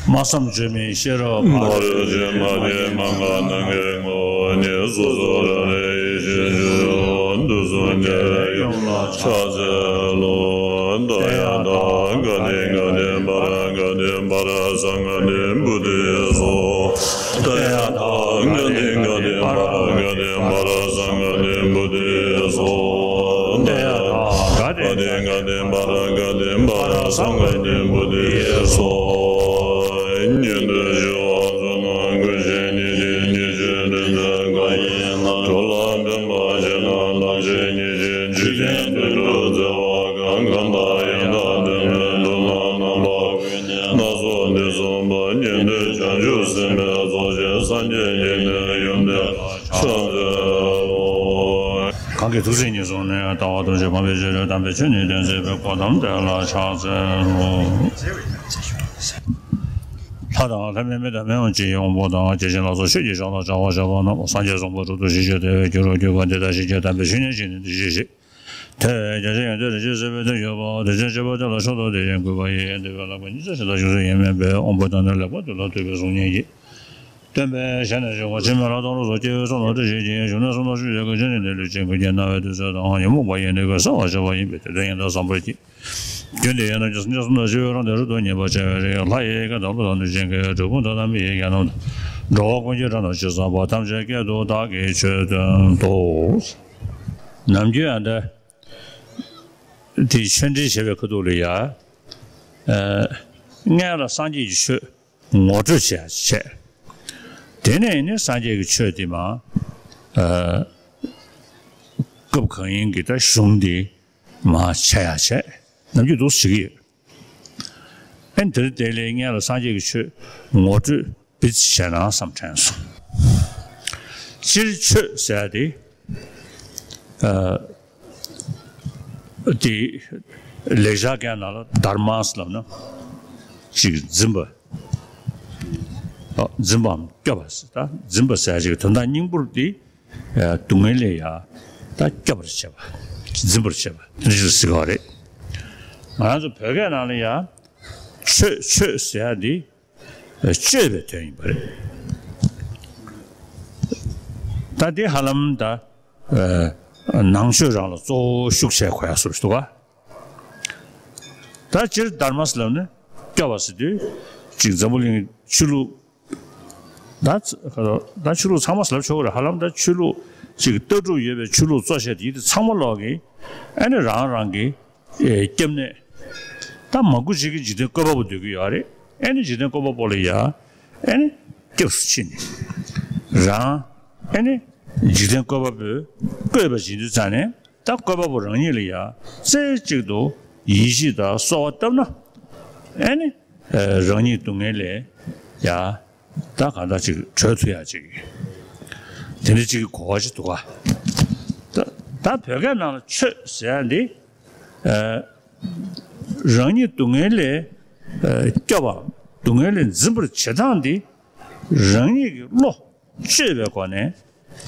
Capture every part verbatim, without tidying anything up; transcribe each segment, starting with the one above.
སྨྲ་བསམ་བརྗོད་མེད་ཤེས་རབ་ཕ་རོལ་ཕྱིན་མ་སྐྱེས་མ་འགགས་ནམ་མཁའི་ངོ་བོ་ཉིད། སོ་སོ་རང་རིག་ཡེ་ཤེས་སྤྱོད་ཡུལ་དུས་གསུམ་རྒྱལ་བའི་ཡུམ་ལ་ཕྱག་འཚལ་ལོ། ཏདྱ་ཐཱ། ག་ཏེ་ག་ཏེ་པཱ་ར་ག་ཏེ་པཱ་ར་སཾ་ག་ཏེ་བོ་དྷི་སྭཱ་ཧཱ། ཏདྱ་ཐཱ། ག་ཏེ་ག་ཏེ་པཱ་ར་ག་ཏེ་པཱ་ར་སཾ་ག་ཏེ་བོ་དྷི་སྭཱ་ཧཱ། ཏདྱ་ཐཱ། ག་ཏེ་ག་ཏེ་པཱ་ར་ག་ཏེ་པཱ་ར་སཾ་ག་ཏེ་བོ་དྷི་སྭཱ་ཧཱ། ཉན་ཐོས་ཞི་བ་བསོད་ནམས་ཀུན་ཤེས་ཉིད་ཀྱི་ཉེར་ཞིའི་རིག་འཛིན་འགའ་ཡིས་ན། འགྲོ་ལ་ཕན་པ་ཆེ་ན་ལམ་ཤེས་ཉེར་ཞིའི་འཇིག་རྟེན་དོན་གྲུབ་བརྩེ་བ་གང་། གང་དག་ཡང་དག་དོན་མེད་འགྲོ་ལ་རྣམ་པ་ཀུན། སྣ་ཚོགས་འདི་གསུངས་པ་ཉན་ཐོས་བྱང་ཆུབ་སེམས་དཔའི་ཚོགས། ཞེས་སངས་རྒྱས་ཀྱི་ནི་ཡོན་ཏན་ཕྱག་འཚལ་ལོ། གང་གིས་ཐུགས་བརྩེ་ཉེར་བཟུང་ནས། ལྟ་བ་ཐམས་ཅད་སྤང་བའི་ཕྱིར། དམ་པའི་ཆོས་ནི་སྟོན་མཛད་པའི། གོ་ཏམ་དེ་ལ་ཕྱག་འཚལ་ལོ། ལྷ་དང་ལྷ་མིན་མི་དང་མི་འོང་ཅི་ཡི་དབང་པོ་དང་། བརྒྱ་བྱིན་ལ་སོགས་ཆོས་ཀྱི་མཆོག་དང་བྱ་བ་བྱ་བ་རྣམས། སངས་རྒྱས་བཟང་པོ་དྲུག་ཏུ་ཞི་བྱེད་དེ་བས་སྐྱེ་རུ་གྱུར་པ། འདི་ལྟར་ཞི་བྱེད་དམ་པའི་ཆོས་ཉིད་ཀྱི་ནི་འདི་ཞེས་བཤད། དེ་བས་རྒྱ་ཆེན་ཡོན་ཏན་རིན་ཆེན་གསེར་པའི་མཐུ་ཡོད་པ། དེ་ཕྱིར་སྤྱོད་པ་དེ་ལ་མཆོག་ཏུ་དེ་བཞིན་གུས་པ་ཡིས། འདི་བས་ལྷག་པའི་ཉེར་འཚོ་ཞིང་དག་བཞུགས་སུ་ཡོད་མིན་པས། དབང་པོའི་དོན་དེ་ལེགས་པར་ཐོས་ལ་ཐོས་པའི་གཟུགས་བརྙན་གྱིས། སྟོན་པའི་ཞལ་ནས་བྱུང་བ་འཆི་མེད་ལྷ་དང་ལོངས་སུ་སྤྱོད་པའི་གསུང་དང་བཀྲ་ཤིས་ཀྱི་ཞུ་ན་གསུང་དང་ཤུགས་ཡོད་དགོས་ཆེན་ནི་འདི་ལུས་ཅན་ཀུན་གྱིས་རྣ་བས་ཐོས་ཚུལ་དང་ཉོན་མོངས་པ་ཡེ་ནས་ཀུན་སེལ་བར་བྱེད་པ་ཡིན་པས། དེ་དོན་ཡང་དག་བཟང་པོར་བགྱི། རྒྱུན་དུ་ཡང་དག་བརྒྱ་བཟང་བརྒྱ་གསུམ་དང་བཞི་པའི་རང་དོན་རབ་ཏུ་ངེས་པར་བྱ་བའི་རིགས། ལྷ་ཡི་སྐད་དང་ཀླུ་དང་གནོད་སྦྱིན་སྐད། གྲུལ་བུམ་དག་དང་མི་ཡི་སྐད་རྣམས་དང་། འགྲོ་བ་ཀུན་གྱི་སྒྲ་རྣམས་ཇི་ཙམ་པ། ཐམས་ཅད་སྐད་དུ་བདག་གིས་ཆོས་བསྟན་ཏོ། ནམ་རྒྱུན་ཡང་དག་དེ་ཆོས་འབྲེལ་བྱེད་པའི་ཁ་ཐུག་ལ་ཡ། ཨ། སྔོན་ལ་སངས་རྒྱས་ཀྱི་ཆོས་ངོ་སྤྲོད་བྱས་བྱས། དེ་ནས་ནི་སངས་རྒྱས་ཀྱི་ཆོས་དེ་མ། ཨ། སྐབས་གང་ཡིན་གྱི་ད་གཞུང་དེ་མ་བྱས་ཡ་བྱས། ནམ་རྒྱུན་འདུག་བྱེད་ཀྱི་ཡོད། ཨ་ནི་དེར་དེ་ལས་སྔོན་ལ་སངས་རྒྱས་ཀྱི་ཆོས་ངོ་སྤྲོད་བེད་བྱས་ན་བསམ་དྲན་སོང་། སྤྱིར་ཆོས་ཟེར་ཡ་དེ། ཨ། དེ་ལེགས་སྦྱར་སྐད་ནང་ལ་དྷརྨ་ཟེར་ལབ་ན་ཅིག་འཛིན་པ། ཨ། འཛིན་པའམ་སྐྱོབ་པ་ཟེར། ད་འཛིན་པ་ཟེར་ཅིག་དོན་དག་སྙིང་པོར་དེ་སྡུག་བསྔལ་ལས་ཡ་ད་སྐྱོབ་པར་བྱེད་པ། འཛིན་པར་བྱེད་པ་དེ་འདྲ་ཞིག་ཟེར་གྱི་ཡོད་རེད། ང་ཚོ་བོད་སྐད་ནང་ལ་ཡ་ཆོས་ཆོས་ཟེར་ཡ་འདི་སྤྱོད་པའི་དོན་ཡིན་པ་རེད། ད་འདི་ཧ་ལམ་ད་ཨ་ནང་ཆོས་རང་ལ་གཙོ་བོ་ཤུགས་ཆེ་གོ་ཡ་བཟོ་ཞིག་འདུག་ག་ད་སྤྱིར་དྷརྨ་ཟེར་ལབ་ནས་སྐྱོབ་པ་ཟེར་དུས་ཅིག་འཛམ་བུ་གླིང་ཆོས་ལུགས། ད་ད་ཆོས་ལུགས་ཚང་མ་ཟེར་ལབ་ཆོག་གི་རེད། ཧ་ལམ་ད་ཆོས་ལུགས་ཅིག་ལྟ་གྲུབ་ཡོད་པའི་ཆོས་ལུགས་གཙོ་ཆེ་དེ་དེ་ཚང་མ་ལོག་གི་ཨ་ནི་རང་རང་གི་ཨེ་སྐྱབས་གནས། ད་མང་པོ་ཅིག་གིས་འཇིག་རྟེན་བཀོད་པ་པོ་འདོད་ཀྱི་ཡོད་རེད། ཨ་ནི་འཇིག་རྟེན་བཀོད་པ་པོ་ལ་ཡ་ཨ་ནི་སྐྱབས་སུ་མཆི་ནས་རང་ཨ་ནི་འཇིག་རྟེན་བཀོད་པ་པོས་བཀོད་པ་བྱེད་དུས་ཙང་ནས། ད་བཀོད་པ་པོ་རང་ཉིད་ལ་ཡ་རྩེ་གཅིག་ཏུ་ཡིད་ཆེས་དང་གསོལ་བ་བཏབ་ན། ཨ་ནི་རང་ཉིད་སྡུག་བསྔལ་ལས་ཡ་ད་གང་ལྟར་ཅིག་གྲོལ་ཐུབ་ཡ་ཅིག་དེ་འདྲ་ཅིག་གི་གོ་བ་ཅིག་འདུག་ག་ད་ད་བོད་སྐད་ནང་ལ་ཆོས་ཟེར་ཡ་འདི་རང་ཉིད་སྡུག་བསྔལ་ལས་སྐྱོབ་པ། སྡུག་བསྔལ་ལས་འཛིན་པར་བྱེད་སྟངས་འདི་རང་ཉིད་ཀྱི་བློ། བཅོས་པའི་སྒོ་ནས་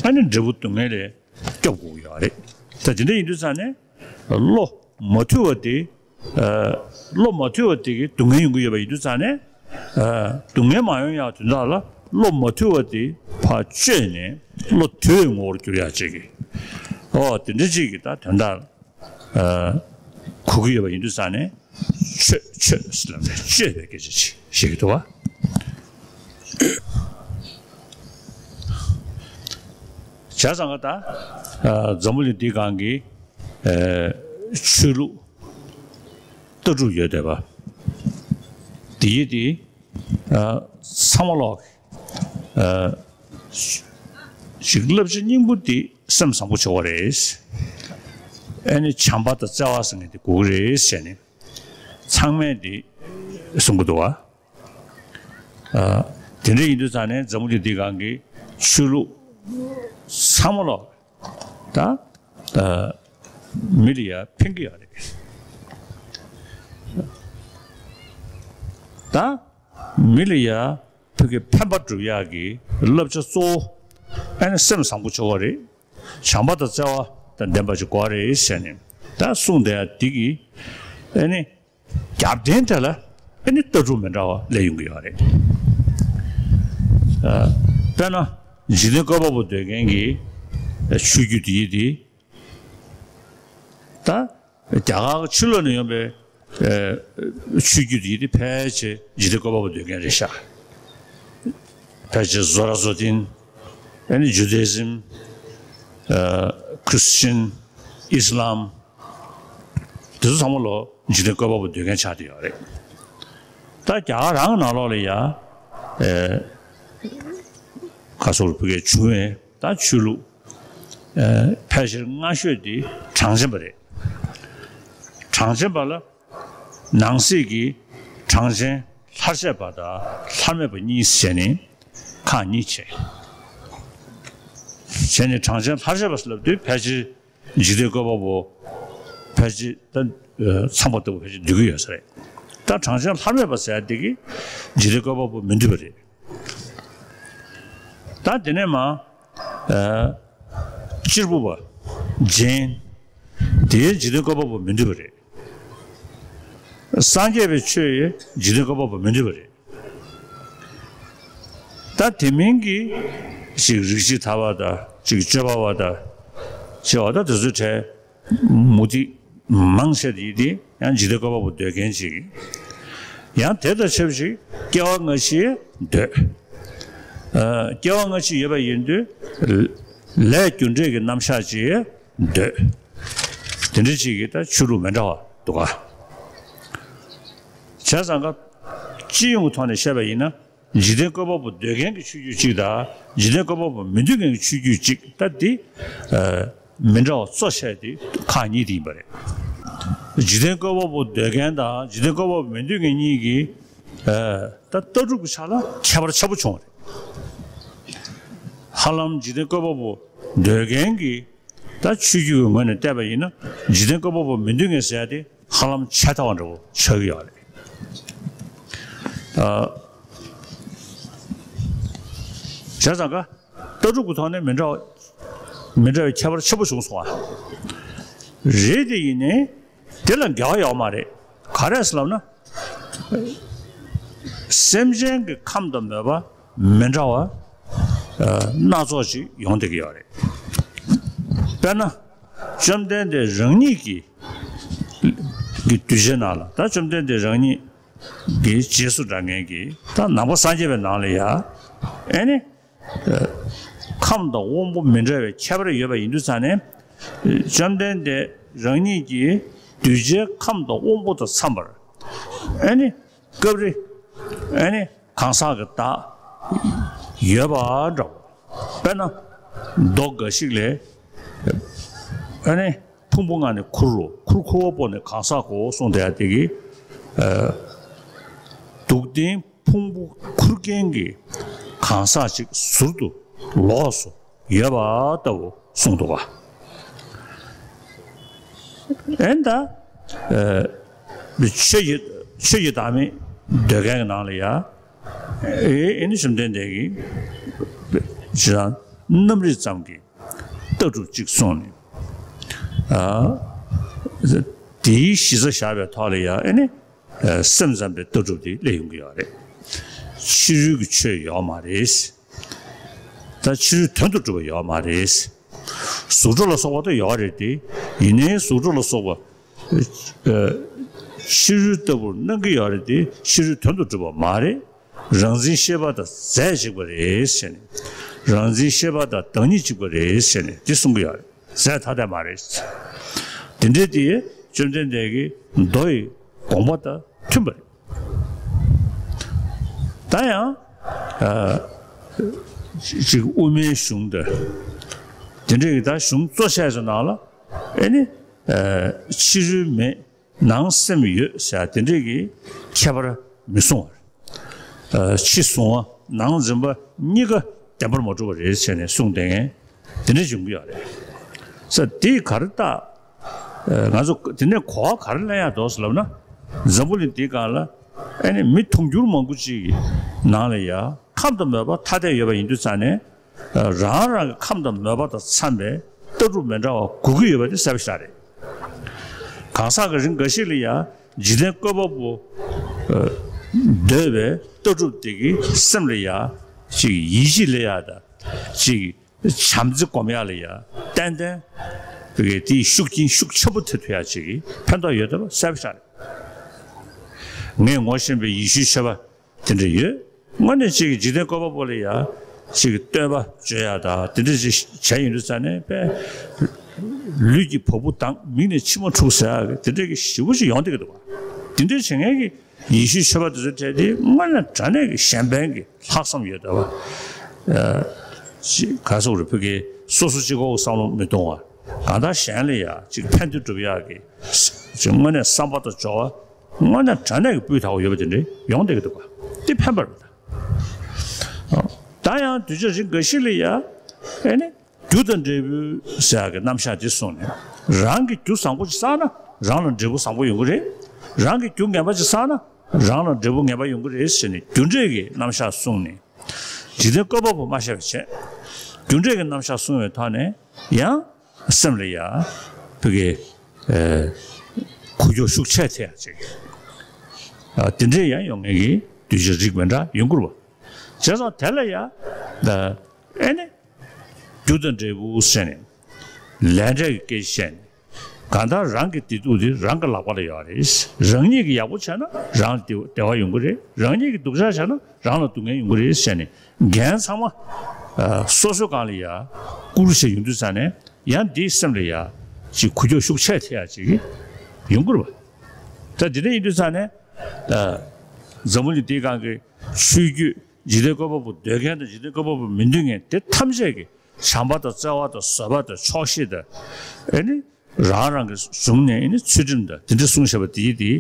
ཨ་ནི་འབྲས་བུ་སྡུག་བསྔལ་ལས་སྐྱོབ་དགོས་ཡོད་རེད། ད་དེ་འདྲ་ཡིན་དུས་ཙང་ནས་བློ་མ་དུལ་བ་དེ། ཨ། བློ་མ་དུལ་བ་དེ་གིས་སྡུག་བསྔལ་ཡོང་གི་ཡོད་པ་ཡིན་དུས་ཙང་ནས། ཨ། སྡུག་བསྔལ་མ་ཡོང་ཡག་དོན་དག་ལ་བློ་མ་དུལ་བ་དེ་ཕར་བཅོས་ནས་བློ་དུལ་བའི་ངོ་བོར་འགྱུར་ཡག་ཅིག་གི། ཨོ་དེ་འདྲ་ཅིག་གི་ད་དོན་དག་ལ། ཨ། གོ་གི་ཡོད་པ་ཡིན་དུས་ཙང་ནས་ཆོས་ཆོས་ཟེར་ལབ་ནས་བཅོས་པའི་སྐད་ཆ་ཅིག་བཤད་ཀྱི་འདུག་བ། བྱས་ཙང་ཀ་ད། ཨ། འཛམ་བུ་གླིང་འདིའི་སྒང་གི། ཨ། ཆོས་ལུགས་ལྟ་གྲུབ་ཡོད་བསྡད་པ་འདི་ཡིས་འདི། ཨ། ཚང་མ་ལོག་ཨ། ཞིག་བསླབ་བྱ་སྙིང་པོ་འདི་སེམས་བཟང་པོ་བྱེད་དགོས་རེད། ཨ་ནི་བྱམས་པ་དང་བརྩེ་བ་ཟེར་མཁན་འདི་དགོས་ཀྱི་རེད་ཟེར་ནས་ཚང་མས་འདི་གསུང་གི་འདུག་བ། ཨ། དེ་འདྲ་ཡིན་དུས་ཙང་ནས་འཛམ་བུ་གླིང་འདི་སྒང་གི་ཆོས་ལུགས་ཚང་མ་ལོག་ད། ཨ། མི་ལ་ཡ་ཕན་གྱི་ཡོད་རེད། ད། མི་ལ་ཡ་ཕ་གི་ཕན་པ་སྒྲུབ་ཡག་གི་བསླབ་བྱ་གཙོ་བོ་ཨ་ནི་སེམས་བཟང་པོ་བྱེད་དགོས་རེད། བྱམས་པ་དང་བརྩེ་བ་དང་ལྡན་པ་ཞིག་དགོས་རེད་ཟེར་ནས་ད་གསུངས་བསྡད་ཡ་འདི་གི་ཨ་ནི་རྒྱབ་རྟེན་དེ་ལ་ ཨ་ནི་ལྟ་གྲུབ་མི་འདྲ་བ་སླེབས་ཡོང་གི་ཡོད་རེད། ཨ། དཔེར་ན་འཇིག་རྟེན་བཀོད་པ་པོ་འདོད་མཁན་གྱི་ཆོས་བརྒྱུད་དེ་ཡིན་ཏེ། ད་རྒྱ་གར་ཕྱི་ལོགས་ནས་ཡོང་པའི་ཨ་ཆོས་བརྒྱུད་དེ་ཡིན་ཏེ་ཕལ་ཆེར་འཇིག་རྟེན་བཀོད་པ་པོ་འདོད་མཁན་རེད་ཤག་ཕལ་ཆེར་ཟོ་ར་ཛོ་ཏིན། ཨ་ནི་ཇུ་དེ་ཨི་ཛིམ། ཨ། ཁྲི་སི་ཅན། ཨི་སི་ལམ། དེ་ཚོ་ཚང་མ་ལོ་འཇིག་རྟེན་བཀོད་པ་པོ་འདོད་མཁན་ཆགས་བསྡད་ཡོད་རེད། ད་རྒྱ་གར་རང་གི་ནང་ལོགས་ལ་ཡ། ཨེ། ཁ་སོགས་ལ་བོད་སྐད་བྱུང་བའི་ད་ཆོས་ལུགས། ཨེ། ཕལ་ཆེར་སྔ་ཤོས་དེ་གྲངས་ཅན་པ་རེད། གྲངས་ཅན་པ་ལ་ནང་གསེས་ཀྱི་གྲངས་ཅན་ལྷར་བཅས་པ་དང་ལྷར་མེད་པ་གཉིས་བྱས་ནས་ཁག་གཉིས་བྱས། བྱས་ནས་གྲངས་ཅན་ལྷར་བཅས་པ་ཟེར་ལབ་དུས་ཕལ་ཆེར་འཇིག་རྟེན་བཀོད་པ་པོ་ཕལ་ཆེར་ད་ཚངས་པ་ལྟ་བུ་ཕལ་ཆེར་འདུས་ཀྱི་ཡོད་ས་རེད། ད་གྲངས་ཅན་ལྷར་མེད་པ་ཟེར་ཡ་དེ་གིས་འཇིག་རྟེན་བཀོད་པ་པོ་མི་འདུས་པ་རེད། ད་དེ་ནས་མ། ཨ། གཅེར་བུ་པ། ཇེན། དེའི་འཇིག་རྟེན་བཀོད་པ་པོ་མི་འདུས་པ་རེད། སངས་རྒྱས་པའི་ཆོས་ཡི་འཇིག་རྟེན་བཀོད་པ་པོ་མི་འདུས་པ་རེད། ད་དེ་མིན་གྱི་ཅིག་རིགས་ཤེས་ཐར་པ་དང་ཅིག་སྤྱོད་པ་པ་དང་ཅེས་པ་ད་དེ་ཚོའི་གྲས་མུ་ཏིག་མང་ཆེ་དེ་ཡིན་ཏེ་ཡང་འཇིག་རྟེན་བཀོད་པ་པོ་འདོད་མཁན་ཅིག་ཡང་དེ་དང་ཆབས་ཅིག་སྐྱེ་བ་སྔ་ཕྱི་འདོད། ཨ། སྐྱེ་བ་སྔ་ཕྱི་ཡོད་པ་ཡིན་དུས་ལས་རྒྱུ་འབྲས་ཀྱི་རྣམ་གཞག་ཅིག་འདོད། དེ་འདྲ་ཅིག་གི་ད་ཆོས་ལུགས་མི་འདྲ་བ་འདུག་ག་བྱས་ཙང་ཀ་སྤྱི་ཡོངས་ཀྱི་ཐོག་ནས་བཤད་པ་ཡིན་ན། འཇིག་རྟེན་བཀོད་པ་པོ་འདོད་མཁན་གྱི་ཆོས་བརྒྱུད་གཅིག་དང་འཇིག་རྟེན་བཀོད་པ་པོ་མི་འདོད་མཁན་གྱི་ཆོས་བརྒྱུད་གཅིག་ད་འདི། ཨ། མི་འདྲ་བ་གཙོ་ཆེ་དེ་ཁག་གཉིས་དེ་ཡིན་པ་རེད། འཇིག་རྟེན་བཀོད་པ་པོ་འདོད་མཁན་དང་འཇིག་རྟེན་བཀོད་པ་པོ་མི་འདོད་མཁན་གཉིས་ཀྱི། ཨ། ད་ལྟ་གྲུབ་ཀྱི་ཆ་ལ་ཁྱད་པར་ཆེན་པོ་བྱུང་བ་རེད། ཧ་ལམ་འཇིག་རྟེན་བཀོད་པ་པོ་འདོད་མཁན་གྱི་ད་ཆོས་བརྒྱུད་ཀྱི་ངོས་ནས་བལྟས་པ་ཡིན་ན་འཇིག་རྟེན་བཀོད་པ་པོ་མི་འདོད་མཁན་ཟེར་ཡ་དེ་ཧ་ལམ་ཆད་ལྟ་བ་འདྲ་བོ་ཆགས་ཀྱི་ཡོད་རེད། ཨ། བྱས་ཙང་ཀ་ལྟ་གྲུབ་ཀྱི་ཐོག་ནས་མི་འདྲ་བ། མི་འདྲ་བའི་ཁྱད་པར་ཆེན་པོ་བྱུང་སོང་བ། རེད་དེ་ཡིན་ནའི་དེ་ལ་འགལ་བ་ཡོད་མ་རེད། ག་རེ་ཟེར་ལབ་ན། སེམས་ཅན་གྱི་ཁམས་དང་མོས་པ་མི་འདྲ་བ་ཨ་སྣ་ཚོགས་ཤིག་ཡོང་བསྡད་ཀྱི་ཡོད་རེད། དཔེར་ན། བཅོམ་ལྡན་འདས་རང་ཉིད་ཀྱི་གི་གདུལ་བྱའི་ནང་ལ་ད་བཅོམ་ལྡན་འདས་རང་ཉིད་ཀྱི་རྗེས་སུ་འབྲང་མཁན་གྱི་ད་ནང་པ་སངས་རྒྱས་པའི་ནང་ལ་ཡ་ཨེ་ནི། ཁམས་དང་དབང་པོ་མི་འདྲ་བའི་ཁྱད་པར་ཡོད་པ་ཡིན་དུས་ཙང་ནས། བཅོམ་ལྡན་འདས་རང་ཉིད་ཀྱིས་གདུལ་བྱའི་ཁམས་དང་དབང་པོ་དང་འཚམས་པར། ཨེ་ནི། སྐབས་རེ། ཨེ་ནི། གང་ཟག་གི་བདག་ཡོད་པ་འདྲ་བོ། དཔེར་ན། མདོ་འགའ་ཞིག་ལས། ཨེ་ནི། ཕུང་པོ་ལྔ་ནི་ཁུར་རོ། ཁུར་ཁུར་བ་པོ་ནི་གང་ཟག་གོ་གསུངས་དེ་ཡ་དེ་གི། ཨ། སྡུག་བདེན་ཕུང་པོ་ཁུར་མཁན་གྱི་གང་ཟག་ཅིག་ཟུར་དུ་ལོགས་སུ་ཡོད་པ་ལྟ་བུ་གསུངས་འདུག་ག་ཨེ་ད། ཨ། ཆོས་ཀྱི་ཆོས་ཀྱི་བདག་མེད་འདོད་མཁན་གྱི་ནང་ལ་ཡ། ཨེ་ཨེ་ནི་བཅོམ་ལྡན་འདས་ཀྱིས་ཇི་ལྟར་རྣམ་རིག་ཙམ་གྱི་ལྟ་གྲུབ་ཅིག་གསུངས་ནས། ཨ། དེའི་གཞི་རྩ་བཞག་པའི་ཐོག་ལ་ཡང་ཨེ་ནི། ཨ། སེམས་ཙམ་པའི་ལྟ་གྲུབ་དེ་སླེབས་ཡོང་གི་ཡོད་རེད། ཕྱི་རོལ་གྱི་ཆོས་ཡོད་མ་རེད། ད་ཕྱི་རོལ་དོན་དུ་གྲུབ་པ་ཡོད་མ་རེད། གཟུགས་སྒྲ་ལ་སོགས་པ་དེ་ཡོད་རེད་དེ། ཡིན་ནའི་གཟུགས་སྒྲ་ལ་སོགས་པ། ཨ། ཕྱི་རོལ་ལྟ་བུར་སྣང་གི་ཡོད་རེད་དེ། ཕྱི་རོལ་དོན་དུ་གྲུབ་པ་མ་རེད། རང་འཛིན་ཤེས་པ་དང་རྫས་གཅིག་པ་རེད་ཟེར་ནས། རང་འཛིན་ཤེས་པ་དང་བདག་ཉིད་གཅིག་པ་རེད་ཟེར་ནས་འདི་གསུང་གི་ཡོད་རེད། རྫས་ཐ་དད་མ་རེད། དེ་འདྲའི་དེ་བཅོམ་ལྡན་འདས་ཀྱི་མདོ་ཡི་དགོངས་པ་དང་མཐུན་པ་རེད། ད་ཡང་། ཨ། ཅིག་དབུ་མའི་གཞུང་དང་། དེ་འདྲའི་ད་གཞུང་གཙོ་ཆེ་ཚོ་ནང་ལ་ཨེ་ནི། ཨ། ཕྱི་རོལ་མེད། ནང་སེམས་ཡོད་ཟེར་དེ་འདྲས་ཀྱི་ཁྱད་པར་མི་གསུང་བར། ཨ། ཕྱི་གཟུང་བ་ནང་འཛིན་པ་གཉིས་ཀ་བདེན་པར་མ་གྲུབ་པ་རེད་ཟེར་ནས་གསུངས་བསྡད་མཁན་དེ་འདྲས་བྱུང་གི་ཡོད་རེད། ས་དེས་ག་རེ་བཏགས། ཨ། ང་ཚོ་དེ་ནས་གོ་བ་ག་རེ་ལེན་ཡག་འདུག་ཟེར་ལབ་ན། འཛམ་བུ་གླིང་འདིའི་སྒང་ལ་ཨེ་ནི་མི་དུང་ཕྱུར་མང་པོ་ཅིག་གི་ནང་ལ་ཡ་ཁམས་དང་མོས་པ་ཐ་དད་ཡོད་པ་ཡིན་དུས་ཙང་ནས། རང་རང་གི་ཁམས་དང་མོས་པ་དང་འཚམས་པའི་ལྟ་གྲུབ་མི་འདྲ་བ་དགོས་ཀྱི་ཡོད་པ་དེ་གསལ་པོ་ཞིག་རེད། གང་ཟག་གི་རིགས་འགའ་ཞིག་ལ་ཡང་འཇིག་རྟེན་བཀོད་པ་པོ། ཨ། འདོད་པའི་ལྟ་གྲུབ་དེ་གི་སེམས་ལ་ཡ་ཅིག་ཡིད་ཆེས་སླེབས་ཡ་དང་ཅིག་བྱམས་བརྩེ་སྒོམ་ཡ་ལ་ཡ་ཏན་ཏན་དེ་གི་དེའི་ཤུགས་རྐྱེན་ཤུགས་ཆེན་པོ་ཐེབས་ཐུབ་ཡ་ཅིག་གི་ཕན་ཐོགས་ཡོད་བསྡད་པ་གསལ་པོ་ཆགས་རེད། ངས་ངོ་ཤེས་པའི་ཡེ་ཤུའི་ཆོས་པ་དེ་འདྲ་ཡོད། དངོས་གནས་ཅིག་འཇིག་རྟེན་བཀོད་པ་པོ་ལ་ཡ་ཅིག་བསྟོད་པ་བརྗོད་ཡ་དང་དེ་འདྲ་ཅིག་བྱས་ཡོང་དུས་ཙང་ནས་དཔེ་ལུས་ཀྱི་བ་སྤུ་ལྡང་མིག་ནས་མཆི་མ་འཁྲུག་ཟེར་ཡ་གི་དེ་འདྲ་གི་ཞེ་པོ་ཅིག་ཡོང་བསྡད་ཀྱི་འདུག་བ། དེ་འདྲ་བྱེད་མཁན་གྱི་ཡེ་ཤུའི་ཆོས་པ་དེ་ཚོ་གྲས་དེ་དངོས་གནས་དྲང་གནས་ཀྱི་གཞན་ཕན་གྱི་ལྷག་བསམ་ཡོད་བསྡད་པ། ཅིག་ག་རེ་ཟེར་དགོས་རེད། ཕ་གི་སོ་སོ་གཅིག་པོ་བསམ་བློ་མི་གཏོང་བ། གང་ལྟར་གཞན་ལ་ཡ་ཅིག་ཕན་བདེ་སྒྲུབ་ཡག་གི་ཅིག་དངོས་གནས་བསམ་པ་དང་སྦྱོར་བ་དངོས་གནས་དྲང་གནས་ཀྱི་སྤུས་དག་པོ་ཡོད་པ་དེ་འདྲ་ཡོང་བསྡད་ཀྱི་འདུག་ག། དེ་ཕན་པ་རེད་ད། ད་ཡང་དུས་ཚོད་རིང་འགའ་ཞིག་ལ་ཡ་ཨེ་ནི་རྒྱུ་དང་འབྲས་བུ་ཟེར་ཡག་གི་རྣམ་གཞག་དེ་གསུངས་ནས། རང་གི་རྒྱུ་བཟང་པོ་ཅིག་བསགས་ན་རང་ལ་འབྲས་བུ་བཟང་པོ་ཡོང་གི་རེད། རང་གི་རྒྱུ་ངན་པ་ཅིག་བསགས་ན་རང་ལ་འབྲས་བུ་ངན་པ་ཡོང་གི་རེད་ཟེར་ནས་རྒྱུ་འབྲས་ཀྱི་རྣམ་གཞག་གསུངས་ནས། འཇིག་རྟེན་བཀོད་པ་པོ་མ་བཤད་པ་བྱས། རྒྱུ་འབྲས་ཀྱི་རྣམ་གཞག་གསུངས་པའི་ཐོག་ནས་ཡང་སེམས་ལ་ཡ་ཕ་གི་ཨེ་འགུལ་སྐྱོད་ཤུགས་ཆེ་ཐེབས་ཡག་ཅིག་ཨ་དེ་འདྲས་ཡང་ཡོང་མཁན་གྱི་དུས་ཚོད་རིགས་མི་འདྲ་ཡོང་གི་རེད་བ། བྱས་ཙང་དེ་ལ་ཡ་ད་ཨེ་ནི་རྒྱུ་དང་འབྲས་བུ་ཟེར་ནས་ལས་འབྲས་ཀྱི་སྐད་ཆ་བཤད་ནས། གང་ལྟར་རང་གི་བདེ་སྡུག་དེ་རང་གི་ལག་པ་ལ་ཡོད་རེད། རང་ཉིད་ཀྱིས་ཡག་པོ་བྱས་ན་རང་ལ་བདེ་བདེ་བ་ཡོང་གི་རེད། རང་ཉིད་ཀྱིས་སྡུག་ཅག་བྱས་ན་རང་ལ་སྡུག་བསྔལ་ཡོང་གི་རེད་ཟེར་ནས་འགན་ཚང་མ་ཨ་སོ་སོའི་སྒང་ལ་ཡ་བསྐུར་བྱས་ཡོང་དུས་ཙང་ནས་ཡང་འདིའི་སེམས་ལ་ཡ་ཅིག་འགུལ་སྐྱོད་ཤུགས་ཆེ་ཐེབས་ཡག་ཅིག་ཡོང་གི་རེད་བ། ད་འདི་འདྲ་ཡིན་དུས་ཙང་ནས་ཨ་འཛམ་བུ་གླིང་འདིའི་སྒང་གི་ཆོས་བརྒྱུད་འཇིག་རྟེན་བཀོད་པ་པོ་འདོད་མཁན་དང་འཇིག་རྟེན་བཀོད་པ་པོ་མི་འདོད་མཁན་དེ་ཐམས་ཅད་ཀྱིས་བྱམས་པ་དང་བརྩེ་བ་དང་བཟོད་པ་དང་ཆོག་ཤེས་དང་ཨེ་ནི། རང་རང་གི་གཞུང་ནས་ཨེ་ནི་ཚུལ་ཁྲིམས་དང་དེ་འདྲ་གསུངས་བཞག་པ་དེ་དེ་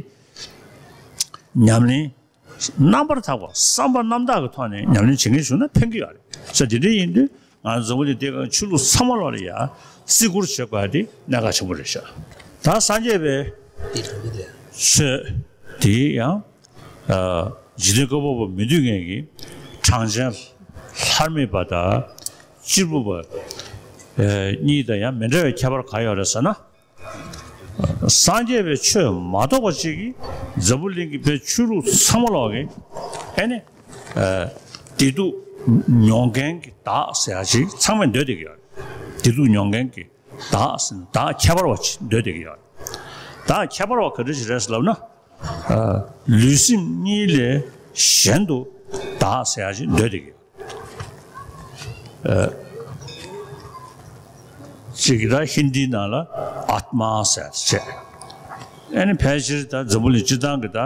ཉམས་ལེན་རྣམ་པར་དག་པ་བསམ་པ་རྣམ་དག་གི་ཐོག་ནས་ཉམས་ལེན་བྱེད་མཁན་བྱུང་ན་ཕན་གྱི་ཡོད་རེད། ས་དེ་འདྲ་ཡིན་དུས་ང་འཛམ་བུ་གླིང་འདི་ག་ཆོས་ལུགས་ཚང་མ་ལོག་ལ་ཡ་བརྩི་བཀུར་བྱེད་དགོས་ཡ་དེ་གནད་འགག་ཆེན་པོ་རེད་ཤག། ད་སངས་རྒྱས་པའི་ཆོས་དེ་ཡང་། ཨ་འཇིག་རྟེན་བཀོད་པ་པོ་མི་འདོད་མཁན་གྱི་གྲངས་ཅན་ལྷར་མེད་པ་དང་གཅེར་བུ་པ་ཨ་གཉིས་དང་ཡང་མི་འདྲ་བའི་ཁྱད་པར་གང་ཡོད་རེད་ཟེར་ན། སངས་རྒྱས་པའི་ཆོས་མ་གཏོགས་པ་ཅིག་གིས་འཛམ་བུ་གླིང་གི་བོད་ཆོས་ལུགས་ཚང་མ་ལོག་གི་ཨེ་ནི་ཨ་བདེ་སྡུག་མྱོང་མཁན་གྱི་བདག་ཟེར་ཡ་ཅིག་ཚང་མས་འདོད་བསྡད་ཀྱི་ཡོད་རེད། བདེ་སྡུག་མྱོང་མཁན་གྱི་བདག་ཟེར་ན་བདག་ཁྱད་པར་བ་ཅིག་འདོད་བསྡད་ཀྱི་ཡོད་རེད། བདག་ཁྱད་པར་བ་ག་འདྲ་ཞིག་རེད་ཟེར་ལབ་ན། ཨ་ལུས་སེམས་གཉིས་ལས་གཞན་དུ་བདག་ཟེར་ཡ་ཅིག་འདོད་བསྡད་ཀྱི་ཡོད། ཨ་ཅིག་གིས་ད་ཧིན་དིའི་ནང་ལ་ཨཱཏྨ་ཟེར་ཡ་ཅིག་བྱས། ཨ་ནི་ཕལ་ཆེར་ད་འཛམ་བུ་གླིང་སྤྱིར་བཏང་གི་ད་ཨ་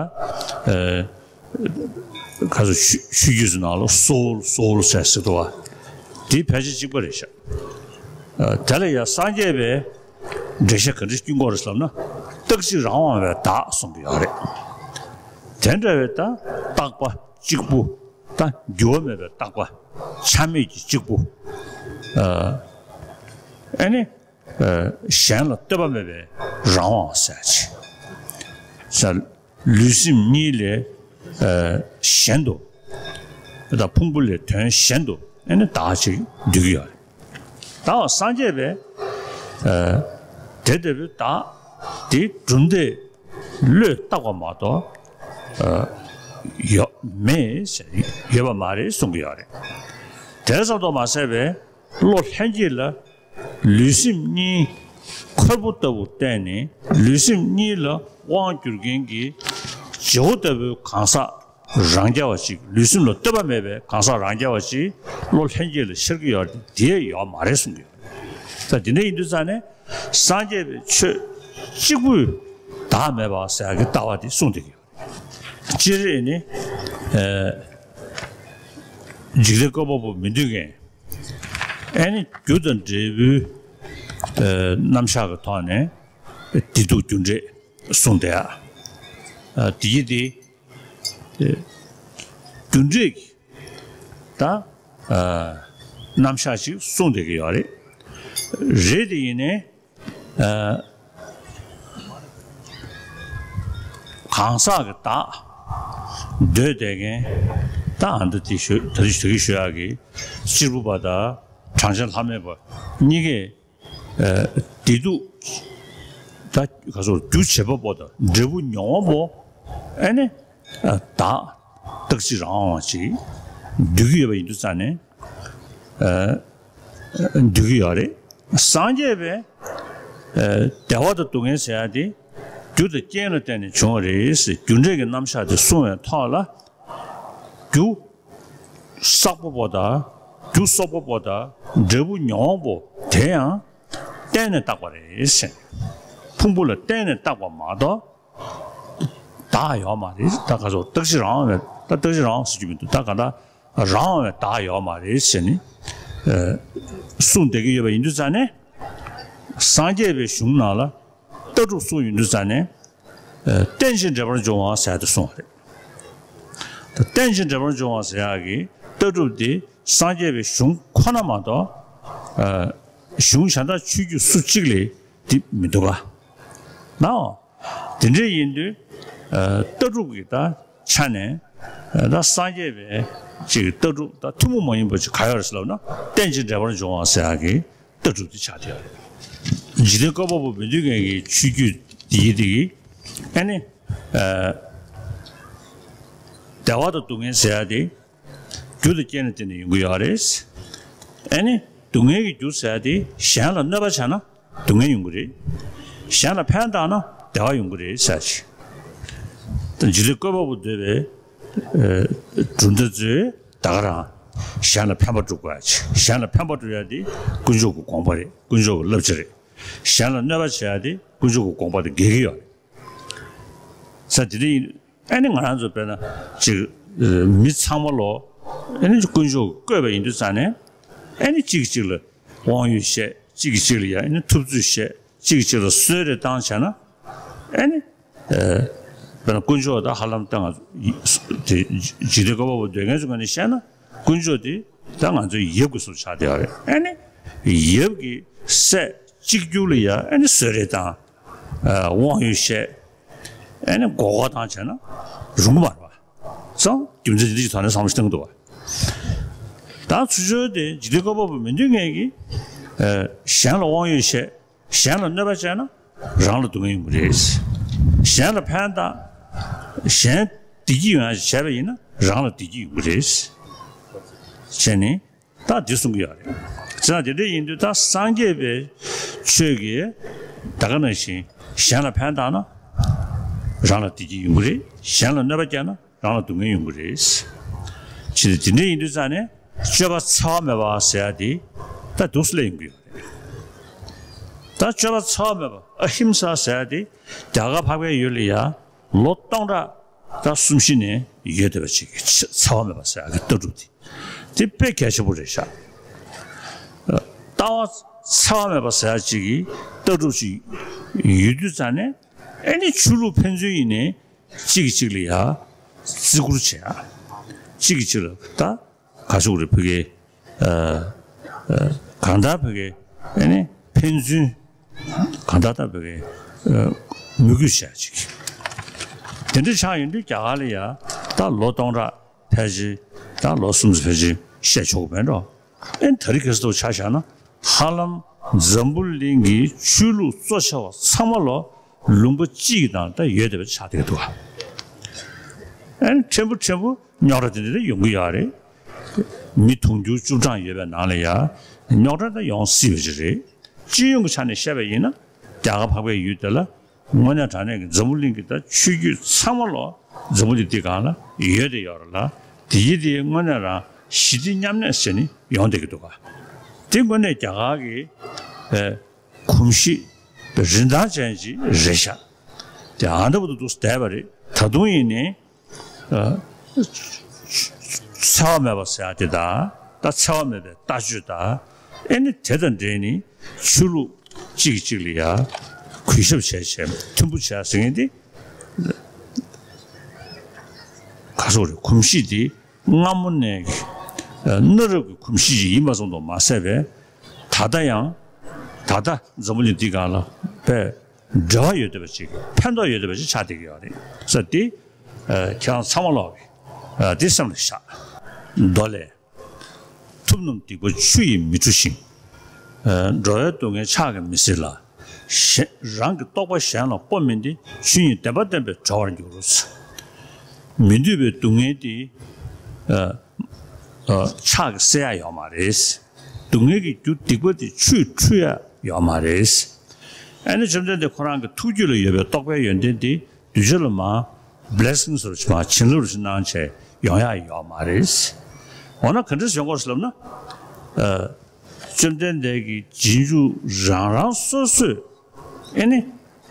ག་ཚོད་ཆོས་ཆོས་བརྒྱུད་ཚོའི་ནང་ལ་སོའུལ་སོའུལ་ཟེར་ཟེར་འདུག་བ། དེ་ཕལ་ཆེར་གཅིག་པ་རེད་ཤག། ཨ་དེ་ལ་ཡང་སངས་རྒྱས་པའི་འགྲེལ་བཤད་ག་འདྲ་སྐྱོན་གྱི་ཡོད་རེད་ལབ་ན། རྟག་གཅིག་རང་དབང་བའི་བདག་གསུང་གི་ཡོད་རེད། དེ་འདྲ་བའི་ད་རྟག་པ་གཅིག་པུ། ད་འགྱུར་བ་མེད་པའི་རྟག་པ། ཆ་མེད་ཀྱི་གཅིག་པུ། ཨ་ཨ་ནི། ཨ་གཞན་ལ་ལྟོས་པ་མེད་པའི་རང་དབང་ཟེར་ཡ་ཅིག། ས་ལུས་སེམས་གཉིས་ལས་ཨ་གཞན་དུ། ད་ཕུང་པོ་ལས་དོན་གཞན་དུ་ཨ་ནི་བདག་ཅིག་འདོད་ཀྱི་ཡོད་རེད། ད་སངས་རྒྱས་པས་ཨ་དེ་ལྟ་བུའི་བདག་དེ་གྲུབ་མཐས་བློས་བཏགས་པ་མ་གཏོགས་ཨ་ཡོད་མེད་ཟེར་ཡོད་པ་མ་རེད་གསུང་གི་ཡོད་རེད། དེ་ཙམ་དུ་མ་ཟད་པའི་བློ་ལྷན་སྐྱེས་ལ། ལུས་སེམས་གཉིས་ཁོལ་པོ་ལྟ་བུར་བལྟས་ནས་ལུས་སེམས་གཉིས་ལ་དབང་བསྒྱུར་མཁན་གྱི་བྱེད་པོ་ལྟ་བུའི་གང་ཟག་རང་རྐྱ་བ་ཅིག། ལུས་སེམས་ལ་ལྟོས་པ་མེད་པའི་གང་ཟག་རང་རྐྱ་བ་ཅིག་བློ་ལྷན་སྐྱེས་ལ་ཤར་གྱི་ཡོད་རེད། དེ་ཡོད་མ་རེད་གསུང་གི་ཡོད་རེད། ད་དེ་འདྲ་ཡིན་དུས་ཙང་ནས་སངས་རྒྱས་པའི་ཆོས་གཅིག་པུས་བདག་མེད་པ་ཟེར་ཡག་གི་ལྟ་བ་དེ་གསུངས་བསྡད་ཀྱི་ཡོད་རེད། སྤྱིར་ཨེ་ནི་ཨ་འཇིག་རྟེན་བཀོད་པ་པོ་མི་འདོད་མཁན། ཨེ་ནི་རྒྱུ་དང་འབྲས་བུའི་ཨ་རྣམ་གཞག་གི་ཐོག་ནས་བདེ་སྡུག་རྒྱུ་འབྲས་གསུངས་བསྡད་ཡ། ཨ་དེ་ཡི་དེ་ཨ་རྒྱུ་འབྲས་ཀྱི་ད་ཨ་རྣམ་གཞག་ཅིག་གསུངས་བསྡད་ཀྱི་ཡོད་རེད། རེད་དེ་ཡིན་ནའི། ཨ་གང་ཟག་གི་བདག་འདོད་བསྡད་མཁན། ད་ཨ་འདི་དེ་ཞུ་ད་རེས་དེ་གི་ཞུ་ཡག་གི་གཅེར་བུ་པ་དང་གྲངས་ཅན་ལྷ་མེད་པ་གཉིས་ཀས་ཨ་བདེ་སྡུག་ད་ག་ཚོད་རྒྱུ་བྱེད་པ་པོ་དང་འབྲས་བུ་མྱོང་བ་པོ་ཨ་ནི་ཨ་བདག་རྟག་གཅིག་རང་དབང་བ་ཅིག་འདོད་ཀྱི་ཡོད་པ་ཡིན་དུས་ཙང་ནས། ཨ། འདོད་ཀྱི་ཡོད་རེད། སངས་རྒྱས་པའི་ཨ། བདེ་བ་དང་སྡུག་བསྔལ་ཟེར་ཡ་དེ་རྒྱུ་དང་རྐྱེན་ལ་བརྟེན་ནས་བྱུང་བ་རེད་ཟེར། རྒྱུ་འབྲས་ཀྱི་རྣམ་གཞག་དེ་གསུངས་པའི་ཐོག་ལ། རྒྱུ་བསགས་པ་པོ་དང་རྒྱུ་གསོག་པ་པོ་དང་འབྲས་བུ་མྱོང་བ་པོ་དེ་ཡང་བརྟེན་ནས་བཏགས་པ་རེད་ཟེར། ཕུང་པོ་ལ་བརྟེན་ནས་བཏགས་པ་མ་གཏོགས་བདག་ཡོད་མ་རེད། ད་ག་ཚོད་རྟག་གཅིག་རང་དབང་བའི། ད་རྟག་གཅིག་རང་དབང་ཟེར་རྒྱུ་མི་འདུག་ད་ག་ད་རང་དབང་བའི་བདག་ཡོད་མ་རེད་ཟེར་ནས། ཨ། གསུངས་བསྡད་ཀྱི་ཡོད་པ་ཡིན་དུས་ཙང་ནས། སངས་རྒྱས་པའི་གཞུང་ནང་ལ་ལྟ་གྲུབ་གསུངས་ཡོང་དུས་ཙང་ནས། ཨ། རྟེན་ཅིང་འབྲེལ་པར་འབྱུང་བ་ཟེར་ཡ་དེ་གསུངས་པ་རེད། ད་རྟེན་ཅིང་འབྲེལ་པར་འབྱུང་བ་ཟེར་ཡ་གི་ལྟ་གྲུབ་དེ་སངས་རྒྱས་པའི་གཞུང་ཁོ་ན་མ་གཏོགས། ཨ། གཞུང་གཞན་དག་ཆོས་བརྒྱུད་སུ་གཅིག་ལ་དེ་མི་འདུག་ག་ནའོ། དེ་འདྲ་ཡིན་དུས། ཨ། ལྟ་གྲུབ་ཀྱི་ད་ཆ་ནས། ཨ། ད་སངས་རྒྱས་པའི་ཅིག་ལྟ་གྲུབ་ད་ཐུན་མོང་མ་ཡིན་པ་ཅིག་ག་ཡོད་རེད་ཟེར་ལབ་ན། རྟེན་ཅིང་འབྲེལ་པར་འབྱུང་བ་ཟེར་ཡ་གི་ལྟ་གྲུབ་དེ་ཆགས་བསྡད་ཡོད་རེད། འཇིག་རྟེན་བཀོད་པ་པོ་མི་མཐུན་ངེས་ཀྱི་ཆོས་བརྒྱུད་འདི་ཡི་དེ་གི། ཨ་ནི། ཨ། བདེ་བ་དང་སྡུག་བསྔལ་ཟེར་ཡ་དེ་རྒྱུ་དང་རྐྱེན་ལ་བརྟེན་ནས་ཡོང་གི་ཡོད་རེད། ཨ་ནི་སྡུག་བསྔལ་གྱི་རྒྱུ་ཟེར་ཡ་དེ་གཞན་ལ་གནོད་པ་བྱས་ན་སྡུག་བསྔལ་ཡོང་གི་རེད། གཞན་ལ་ཕན་བཏགས་ན་བདེ་བ་ཡོང་གི་རེད་ཟེར་ཞིག་ད་འཇིག་རྟེན་བཀོད་པ་པོ་འདོད་པའི། ཨ། གྲུབ་མཐའ་ཚོས་ད་ག་རང་གཞན་ལ་ཕན་པ་སྒྲུབ་དགོས་ཡ་ཅིག་གཞན་ལ་ཕན་པ་སྒྲུབ་ཡ་དེ་དཀོན་མཆོག་གི་དགོངས་པ་རེད། དཀོན་མཆོག་གི་བསླབ་བྱ་རེད། གཞན་ལ་གནོད་པ་བྱེད་ཡ་དེ་དཀོན་མཆོག་གི་དགོངས་པ་དང་འགལ་གྱི་ཡོད་རེད། ས་དེ་འདྲ་ཡིན། ཨ་ནི་ང་རང་ཚོ་དཔེར་ན་ཅིག་ཨ། མི་ཚང་མ་ལོ། ཨ་ནི་དཀོན་མཆོག་གིས་བཀོད་པ་ཡིན་དུས་ཙང་ནས། ཨ་ནི་གཅིག་གིས་གཅིག་ལ་དབང་ཡོད་བཤད། གཅིག་གིས་གཅིག་ལ་ཡ་ཨ་ནི་ཐུབ་ཚོད་བཤད། གཅིག་གིས་གཅིག་ལ་གསོལ་རས་བཏང་བྱས་ན། ཨ་ནི། ཨ། དཔེར་ན་དཀོན་མཆོག་ད་ཧ་ལམ་ད་ང་ཚོ་དེ་འཇིག་རྟེན་བཀོད་པ་པོ་འདོད་མཁན་ཚོ་ངོས་ནས་བཤད་ན། དཀོན་མཆོག་དེ་ད་ང་ཚོའི་ཡབ་ཀྱི་བཟོ་ཆགས་བསྡད་ཡོད་རེད། ཨ་ནི་ཡབ་ཀྱི་སྲས་གཅིག་གྱུར་ལ་ཡ་ཨ་ནི་གསོལ་རས་བཏང་། ཨ། དབང་ཡོད་བཤད། ཨ་ནི་མགོ་སྐོར་བཏང་བྱས་ན་རུང་གི་མ་རེད་པ། སོང་རྒྱུ་མཚན་འདི་འདྲ་ཞིག་ཐོག་ནས་བསམ་བློ་ཞིག་བཏང་གི་འདུག་པ། ད་ཚུར་ཕྱོགས་དེ་འཇིག་རྟེན་བཀོད་པ་པོ་མི་མཐུན་ངེས་ཀྱི། ཨ། གཞན་ལ་དབང་ཡོད་བཤད། གཞན་ལ་གནོད་པ་བྱས་ན་རང་ལ་སྡུག་བསྔལ་ཡོང་གི་རེད། གཞན་ལ་ཕན་བཏགས། གཞན་བདེ་སྐྱིད་ཡོང་ཡ་ཞིག་བྱས་པ་ཡིན་ན་རང་ལ་བདེ་སྐྱིད་ཡོང་གི་རེད། བྱས་ནས་ད་འདི་གསུང་གི་ཡོད་རེད། བྱས་ན་དེ་འདྲ་ཡིན་དུས་ད་སངས་རྒྱས་པའི་ཆོས་ཀྱིས་ད་ག་ནང་བཞིན་གཞན་ལ་ཕན་བཏགས་ན་རང་ལ་བདེ་སྐྱིད་ཡོང་གི་རེད། གཞན་ལ་གནོད་པ་བསྐྱལ་ན་རང་ལ་སྡུག་བསྔལ་ཡོང་གི་རེད། ཅེས་དེ་འདྲ་ཡིན་དུས་ཙང་ནས་སྤྱོད་པ་འཚེ་བ་མེད་པ་ཟེར་ཡ་དེ་ད་འདུག་སེ་སླེབས་ཡོང་གི་ཡོད་རེད། ད་སྤྱོད་པ་འཚེ་བ་མེད་པ་ཨ་ཧིམ་ས་ཟེར་ཡ་དེ་རྒྱ་གར་འཕགས་པའི་ཡུལ་ལ་ཡ་ལོ་སྟོང་ཕྲག་ད་གསུམ་བཞི་ནས་ཡོད་བསྡད་པ་ཅིག་གི་འཚེ་བ་མེད་པ་ཟེར་ཡ་གི་ལྟ་གྲུབ་དེ་དེ་དཔེ་གལ་ཆེན་པོ་རེད་ཤག་ལྟ་བ་འཚེ་བ་མེད་པ་ཟེར་ཡ་ཅིག་གི་ལྟ་གྲུབ་ཅིག་ཡོད་དུས་ཙང་ནས་ཨ་ནི་ཆོས་ལུགས་ཕན་ཚུན་ཡིན་ནའི་གཅིག་གིས་གཅིག་ལ་ཡ་བརྩི་བཀུར་བྱེད་ཡ། གཅིག་གིས་གཅིག་ལ་ད་ག་ཚོད་རེད་བོད་སྐད། ཨ། ཨ། གང་ལྟར་བོད་སྐད་ཨ་ནི་ཕན་ཚུན་གང་ལྟར་ད་བོད་སྐད། ཨ། མོས་གུས་བྱེད་ཡ་ཅིག་དེ་འདྲ་ཆགས་ཡོང་དུས་རྒྱ་གར་ལ་ཡ་ད་ལོ་སྟོང་ཕྲག་ཕལ་ཆེར་ད་ལོ་གསུམ་ཙམ་ཕལ་ཆེར་བཤད་ཆོག་གི་མེད་འགྲོ། ཨེ་ད་རེས་ཁ་སང་ཆ་བཞག་ན་ཧ་ལམ་འཛམ་བུ་གླིང་གི་ཆོས་ལུགས་གཙོ་ཆེ་བ་ཚང་མ་ལོ་ལུང་པ་གཅིག་དང་ད་ཡོད་བསྡད་པ་ཆགས་བསྡད་འདུག་ཨེ་ཕྲན་བུ་ཕྲན་བུ་རྙོག་དྲ་དེ་འདྲ་ཡོང་གི་ཡོད་རེད། མི་དུང་ཕྱུར་བཅུ་གྲངས་ཡོད་པའི་ནང་ལ་ཡ་རྙོག་དྲ་ད་ཡོང་སྲིད་པ་ཅིག་རེད། སྤྱི་ཡོངས་ཀྱི་ཆ་ནས་བཤད་པ་ཡིན་ན་རྒྱ་གར་འཕགས་པའི་ཡུལ་དེ་ལ་དངོས་གནས་དྲང་གནས་ཀྱི་འཛམ་བུ་གླིང་གི་ད་ཆོས་བརྒྱུད་ཚང་མ་ལོ་འཛམ་བུ་གླིང་འདི་སྒང་ལ་ཡོད་དེ་ཡོད་རེད་ལ། དེ་ཡི་དེ་དངོས་གནས་རང་ཞི་བདེ་མཉམ་གནས་ཟེར་ནི་ཡོང་བསྡད་ཀྱི་འདུག་ག་དེ་དངོས་གནས་རྒྱ་གར་གྱི་ཨེ་གོམས་གཤིས་རིན་ཐང་ཅན་ཅིག་རེད་ཤག་དེ་ཨ་འདྲ་པོ་འདུག་བསྡད་པ་རེད། ད་དུང་ཡིན་ནའི་ཨ་འཚེ་བ་མེད་པ་ཟེར་ཡ་དེ་དང་ད་འཚེ་བ་མེད་པའི་ལྟ་སྤྱོད་དང་ཨེ་ནི་དེ་དང་འབྲེལ་ནས་ཆོས་ལུགས་གཅིག་གིས་གཅིག་ལ་ཡ་གུས་ཞབས་བྱས་བྱས་མཐུན་པོ་བྱས་ཟེར་མཁན་དེ་ག་སོག་རེད། གོམས་གཤིས་དེ་སྔ་མོ་ནས་ཨ་གནའ་རབས་ཀྱི་གོམས་གཤིས་ཤིག་ཡིན་པ་ཙམ་དུ་མ་ཟད་པས་ད་ལྟ་ཡང་ད་ལྟ་འཛམ་བུ་གླིང་འདི་སྒང་ལ་དཔེ་འབྲེལ་བ་ཡོད་བསྡད་པ་ཅིག་ཕན་ཐོགས་ཡོད་བསྡད་པ་ཅིག་ཆགས་བསྡད་ཀྱི་ཡོད་རེད་ཟེར་ཏེ། ཨ་ཁྱེད་རང་ཚང་མ་ལོག་གི་ཨ་འདི་སེམས་ལ་བཞག་མདོ་ལས། ཐུབ་རྣམས་སྡིག་པ་ཆུ་ཡིས་མི་འཁྲུ་ཞིང་། ཨ་འགྲོ་བའི་སྡུག་བསྔལ་ཕྱག་གིས་མི་སེལ་ལ། གཞན་རང་གི་རྟོག་པ་གཞན་ལ་སྤོ་མིན་ཏེ། ཆོས་ཉིད་བདེན་པ་བསྟན་པས་གྲོལ་བར་འགྱུར། མི་འདོད་པའི་སྡུག་བསྔལ་དེ་ཨ་ཨ་ཕྱག་གིས་སེལ་ཡ་ཡོད་མ་རེད། སྡུག་བསྔལ་གྱི་རྒྱུ་སྡིག་པ་དེ་ཆུས་འཁྲུ་ཡ་ཡོད་མ་རེད། ཨ་ནི་བཅོམ་ལྡན་འདས་ཁོ་རང་གི་ཐུགས་རྒྱུད་ལ་ཡོད་པའི་རྟོགས་པའི་ཡོན་ཏན་དེ་གདུལ་བྱ་ལ་མར་བི་ལེ་སིང་ཟེར་བ་ཞིག་མར་བྱིན་རླབས་ཅིག་གནང་བྱས་ཡོང་ཡ་ཡོད་མ་རེད། འོ་ན་ག་འདྲས་ཡོང་གི་ཡོད་རེད་ལབ་ན། ཨ་བཅོམ་ལྡན་འདས་ཀྱི་རྗེས་འཇུག་རང་རང་སོ་སོས་ཨ་ནི་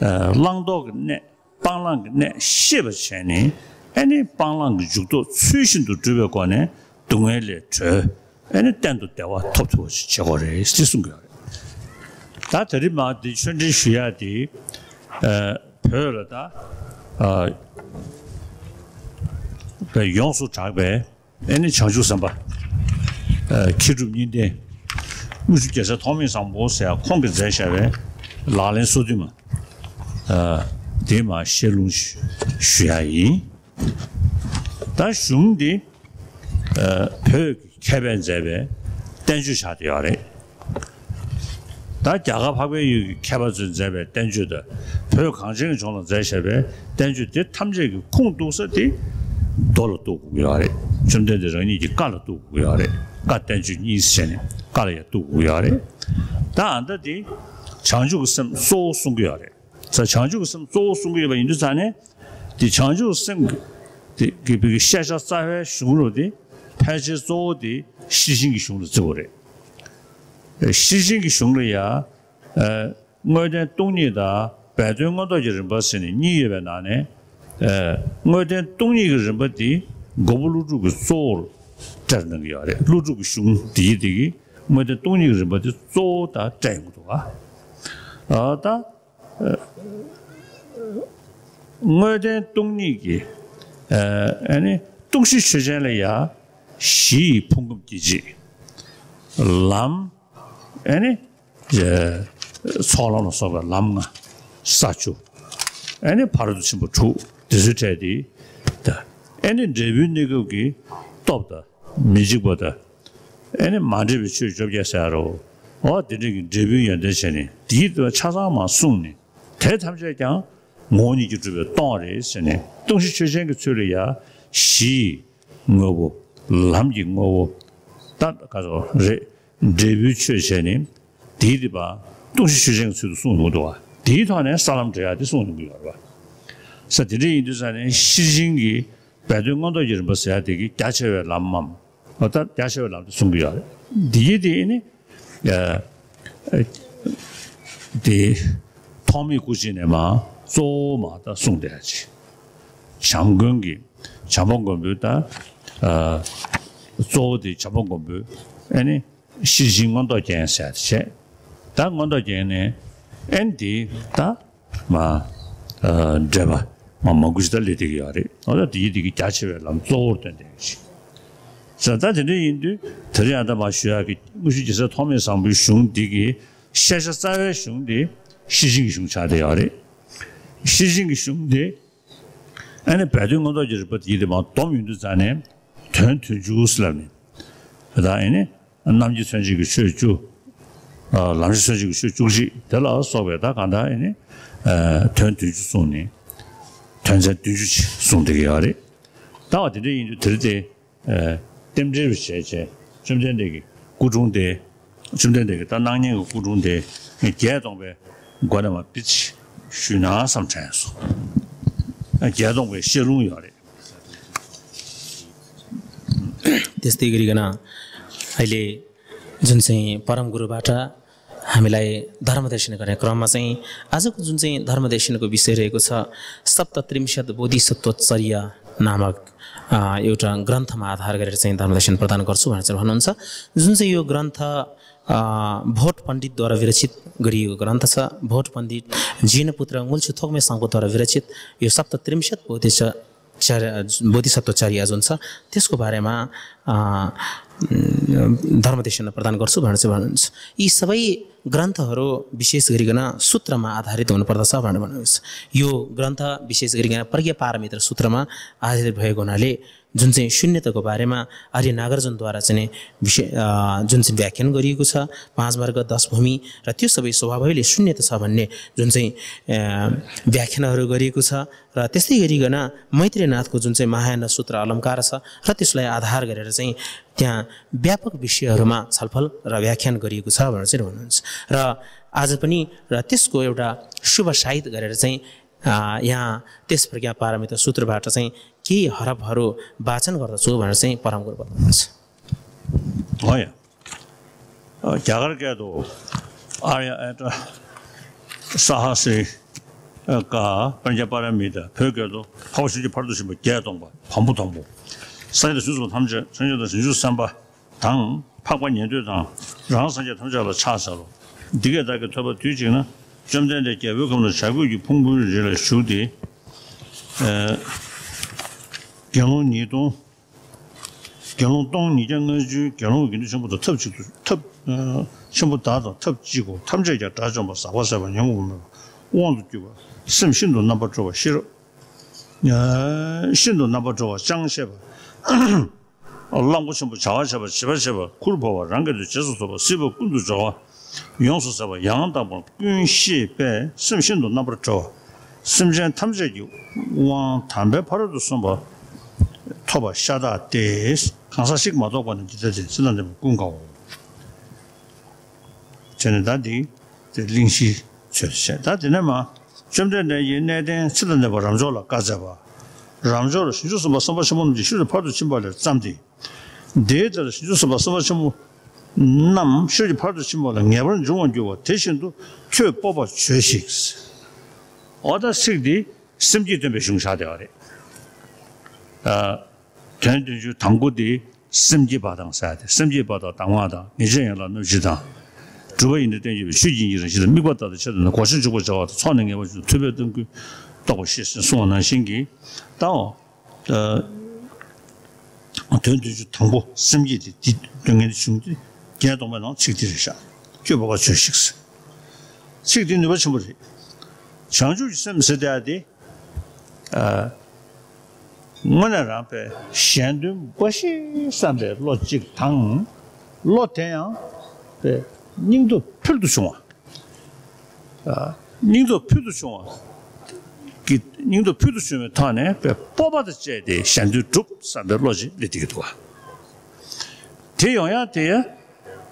ཨ་བླང་དོར་གྱི་གནས། སྤང་བླང་གི་གནས་ཤེས་པ་བྱས་ནས། ཨ་ནི་སྤང་བླང་གི་འཇུག་ལྡོག་ཚུལ་བཞིན་དུ་སྒྲུབ་པའི་སྒོ་ནས་སྡུག་བསྔལ་ལས་གྲོལ། ཨ་ནི་གཏན་དུ་བདེ་བ་ཐོབ་ཐུབ་པ་ཞིག་བྱེད་དགོས་རེད་ཅེས་གསུང་གི་ཡོད་རེད། ད་ད་རེས་མར་འདི་ཆོས་འབྲེལ་ཞུ་ཡག་དེ་ཨ་བོད་ལ་ད་ཨ་ཡོངས་སུ་གྲགས་པའི་ཨ་ནི་བྱང་ཆུབ་སེམས་དཔའ། ཨ་མཁས་གྲུབ་གཉིས་ལྡན། དངུལ་ཆུ་རྒྱལ་མཚན་ཐོགས་མེད་བཟང་པོ་ཟེར་ཡ་ཁོང་གིས་མཛད་བཞག་པའི་ལག་ལེན་སོ་བདུན་མ། ཨ་དེ་མར་བཤད་ལུང་ཞུ་ཞུ་ཡ་ཡིན། ད་གཞུང་འདི་ཨ་བོད་ཀྱི་མཁས་པས་མཛད་པའི་བསྟན་བཅོས་ཆགས་བསྡད་ཡོད་རེད། ད་རྒྱ་གར་འཕགས་པའི་ཡུལ་གྱི་མཁས་པ་ཚོས་མཛད་པའི་བསྟན་བཅོས་དང་། བོད་གངས་ཅན་གྱི་ལྗོངས་ལ་མཛད་བཞག་པའི་བསྟན་བཅོས་དེ་ཐམས་ཅད་ཀྱི་ཁུངས་གཏུགས་ས་དེ་རྡོ་ལ་གཏུགས་དགོས་ཀྱི་ཡོད་རེད། བཅོམ་ལྡན་འདས་རང་ཉིད་ཀྱི་བཀའ་ལ་གཏུགས་དགོས་ཀྱི་ཡོད་རེད། བཀའ་བསྟན་བཅོས་གཉིས་ཟེར་ནས་བཀའ་ལ་ཡང་གཏུགས་དགོས་ཀྱི་ཡོད་རེད། ད་ཨ་ད་དེ་བྱང་ཆུབ་ཀྱི་སེམས་གཙོ་བོ་གསུང་གི་ཡོད་རེད། ས་བྱང་ཆུབ་ཀྱི་སེམས་གཙོ་བོ་གསུང་གི་ཡོད་པ་ཡིན་དུས་ཙང་ནས། དེ་བྱང་ཆུབ་སེམས་ཀྱི་དེ་གི་བི་གི་ཤེས་བྱ་རྩ་བའི་གཞུང་ལུགས་དེ་ཕལ་ཆེར་གཙོ་བོ་དེ་ཤེར་ཕྱིན་གྱི་གཞུང་ལ་བརྩི་དགོས་རེད། ཤེར་ཕྱིན་གྱི་གཞུང་ལ་ཡ། ཨ་དངོས་བསྟན་སྟོང་ཉིད་དང་སྦས་དོན་མངོན་རྟོགས་ཀྱི་རིམ་པ་ཟེར་ནས་གཉིས་ཡོད་པའི་ནང་ནས། ཨ་དངོས་བསྟན་སྟོང་ཉིད་ཀྱི་རིམ་པ་དེ་མགོན་པོ་ཀླུ་སྒྲུབ་ཀྱིས་གཙོ་བོར་བཀྲལ་གནང་གི་ཡོད་རེད། ཀླུ་སྒྲུབ་ཀྱི་གཞུང་འདི་ཡི་དེ་གི་དངོས་བསྟན་སྟོང་ཉིད་ཀྱི་རིམ་པ་དེ་གཙོ་བོ་དང་བཀྲལ་ཡོང་གི་འདུག་ག་ཨ་ད། དངོས་བསྟན་སྟོང་ཉིད་ཀྱི་ཨ་ནི་སྟོང་གཞི་ཆོས་ཅན་ལ་ཡ། གཞི་ཡི་ཕུང་ཁམས་སྐྱེ་མཆེད། ལམ། ཨ་ནི་ཚོགས་ལམ་ལ་སོགས་པའི་ལམ་ལྔ། ས་བཅུ། ཨ་ནི་ཕ་རོལ་ཏུ་ཕྱིན་པ་དྲུག་འདི་ཚོའི་གྲས་དེ། ད་ཨ་ནི་འབྲས་བུའི་གནས་སྐབས་ཀྱི་སྟོབས་དང་མི་འཇིགས་པ་དང་། ཨེ་ནི་མ་འདྲེས་པའི་ཆོས་བཅོ་བརྒྱད་ཟེར་རོ། འོ་དེ་འདྲ་གི་འབྲས་བུའི་ཡོན་ཏན་བྱས་ནས་དེའི་དོན་ཆ་ཚང་མ་གསུངས་ནས། དེ་ཐམས་ཅད་ཀྱང་ངོ་བོ་ཉིད་ཀྱིས་གྲུབ་པའི་སྟོང་པ་རེད་ཟེར་ནས། སྟོང་གཞི་ཆོས་ཅན་གྱི་ཚུལ་ལ་ཡ། གཞི་ཡི་དངོས་པོ། ལམ་གྱི་དངོས་པོ། ད་ག་ཚོད་རེད། འབྲས་བུའི་ཆོས་བྱས་ནས། དེའི་རིགས་པ་སྟོང་གཞི་ཆོས་ཅན་གྱི་ཚུལ་དུ་གསུངས་ཡོང་འདུག་པ། དེའི་ཐོག་ནས་ས་ལམ་འབྲེལ་ཡག་དེ་གསུངས་ཡོང་གི་ཡོད་རེད་པ། ས་དེ་འདྲ་ཡིན་དུས་ས་ནས་ཤེར་ཕྱིན་གྱི་སྦས་དོན་མངོན་རྟོགས་ཀྱི་རིམ་པ་ཟེར་ཡག་དེ་གི་རྒྱ་ཆེ་བའི་ལམ་མམ། འོ་ད་རྒྱ་ཆེ་བའི་ལམ་དུ་གསུང་གི་ཡོད་རེད། འདི་གི་དེ་ནི། ཨ་དེ་ཐོག་མེད་སྐུ་མཆེད་ནས་མར་གཙོ་བོ་མར་ད་གསུངས་བསྡད་ཡག་ཅིག་བྱམས་མགོན་གྱི་བྱམས་པ་མགོན་པོའི་ད་ཨ་གཙོ་བོ་དེ་བྱམས་པ་མགོན་པོའི་ཨ་ནི་ཤེར་ཕྱིན་མངོན་རྟོགས་རྒྱན་ཟེར་ཡག་དེ་བྱས། ད་མངོན་རྟོགས་རྒྱན་ནས་ཨ་ནི་དེ་ད། མ། ཨ་འགྲེལ་པ་མ་མང་པོ་ཞིག་ད་སླེབས་བསྡད་ཀྱི་ཡོད་རེད། འོ་ད་དེ་ཡི་དེ་གི་རྒྱ་ཆེ་བའི་ལམ་གཙོ་བོར་སྟོན་བསྡད་ཀྱི་ཞིག་ས་ད་དེ་འདྲ་ཡིན་དུས་དེ་རིང་ཨ་ད་མ་ཞུ་ཡག་གི་དངུལ་ཆུ་རྒྱལ་མཚན་ཐོགས་མེད་བཟང་པོའི་གཞུང་འདི་གི་ཤེས་བྱ་རྩ་བའི་གཞུང་འདི་ཤེར་ཕྱིན་གྱི་གཞུང་ཆགས་བསྡད་ཡོད་རེད། ཤེར་ཕྱིན་གྱི་གཞུང་འདི་ཨ་ནི་སྦས་དོན་མངོན་རྟོགས་ཀྱི་རིམ་པ་དེ་ཡི་དེ་མར་སྡོམ་ཡོང་དུས་ཙང་ནས་དོན་བདུན་ཅུ་ཟེར་ལབ་ནས། ད་ཨ་ནི། རྣམ་འབྱེད་མཚོན་བྱེད་ཀྱི་ཆོས་བཅུ། ཨ་ལམ་བྱེད་མཚོན་བྱེད་ཀྱི་ཆོས་བཅུ་གཅིག་དེ་ལ་སོགས་པའི་ད་གང་ལྟར་ཨ་ནི། ཨ་དོན་བདུན་ཅུ་གསུངས་ནས། དོན་ཚན་བདུན་ཅུ་ཅིག་གསུངས་བསྡད་ཀྱི་ཡོད་རེད། ད་བ་དེ་འདྲ་ཡིན་དུས་དེ་རིང་དེ། ཨ་རྟེན་འབྲེལ་རུ་བྱས་བྱས་བཅོམ་ལྡན་འདས་ཀྱི་སྐུ་དྲུང་དེ། བཅོམ་ལྡན་འདས་ཀྱི་ད་སྣང་བརྙན་གྱི་སྐུ་དྲུང་དེ་བརྒྱད་སྟོང་པའི་སྒོ་ནས་མར་ཕྱེ་ཞུས་ན་བསམ་དྲན་སོང་། ཨ་བརྒྱད་སྟོང་པའི་བཤད་ལུང་ཡོད་རེད། त्यस्तै गरिकन अहिले जुन चाहिँ परम गुरुबाट हामीलाई धर्म देशन गर्ने क्रममा चाहिँ आजको जुन चाहिँ धर्म देशनको विषय रहेको छ, सप्तत्रिंशत् बोधिसत्वचर्या नामक, अ, एउटा ग्रन्थमा आधार गरेर चाहिँ धर्म देशन प्रदान गर्छु भनेर चाहिँ भन्नुहुन्छ। जुन चाहिँ यो ग्रन्थ, अ, भोट पण्डितद्वारा विरचित गरिएको ग्रन्थ छ। भोट पण्डित जिनपुत्र मूलचु थोक्मे साङ्पोद्वारा विरचित यो सप्तत्रिंशत् बोधिस-, चर्या, बोधिसत्वचर्या जुन छ, त्यसको बारेमा, अ, उम्, धर्मदेशन प्रदान गर्छु भनेर चाहिँ भन्नुहुन्छ। यी सबै ग्रन्थहरू विशेष गरिकन सूत्रमा आधारित हुनुपर्दछ भनेर भन्नुहुन्छ। यो ग्रन्थ विशेष गरिकन प्रज्ञा पारमिता सूत्रमा आधारित भएको हुनाले जुन चाहिँ शून्यताको बारेमा आर्य नागार्जुनद्वारा चाहिँ नि विषय, अ, जुन चाहिँ व्याख्यान गरिएको छ, पाँच मार्ग दस भूमि, र त्यो सबै स्वभावैले शून्यता छ भन्ने जुन चाहिँ, अ, व्याख्यानहरू गरिएको छ। र त्यस्तै गरिकन मैत्रेयनाथको जुन चाहिँ महायान सूत्र अलङ्कार छ र त्यसलाई आधार गरेर चाहिँ त्यहाँ व्यापक विषयहरूमा छलफल र व्याख्यान गरिएको छ भनेर चाहिँ भन्नुहुन्छ। र आज पनि र त्यसको एउटा शुभ साइत गरेर चाहिँ, अ, यहाँ त्यस प्रज्ञा पारमिता सूत्रबाट चाहिँ केही हरफहरू वाचन गर्दछु भनेर चाहिँ परम गुरु बताउनुहुन्छ। हो या। अ, རྒྱ་གར་སྐད་དུ། आर्य अष्टाष्टसहस्री का प्रज्ञा पारमिता། བོད་སྐད་དུ། འཕགས་པ་ཆོས་ཀྱི་ཕ་རོལ་ཏུ་ཕྱིན་པ་བརྒྱད་སྟོང་པ་བམ་པོ་དང་པོ། སངས་རྒྱས་དང་བྱང་ཆུབ་སེམས་དཔའ་ཐམས་ཅད། སངས་རྒྱས་དང་བྱང་ཆུབ་སེམས་དཔའ་དང་། འཕགས་པ་ཉན་ཐོས་དང་། རང་སངས་རྒྱས་ཐམས་ཅད་ལ་ཕྱག་འཚལ་ལོ། འདི་སྐད་བདག་གིས་ཐོས་པ་དུས་གཅིག་ན། བཅོམ་ལྡན་འདས་རྒྱལ་པོའི་ཁབ་ན་བྱ་རྒོད་ཀྱི་ཕུང་པོའི་རི་ལ་བཞུགས་ཏེ། ཨ། དགེ་སློང་ཉིས་སྟོང་། དགེ་སློང་སྟོང་ཉིས་བརྒྱ་ལྔ་བཅུའི་དགེ་སློང་གི་དགེ་འདུན་ཆེན་པོ་དང་ཐབས་གཅིག་ཏུ། ཐབས། ཨ། ཆེན་པོ་དག་དང་ཐབས་གཅིག་གོ། ཐམས་ཅད་ཀྱང་དགྲ་བཅོམ་པ། ཟག་པ་ཟད་པ། ཉོན་མོངས་པ་མེད་པ། དབང་དུ་གྱུར་པ། སེམས་ཤིན་ཏུ་རྣམ་པར་གྲོལ་བ། ཤེས་རབ། ཨ། ཤིན་ཏུ་རྣམ་པར་གྲོལ་བ། ཅང་ཤེས་པ། གླང་པོ་ཆེན་པོ། བྱ་བ་བྱེད་པ། བྱིས་པ་བྱེད་པ། ཁུར་བོར་བ། རང་གི་དོན་རྗེས་སུ་བཟུང་བ། སྲིད་པ་ཀུན་ཏུ་སྦྱོར་བ་ཡོངས་སུ་ཟད་པ། ཡང་དག་པར་ཀུན་ཤེས་པས་སེམས་ཤིན་ཏུ་རྣམ་པར་གྲོལ་བ། སེམས་ཅན་ཐམས་ཅད་ཀྱི་དབང་དམ་པའི་ཕ་རོལ་ཏུ་སོན་པ་ཐོབ་པ་ཤ་སྟག་སྟེ། གང་ཟག་གཅིག་མ་གཏོགས་པ་ནི་འདི་ལྟ་སྟེ། ཚེ་དང་ལྡན་པ་ཀུན་དགའ་བོ། བྱས་ནས་ད་འདི་དེ་གླེང་གཞིའི་ཚུལ་དུ་བཤད། ད་དེ་ནས་མ་བཅོམ་ལྡན་འདས་ཀྱིས་གནས་བརྟན་ཚེ་དང་ལྡན་པ་རབ་མཆོག་ལ་བཀའ་སྩལ་པ། རབ་མཆོག་ལ་བྱང་ཆུབ་སེམས་དཔའ་སེམས་དཔའ་ཆེན་པོ་རྣམས་ཀྱིས་ཤིན་ཏུ་ཕ་རོལ་ཏུ་ཕྱིན་པ་ལས་བརྩམས་ཏེ། དེའི་ཚེ་ལ་བྱང་ཆུབ་སེམས་དཔའ་སེམས་དཔའ་ཆེན་པོ་རྣམས་ཤེས་རབ་ཀྱི་ཕ་རོལ་ཏུ་ཕྱིན་པ་ལ་ངེས་པར་འབྱུང་བར་འགྱུར་བ་དེ་བཞིན་དུ་ཁྱོད་སྤོབས་པར་བྱོས་ཤིག། འོ་ད་ཚིག་འདི་སེམས་བསྐྱེད་སྟོན་པའི་གཞུང་ཆགས་བསྡད་པ་རེད། ཨ། དོན་བདུན་ཅུ་དང་པོ་དེ་སེམས་བསྐྱེད་པ་དང་ཟེར་ཏེ། སེམས་བསྐྱེད་པ་དང་གདམས་ངག་དང་། ངེས་ཤེས་ཡན་ལག་རྣམ་བཞི་དང་། སྒྲུབ་པ་ཡོན་ཏན་བསྟན་བཅོས་པའི་ཆོས་ཀྱི་དབྱིངས་ཀྱི་རང་བཞིན་དང་། དམིགས་པ་ལྟར་དང་ཆེད་དུ་ནི། གོ་ཆེན་འཇུག་པར་བྱ་བ་དང་། ཚོགས་ནི་ངེས་པར་འབྱུང་། ཐུབ་པས་ཀུན་རྟོགས་པར་བྱེད་ཅེས་གསུངས་པ་ནང་བཞིན་གྱི། ད་འོ། ཨ། དོན་བདུན་ཅུ་དང་པོ་སེམས་བསྐྱེད་དེ། འདི་སྟོན་མཁན་དེ་གཞུང་དེ་བརྒྱད་སྟོང་པའི་ནང་ཚིག་དེ་རེད་ཤག། ཁྱོད་སྤོབས་པར་བྱོས་ཤིག། ཚིག་དེ་ནུས་པ་ཆེན་པོ་རེད། བྱང་ཆུབ་ཀྱི་སེམས་ཟེར་དེ་ཨ་དེ། ཨ། དངོས་གནས་རང་པའི་གཞན་དོན་འབའ་ཞིག་བསམ་པའི་བློ་གཅིག་དང་། བློ་དེ་ཡང་པའི་སྙིང་སྟོབས་ཕུལ་དུ་བྱུང་བ། ཨ། སྙིང་སྟོབས་ཕུལ་དུ་བྱུང་བ་གི། སྙིང་སྟོབས་ཕུལ་དུ་བྱུང་བའི་ཐོག་ནས་པའི་སྤོབས་པ་དང་བཅས་ཏེ་གཞན་དོན་སྒྲུབ་བསམ་པའི་བློ་ཅིག་སླེབས་བསྡད་ཀྱི་འདུག་བ། དེ་ཡོང་ཡག་དེ་ཡང་བྱང་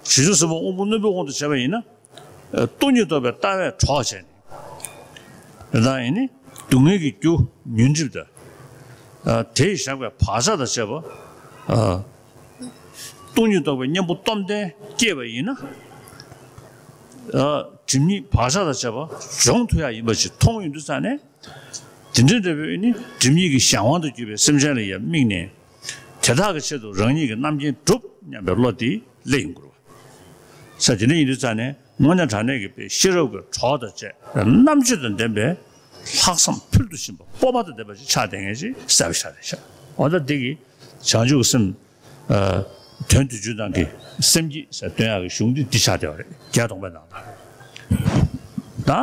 ཆུབ་སེམས་དཔའ་དབང་པོ་རྣོན་པོའི་དབང་དུ་བྱས་པ་ཡིན་ན། ཨ། སྟོང་ཉིད་རྟོགས་པའི་ལྟ་བས་གྲོགས་བྱས་ནས། དེ་དག་ཡིན་ནི་སྡུག་བསྔལ་གྱི་རྒྱུ་ཉོན་སྒྲིབ་དང་། ཨ། དེས་བཞག་པའི་བག་ཆགས་དང་བཅས་པ། ཨ། སྟོང་ཉིད་རྟོགས་པའི་གཉེན་པོ་སྟོབས་ལྡན་སྐྱེས་པ་ཡིན་ན། ཨ། སྒྲིབ་གཉིས་བག་ཆགས་དང་བཅས་པ་སྦྱོང་ཐུབ་ཡག་ཡིན་པ་ཞིག་མཐོང་ཡོང་དུས་ཙང་ནས། དེ་འདྲའི་འདྲ་བའི་ནི་སྒྲིབ་གཉིས་ཀྱི་གཞན་དབང་དུ་གྱུར་པའི་སེམས་ཅན་ལ་ཡང་དམིགས་ནས། དེ་དག་གི་ཆེད་དུ་རང་ཉིད་ཀྱི་རྣམ་མཁྱེན་སྒྲུབ་སྙམ་པའི་བློ་དེ་སླེབས་ཡོང་དགོས་པ། ས་དེ་འདྲ་ཡིན་དུས་ཙང་ནས་དངོས་གནས་དྲང་གནས་ཀྱི་པའི་ཤེས་རབ་ཀྱི་གྲོགས་དང་བཅས་རྣམ་དཔྱོད་དང་ལྡན་པའི་ལྷག་བསམ་ཕུལ་དུ་ཕྱིན་པ་སྤོབས་པ་དང་ལྡན་པ་ཞིག་ཆགས་བསྡད་མཁན་ཞིག་གསལ་པོ་ཆགས་བསྡད་ཤག། འོ་ད་འདི་གི་བྱང་ཆུབ་ཀྱི་སེམས། ཨ། དོན་བདུན་ཅུ་ནང་གི་སེམས་བསྐྱེད་ཟེར་སྟོན་ཡག་གི་གཞུང་འདི་འདི་ཆགས་བསྡད་པ་རེད། བརྒྱད་སྟོང་པའི་ནང་ལ།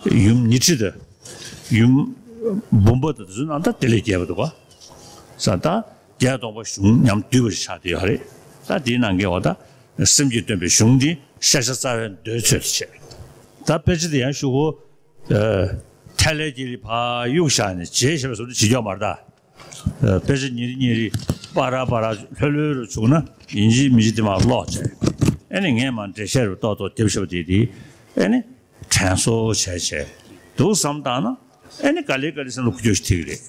ད་ཡུམ་ཉི་ཁྲི་དང་ཡུམ་བུམ་པ་དང་དེ་ཚོའི་ནང་ད་དེ་ལས་རྒྱས་པ་འདུག་ག། ས་ད་བརྒྱད་སྟོང་པ་གཞུང་ཉམས་བསྡུས་པ་ཞིག་ཆགས་བསྡད་ཡོད་རེད། ད་དེའི་ནང་གི་འོ་ད་སེམས་བསྐྱེད་སྟོན་པའི་གཞུང་འདི་ཤཱཀྱ་རྩ་བའི་མདོའི་ཚུལ་དུ་བྱས། ད་དཔེ་ཆ་དེ་ཡང་གཞུག་གུ། ཨ། ཐལ་བའི་དཀྱིལ་ལ་ཕར་གཡུགས་བཞག་ནས་རྗེས་ཤེས་པ་བཟོ་འདྲ་བྱེད་ཀྱི་ཡོད་མ་རེད་ད། ཨ། དཔེ་ཆ་ཉིན་རེ་ཉིན་རེ་པ་ར་པ་ར་ལྷོད་ལྷོད་རུ་བྱུང་ན་ཡིན་གཅིག་མིན་གཅིག་དེ་མར་ཀློག་བྱས། ཨེ་ནི་ངས་མར་འགྲེལ་བཤད་རུ་ཏོག་ཏོག་བརྒྱབ་བཞག་པ་དེ་དེ་ཨེ་ནི་དྲན་གསོ་བྱས་བྱས་འདུག་བསམ་བཏང་ན། ཨེ་ནི་ག་ལེ་ག་ལེ་སེམས་ལ་འགུལ་སྐྱོད་ཞིག་ཐེབས་ཀྱི་རེད།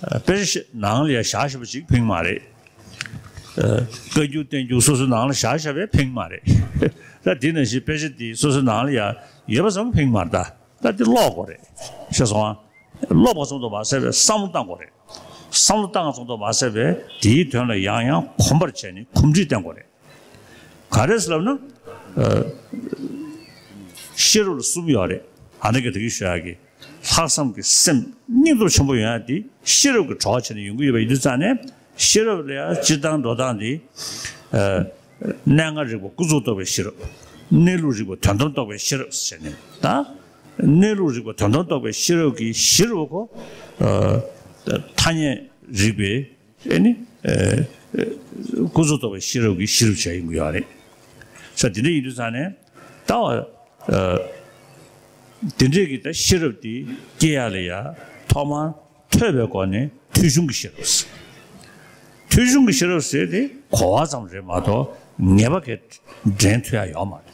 ཨ། དཔེ་ཆ་ནང་ལ་ཡ་བཞག་བཞག་པ་ཅིག་ཕན་གྱི་མ་རེད། ཨ། བཀའ་འགྱུར་བསྟན་འགྱུར་སོ་སོའི་ནང་ལ་བཞག་བཞག་པས་ཕན་གྱི་མ་རེད། ད་དེ་ནང་བཞིན་དཔེ་ཆ་དེ་སོ་སོའི་ནང་ལ་ཡ་ཡོད་པ་ཙམ་ཕན་གྱི་མ་རེད་ད། ད་དེ་ཀློག་དགོས་རེད། ཤེས་སོང་ཨ། ཀློག་པ་ཙམ་དུ་མ་ཟད་པའི་བསམ་བློ་བཏང་དགོས་རེད། བསམ་བློ་བཏང་བ་ཙམ་དུ་མ་ཟད་པའི་དེའི་དོན་ལ་ཡང་ཡང་གོམས་པར་བྱས་ནས་གོམས་འདྲིས་བསྟེན་དགོས་རེད། ག་རེ་ཟེར་ལབ་ན། ཨ། ཤེས་རབ་ལ་གསུམ་ཡོད་རེད། ཨ་ནི་གི་དེ་གི་ཞུ་ཡག་གི། ལྷག་བསམ་གྱི་སེམས་སྙིང་སྟོབས་ཆེན་པོ་ཡོང་ཡག་དེ་ཤེས་རབ་ཀྱི་གྲོགས་བྱས་ནས་ཡོང་གི་ཡོད་པ་ཡིན་དུས་ཙང་ནས། ཤེས་རབ་ལ་ཡང་སྤྱིར་བཏང་འགྲོ་སྟངས་དེ། ཨ། གནས་ལྔ་རིག་པ་ཀུན་རྫོབ་རྟོགས་པའི་ཤེས་རབ། གནས་ལུགས་རིག་པ་དོན་དམ་རྟོགས་པའི་ཤེས་རབ་ཟེར་ནས་ད། གནས་ལུགས་རིག་པ་དོན་དམ་རྟོགས་པའི་ཤེས་རབ་ཀྱི་གཞིར་འོ་ཁོ། ཨ། ཐ་སྙད་རིག་པའི། ཨེ་ནི་ཨེ་ཨེ་ཀུན་རྫོབ་རྟོགས་པའི་ཤེས་རབ་ཀྱི་ཤེས་རབ་བྱས་ཡོང་གི་ཡོད་རེད། ས་དེ་འདྲ་ཡིན་དུས་ཙང་ནས་ད་བ་ཨ་དེ་འདྲས་ཀྱི་ད་ཤེས་རབ་དེ་སྐྱེ་ཡ་ལ་ཡ་ཐོག་མར་ཐོས་པའི་སྒོ་ནས་ཐོས་བྱུང་གི་ཤེས་རབ་ཟེར། ཐོས་བྱུང་གི་ཤེས་རབ་ཟེར་དེ་གོ་བ་ཙམ་རེད་མ་གཏོགས་ངེས་པ་གས་འདྲེན་ཐུབ་ཡ་ཡོད་མ་རེད།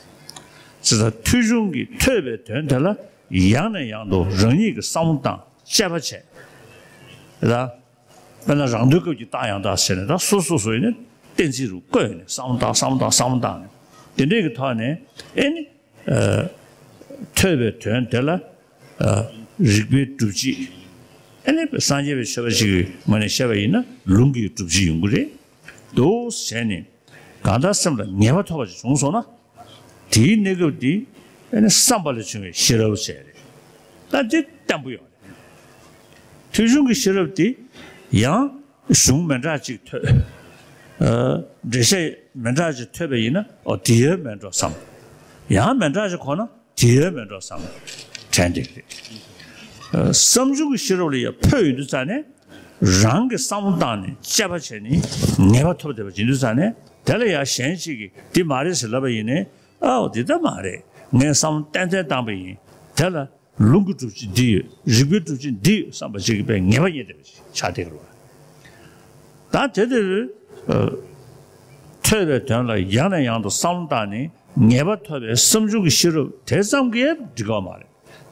ཟེར་ད་ཐོས་བྱུང་གི་ཐོས་པའི་དོན་དེ་ལ་ཡང་ནས་ཡང་དུ་རང་ཉིད་ཀྱི་བསམ་བློ་བཏང་དཔྱད་པ་བྱས། ད་དཔེར་ན་རང་དོན་སྐབས་ཀྱི་རྟགས་ཡང་དག་ཟེར་ནས་ད་སོ་སོ་སོ་ཡིན་ནས་གཏན་ཚིགས་རུ་བཀོད་ནས་བསམ་བློ་བཏང་བསམ་བློ་བཏང་བསམ་བློ་བཏང་ནས་དེ་འདྲས་ཀྱི་ཐོག་ནས་ཨེ་ནི། ཨ་ཐོས་པའི་དོན་དེ་ལ་ཨ་རིགས་པའི་སྒྲུབ་བྱེད། ཨ་ནི་སངས་རྒྱས་པའི་ཆོས་པ་ཅིག་གི་ངོས་ནས་བཤད་པ་ཡིན་ན་ལུང་གི་སྒྲུབ་བྱེད་ཡོང་གི་རེད། འདུག་བྱས་ནས་གང་ལྟར་སེམས་ལ་ངེས་པ་ཐོབ་པ་ཅིག་བྱུང་སོང་ན། དེའི་གནས་སྐབས་དེ་ཨ་ནི་བསམ་པ་ལས་བྱུང་བའི་ཤེས་རབ་བྱས་རེད། ད་འདི་བརྟན་པོ་ཡོད་རེད། ཐོས་བྱུང་གི་ཤེས་རབ་དེ་ཡང་གཞུང་མི་འདྲ་ཅིག་ཐོས། ཨ་འགྲེལ་བཤད་མི་འདྲ་ཅིག་ཐོས་པ་ཡིན་ན་ཨོ་དེ་ཡང་མི་འགྲོ་བསམ། ཡང་མི་འདྲ་ཅིག་གོ་ན་དེ་ཡང་མི་འགྲོ་བསམ། དྲན་བསྡད་ཀྱི་རེད། ཨ་བསམ་བྱུང་གི་ཤེས་རབ་ལ་ཡང་འཕོས་ཡོང་དུས་ཙང་ནས་རང་གི་བསམ་བློ་བཏང་ནས་དཔྱད་པ་བྱས་ནས་ངེས་པ་ཐོབ་བསྡད་པ་ཡིན་དུས་ཙང་ནས་དེ་ལ་ཡང་གཞན་ཞིག་གིས་འདི་མ་རེད་ཟེར་ལབ་པ་ཡིན་ནའི་ཨའོ་འདི་ལྟ་མ་རེད། ངས་བསམ་བློ་ཏན་ཏན་བཏང་པ་ཡིན། དེ་ལ་ལུང་གི་སྒྲུབ་བྱེད་འདི་ཡོད། རིགས་པའི་སྒྲུབ་བྱེད་འདི་ཡོད་བསམ་པ་ཞིག་གི་པའི་ངེས་པ་རྙེད་བསྡད་པ་ཞིག་ཆགས་བསྡད་ཀྱི་རེད་བ། ད་དེ་དེར་ཨ་ཐོས་པའི་དོན་ལ་ཡང་ནས་ཡང་དུ་བསམ་བློ་བཏང་ནས་ངེས་པ་ཐོབ་པའི་བསམ་བྱུང་གི་ཤེས་རབ་དེ་ཙམ་གྱིས་འགྲིག་གི་མ་རེད།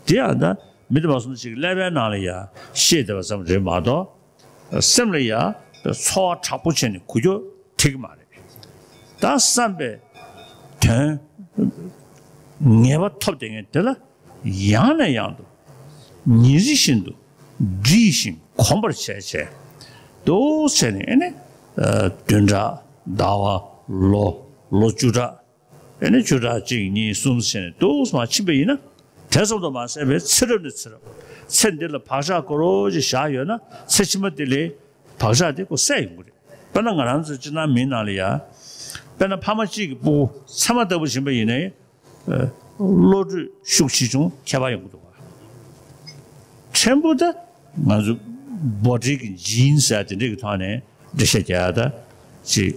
དེ་ཡང་ད་མི་དེ་མ་སོང་ཞིག་ཀླད་པའི་ནང་ལ་ཡང་ཤེས་བསྡད་པ་ཙམ་རེད་མ་གཏོགས། སེམས་ལ་ཡང་ཚོར་བ་དྲག་པོ་བྱས་ནས་འགུལ་སྐྱོད་ཐེབས་ཀྱི་མ་རེད། ད་བསམ་པའི་དོན་ངེས་པ་ཐོབ་བསྡད་མཁན་དེ་ལ་ཡང་ནས་ཡང་དུ་ཉིན་རེ་བཞིན་དུ་འདྲིས་ཤིང་གོམས་པར་བྱས་བྱས་འདུག་བྱས་ནས་ཨེ་ནི་ཨ་བདུན་ཕྲག་ཟླ་བ་ལོ་ལོ་བཅུ་ཕྲག་ཨེ་ནི་བཅུ་ཕྲག་གཅིག་གཉིས་གསུམ་བྱས་ནས་འདུག་མ་ཕྱིན་པ་ཡིན་ན་དེ་ཙམ་དུ་མ་ཟད་པའི་ཚེ་རབས་ནས་ཚེ་རབས། ཚེ་འདི་ལ་བག་ཆགས་དགོས་རོགས་ཅིག་བཞག་ཡོད་ན་ཚེ་ཕྱི་མ་འདི་ལས་བག་ཆགས་དེ་ཁོ་སད་ཡོང་གི་རེད། དཔེར་ན་ང་རང་ཚོའི་སྤྱིར་བཏང་མིའི་ནང་ལ་ཡ། དཔེར་ན་ཕ་མ་གཅིག་གི་སྤུ་གུ་ཚད་མ་ལྟ་བུ་ཡིན་པ་ཡིན་ནའི། ཨ་བློ་གྲོས་ཤུགས་ཆེ་ཆུང་ཁྱད་པར་ཡོང་གི་འདུག་ག་ཕྲན་བུ་ད་ང་ཚོ་བོ་ཊི་གི་ཇིན་ཟེར་དེ་འདྲས་ཀྱི་ཐོག་ནས་འགྲེལ་བཤད་རྒྱག་ཡ་ད་ཅིག་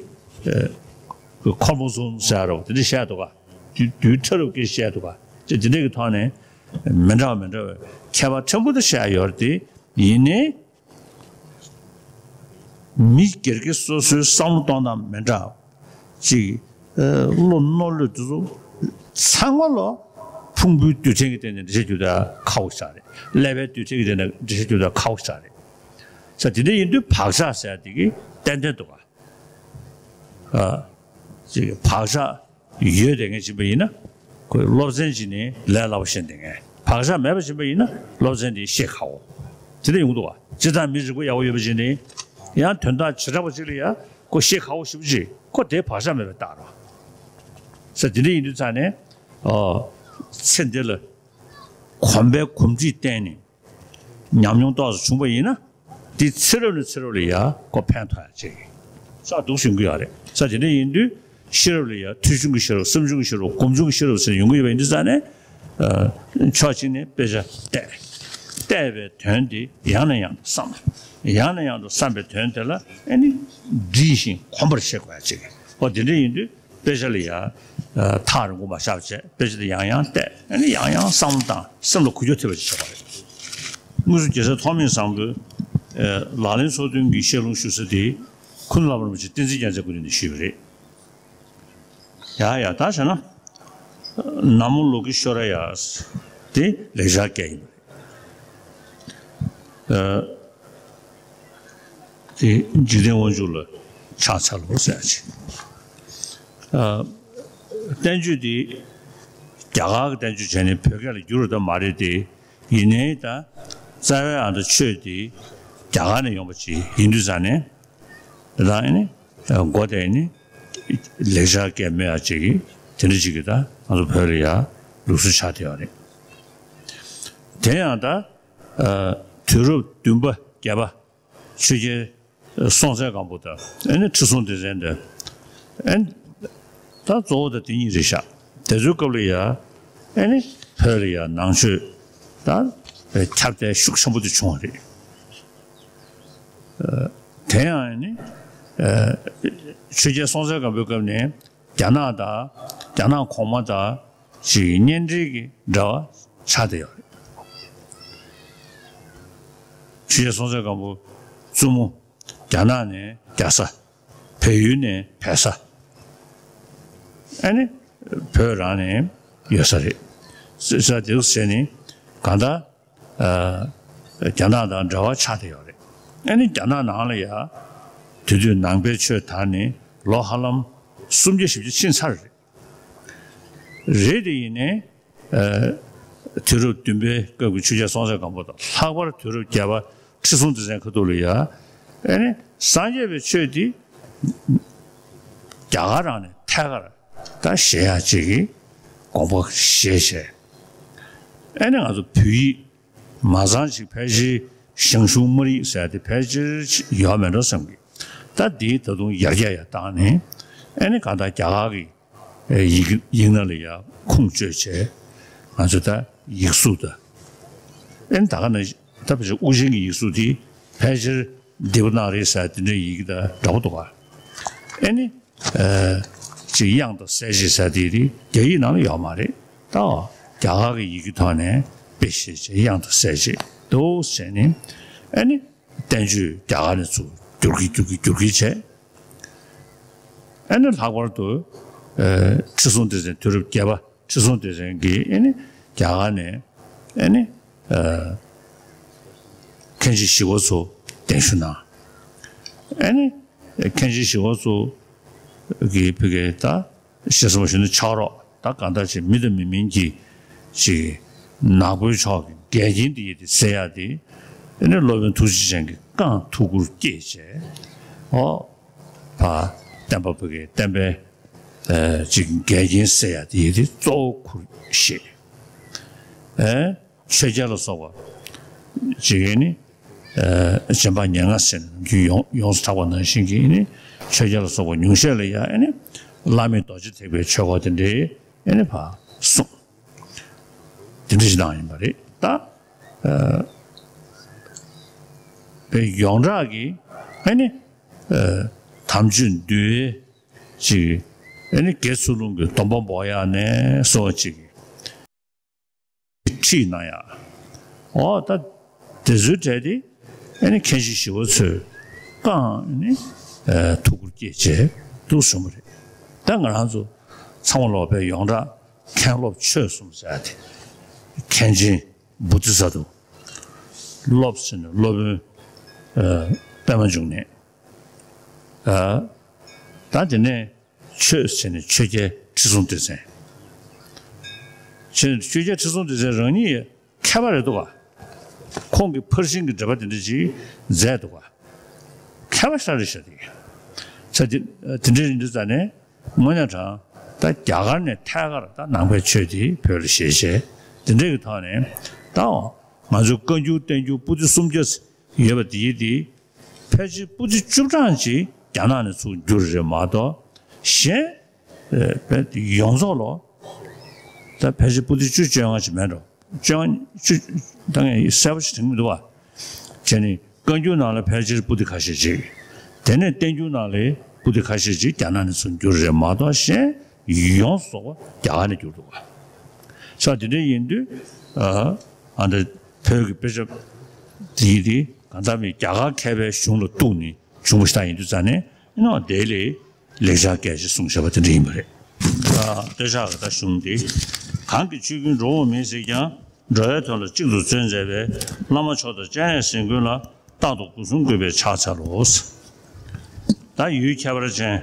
ཨ་ཁོར་མོ་སོམ་ཟེར་རོ་དེ་འདྲས་བཤད་འདུག་ག་དུས་དུས་ཕྲ་རབ་ཀྱིས་བཤད་འདུག་ག་ཅིག་དེ་འདྲས་ཀྱི་ཐོག་ནས་མི་འདྲ་བ་མི་འདྲ་བའི་ཁྱད་པར་ཕྲན་བུ་ད་བཤད་ཡོད་རེད་དེ་ཡིན་ནའི། མི་སྒེར་གྱི་སོ་སོའི་བསམ་བློ་གཏོང་སྟངས་མི་འདྲ། གཅིག་ཨ་བློ་རྣོ་ལོས་དེ་ཚོ་ཚང་མ་ལ་ཕུང་པོའི་རྡུལ་ཕྲན་གྱི་སྟེང་ནས་འགྲེལ་བཤད་རྒྱག་ད་ཁག་པོ་ཞིག་རེད། ཀླད་པའི་རྡུལ་ཕྲན་གྱི་སྟེང་ནས་འགྲེལ་བཤད་རྒྱག་ད་ཁག་པོ་ཞིག་རེད། ས་དེ་འདྲ་ཡིན་དུས་བག་ཆགས་ཟེར་དེ་གི་ཏན་ཏན་འདུག་ག་ཨ་གཅིག་བག་ཆགས། ཡོད་བསྡད་མཁན་ཡིན་པ་ཡིན་ན། ཁོས་སློབ་ཚན་གཅིག་ནས་ལས་སླ་པོ་ཤེས་བསྡད་མཁན། བག་ཆགས་མེད་པ་ཡིན་པ་ཡིན་ན་སློབ་ཚན་དེ་ཤེས་ཁག་པོ། དེ་འདྲ་ཡོང་གི་འདུག་བ། སྤྱིར་བཏང་མི་རིག་པ་ཡག་པོ་ཡོད་པ་ཅིག་ནི། ཡང་དོན་དག་བྱེ་བྲག་པ་ཅིག་ལ་ཡང་ཁོ་ཤེས་ཁག་པོ་ཞེ་པོ་ཅིག་ཁོ་དེ་བག་ཆགས་མེད་པའི་རྟགས་རེད་བ། ས་དེ་འདྲ་ཡིན་དུས་ཙང་ནས། ཨོ། ཚེ་འདི་ལ་གོམས་པའི་གོམས་འདྲིས་བརྟེན་ནས། ཉམས་མྱོང་ཏོག་ཙམ་བྱུང་བ་ཡིན་ན། འདི་ཚེ་རབས་ནས་ཚེ་རབས་ལ་ཡ་ཁོ་ཕན་ཐོགས་ཡ་ཅིག་ས་འདུག་ཞུ་གི་ཡོད་རེད། ས་དེ་འདྲ་ཡིན་དུས་ཤེས་རབ་ལ་ཡ་ཐོས་བྱུང་གི་ཤེས་རབ་བསམ་བྱུང་གི་ཤེས་རབ་སྒོམ་བྱུང་གི་ཤེས་རབ་ཟེར་ཡོང་གི་ཡོད་པ་ཡིན་དུས་ཙང་ནས། ཕྱོགས་གཅིག་ནས་དཔེ་ཆ་བལྟས། བལྟས་པའི་དོན་དེ་ཡང་ནས་ཡང་དུ་བསམ། ཡང་ནས་ཡང་དུ་བསམ་པའི་དོན་དེ་ལ་ཨ་ནི་འདྲིས་ཤིང་གོམས་པར་བྱེད་དགོས་ཡ་ཅིག་འོ་དེ་འདྲ་ཡིན་དུས། དཔེ་ཆ་ལ་ཡ། ཐག་རིང་པོ་མ་བཞག་བྱས་དཔེ་ཆ་དེ་ཡང་ཡང་བལྟས་ཨ་ནི་ཡང་ཡང་བསམ་བློ་བཏང་སེམས་ལ་འགུལ་སྐྱོད་ཐེབས་པ་ཞིག་བྱས་པ་རེད། དངོས་སུ་རྒྱལ་སྲས་ཐོགས་མེད་བཟང་པོས་ལག་ལེན་ཚོགས་ཐུན་གྱི་བཤད་ལུང་ཞུ་ས་དེ་ཁུ་ནུ་ལྷ་པ་རིན་པོ་ཆེ་བསྟན་འཛིན་རྒྱལ་མཚན་སྐུ་མདུན་ནས་ཞུས་པ་རེད། ཡ་ཡ་ད་བྱས་ན། ན་མོ་ལོ་ཀེ་ཤྭ་ར་ཡ། དེ་ལེགས་སྦྱར་སྐད་ཡིན་པ་རེད། ཨ། དེ་འཇིག་རྟེན་དབང་ཕྱུག་ལ་ཕྱག་འཚལ་ལོ་ཟེར་ཡ་ཅིག་ཨ། བསྟན་བཅོས་འདི་རྒྱ་གར་གྱི་བསྟན་བཅོས་བྱས་ནས་བོད་སྐད་ལ་བསྒྱུར་བ་ད་མ་རེད་དེ། ཡིན་ནའི་ད་རྩ་བའི་ཨ་མདོ་ཆོས་འདི་རྒྱ་གར་ནས་ཡོང་བ་ཅིག་ཡིན་དུས་ཙང་ནས། དེ་དག་ནི་མགོ་དེ་ནི་ལེགས་སྦྱར་སྐད་སྨྲས་ཡ་ཅིག་གིས་དེ་འདྲ་ཅིག་གིས་ད་ང་ཚོ་བོད་ལ་ཡ་ལུགས་སྲོལ་ཆགས་བསྡད་ཡོད་རེད། དེ་ཡང་ད་ཨ་དུས་རབས་བདུན་པ་བརྒྱད་པ་ཆོས་རྒྱལ་སྲོང་བཙན་སྒམ་པོ་དང་ཨེ་ནི་ཁྲི་སྲོང་ལྡེ་བཙན་དང་ཨེ་ད་གཙོ་བོ་ད་དེ་གཉིས་རེད་ཤག་དེ་ཚོའི་སྐབས་ལ་ཡ་ཨེ་ནི་བོད་ལ་ཡ་ནང་ཆོས་ད་ཁྱབ་གདལ་ཤུགས་ཆེན་པོ་དེ་བྱུང་བ་རེད། ཨ་ དེ་ཡང་ནི་ཆོས་རྒྱལ་སྲོང་བཙན་སྒམ་པོའི་སྐབས་ནས་རྒྱ་ནག་དང་རྒྱ་ནག་གོང་མ་དང་ཅིག་གཉེན་འབྲེལ་གྱི་འབྲེལ་བ་ཆགས་བསྡད་ཡོད་རེད། ཆོས་རྒྱལ་སྲོང་བཙན་སྒམ་པོ་བཙུན་མོ་རྒྱ་ནག་ནས་རྒྱ་བཟའ། བལ་ཡུལ་ནས་བལ་བཟའ། ཨ་ནི་བོད་རང་ནས་ཡོད་ས་རེད། ས་དེ་ཟེར་ནི་གང་ལྟར་རྒྱ་ནག་དང་འབྲེལ་བ་ཆགས་བསྡད་ཡོད་རེད། ཨ་ནི་རྒྱ་ནག་ནང་ལ་ཡ་དེ་དུས་ནང་པའི་ཆོས་དར་ནས་ལོ་ཧ་ལམ་སུམ་བརྒྱ་བཞི་བརྒྱ་ཕྱིན་ཚར་རེད། རེད་དེ་ཡིན་ནའི། དུས་རབས་བདུན་པའི་སྐབས་ཀྱི་ཆོས་རྒྱལ་སྲོང་བཙན་སྒམ་པོ་དང་ལྷག་པར་དུས་རབས་བརྒྱད་པ་ཁྲི་སྲོང་ལྡེ་བཙན་ཁ་ཐུག་ལ་ཡ། ཨ་ནི་སངས་རྒྱས་པའི་ཆོས་འདི་རྒྱ་གར་རང་ནས་ཐད་ཀར་ད་བཤད་ཡག་ཅིག་གི་དགོངས་པ་བཞེས་བྱས། ཨ་ནི་ང་ཚོ་བོད་ཡིག་མ་ཚང་ཅིག་ཕལ་ཆེར་ཞང་ཞུང་སྨར་ཡིག་ཟེར་ཡག་དེ་ཕལ་ཆེར་ཡོད་མེད་འགྲོ་བསམ་གི། ད་འདི་ད་དུང་ཡར་རྒྱས་ཡར་བཏང་ནས་ཨ་ནི་གང་ལྟར་རྒྱ་གར་གྱི་ཡིག་ཡིག་ནང་ལ་ཡང་ཁུངས་བཅོལ་བྱས། ང་ཚོ་ད་ཡིག་གཟུགས་དང་། ཨེ་ནི་ད་ག་ནང་ད་བཞིན་དབུ་ཅན་གྱི་ཡིག་གཟུགས་དེ་ཕལ་ཆེར་དེ་ཝ་ན་ག་རི་ཟེར་དེ་འདྲའི་ཡི་གེ་དང་འདྲ་པོ་འདུག་ག། ཨེ་ནི་ཅིག་དབྱངས་དང་གསལ་བྱེད་ཟེར་དེ་དེ་རྒྱ་ཡིག་ནང་ལ་ཡོད་མ་རེད། ད་རྒྱ་གར་གྱི་ཡི་གེ་ཐོག་ནས་དཔེ་བཞེས་བྱས་དབྱངས་དང་གསལ་བྱེད་འདུག་ཟེར་ནས། ཨེ་ནི། བསྟན་བཅོས་རྒྱ་གར་ནས་ཚུར་བསྒྱུར་གྱིན་བསྒྱུར་གྱིན་བསྒྱུར་གྱིན་བྱས། ཨ་ནི་ལྷག་པར་དུ་ཁྲི་སྲོང་ལྡེ་བཙན། དུས་རབས་བརྒྱད་པ་ཁྲི་སྲོང་ལྡེ་བཙན་གྱིས་ཨ་ནི་རྒྱ་གར་ནས་ཨ་ནི་མཁན་ཆེན་ཞི་བ་འཚོ་གདན་ཞུ་གནང་། ཨ་ནི་མཁན་ཆེན་ཞི་བ་འཚོ་གིས་བོད་ཀྱི་ད། ཞེས་གསུངས་པ་བཞིན་དུ་ཕྱག་རོགས་ད་གང་ལྟར་ཅིག་མི་དང་མི་མིན་གྱི་ཅིག་ནག་པོའི་ཕྱོགས་ཀྱི་འགལ་རྐྱེན་དེ་ཡི་དེ་སེལ་ཡག་དེ། ཨ་ནི་སློབ་དཔོན་ཐུགས་རྗེ་ཅན་གྱིས་བཀའ་ཐུགས་ཁུར་བསྐྱེད་བྱས། ཨོ། ཕ། བསྟན་པ་བོད་ཀྱི་བསྟན་པའི་ཅིག་འགལ་རྐྱེན་སེལ་ཡག་དེ་ཡི་དེ་གཙོ་བོ་ཁུར་བཞེས། ཨེ། ཆོས་རྒྱལ་ལ་སོགས་པ་ཅིག་ཨེ་ནི། གཞན་ཕམ་ཉེར་ལྔ་ཟེར་ནས་ནམ་རྒྱུན་ཡོངས་ཡོངས་སུ་གྲགས་པ་ནང་བཞིན་གྱི་ཨེ་ནི། ཆོས་རྒྱལ་ལ་སོགས་པ་ཉུང་ཤས་ལ་ཡང་ཨེ་ནི། བླ་མེད་རྡོ་རྗེ་ཐེག་པའི་ཆོས་སྐོར་དེ་འདྲའི་ཨེ་ནི་ཕར་གསུངས། དེ་འདྲ་ཞིག་གནང་ཡིན་པ་རེད་ད། ཨེ། ཡོངས་གྲགས་ཀྱི་ཨེ་ནི། དམ་ཆོས་འདུལ་བའི་ཅིག་ཨེ་ནི་དགེ་ཚུལ་སློང་གི་སྡོམ་པ་འབོག་ཡག་ནས་སོགས་ཅིག་ཁྲིད་གནང་ཡ། འོ་ད་དེ་ཚོའི་གྲས་དེ་ཨ་ནི་མཁན་ཆེན་ཞི་བ་འཚོས་བཀའ་ཨ་ནི་ཐུགས་ཁུར་བསྐྱེད་བྱས་འདུག་གསུངས་པ་རེད། ད་ང་རང་ཚོ་ཚང་མ་ལོག་པའི་ཡོངས་གྲགས་མཁན་སློབ་ཆོས་གསུམ་ཟེར་ཡ་དེ། མཁན་ཆེན་བོ་དྷི་ས་ཏྭ། སློབ་ཟེར་ན་སློབ་དཔོན་པདྨ་འབྱུང་གནས། ད་དེ་ནས། ཆོས་ཟེར་ནས་ཆོས་རྒྱལ་ཁྲི་སྲོང་ལྡེ་བཙན། ཆོས་ཆོས་རྒྱལ་ཁྲི་སྲོང་ལྡེ་བཙན་རང་ཉིད་མཁས་པ་རེད་འདུག་ག། ཁོང་གིས་ཕར་ཕྱིན་གྱི་འགྲེལ་པ་དེ་འདྲ་ཅིག་མཛད་འདུག་ག། མཁས་པ་ཤ་རེ་ཤ་དེ། ས་དེ་དེ་འདྲ་ཡིན་དུས་ཙ་ནས་དངོས་གནས་དྲང་ད་རྒྱ་གར་ནས་ཐད་ཀར་ད་ནང་པའི་ཆོས་དེ་བོད་ལ་བཤད་བྱས་དེ་འདྲ་གི་ཐོག་ནས་ད་ང་ཚོའི་བཀའ་འགྱུར་བསྟན་འགྱུར་པོ་ཏི་སུམ་བརྒྱ་ཡོད་པ་དེ་ཡིན་དེ། ཕལ་ཆེར་པོ་ཏི་བཅུ་གྲངས་ཅིག་རྒྱ་ནག་ནས་ཚུར་བསྒྱུར་རེད་མ་གཏོགས། གཞན་ཡོངས་རྫོགས་ལོ། ད་ཕལ་ཆེར་པོ་ཏི་བཅུ་བཅོ་ལྔ་ཅིག་མེད་འགྲོ། བཅོ་ལྔ་བཅུ། ད་ངས་གསལ་པོ་ཞིག་དྲན་གྱི་མི་འདུག་བ། བྱས་ནས་བཀའ་འགྱུར་ནང་ལ་ཕལ་ཆེར་པོ་ཏི་ཁ་ཤས་ཅིག་དེ་ནས་བསྟན་འགྱུར་ནང་ལ་པོ་ཏི་ཁ་ཤས་ཅིག་རྒྱ་ནག་ནས་ཚུར་བསྒྱུར་རེད་མ་གཏོགས་གཞན་ཡོངས་སུ་རྫོགས་པ་རྒྱ་གར་ནས་བསྒྱུར་འདུག་བ། ས་དེ་འདྲ་ཡིན་དུས། ཨ་ད་བོད་ཀྱི་དཔེ་ཆ་དེ་ཡི་དེ་གང་ལྟར་མི་རྒྱ་གར་མཁས་པའི་གཞུང་ལ་གཏུགས་ནས་བྱུང་བ་ཞིག་ཡིན་དུས་ཙ་ནས་ཨེ་ནོ་དེ་ལས་ལེགས་སྦྱར་སྐད་ཅེས་གསུངས་བཞག་པ་དེ་འདྲ་ཡིན་པ་རེད། ལྟོས་བཞག་གི་ད་གཞུང་འདི། གང་གི་ཆོས་ཀུན་འགྲོ་འོང་མིན་སྲིད་ཀྱང་། འགྲོ་བའི་དོན་ལ་གཅིག་ཏུ་བརྩོན་མཛད་པའི། བླ་མ་མཆོག་དང་སྤྱན་རས་གཟིགས་མགོན་ལ། རྟག་ཏུ་སྒོ་གསུམ་གུས་པས་ཕྱག་འཚལ་ལོ། ད་ཡུལ་ཁྱད་པར་ཅན།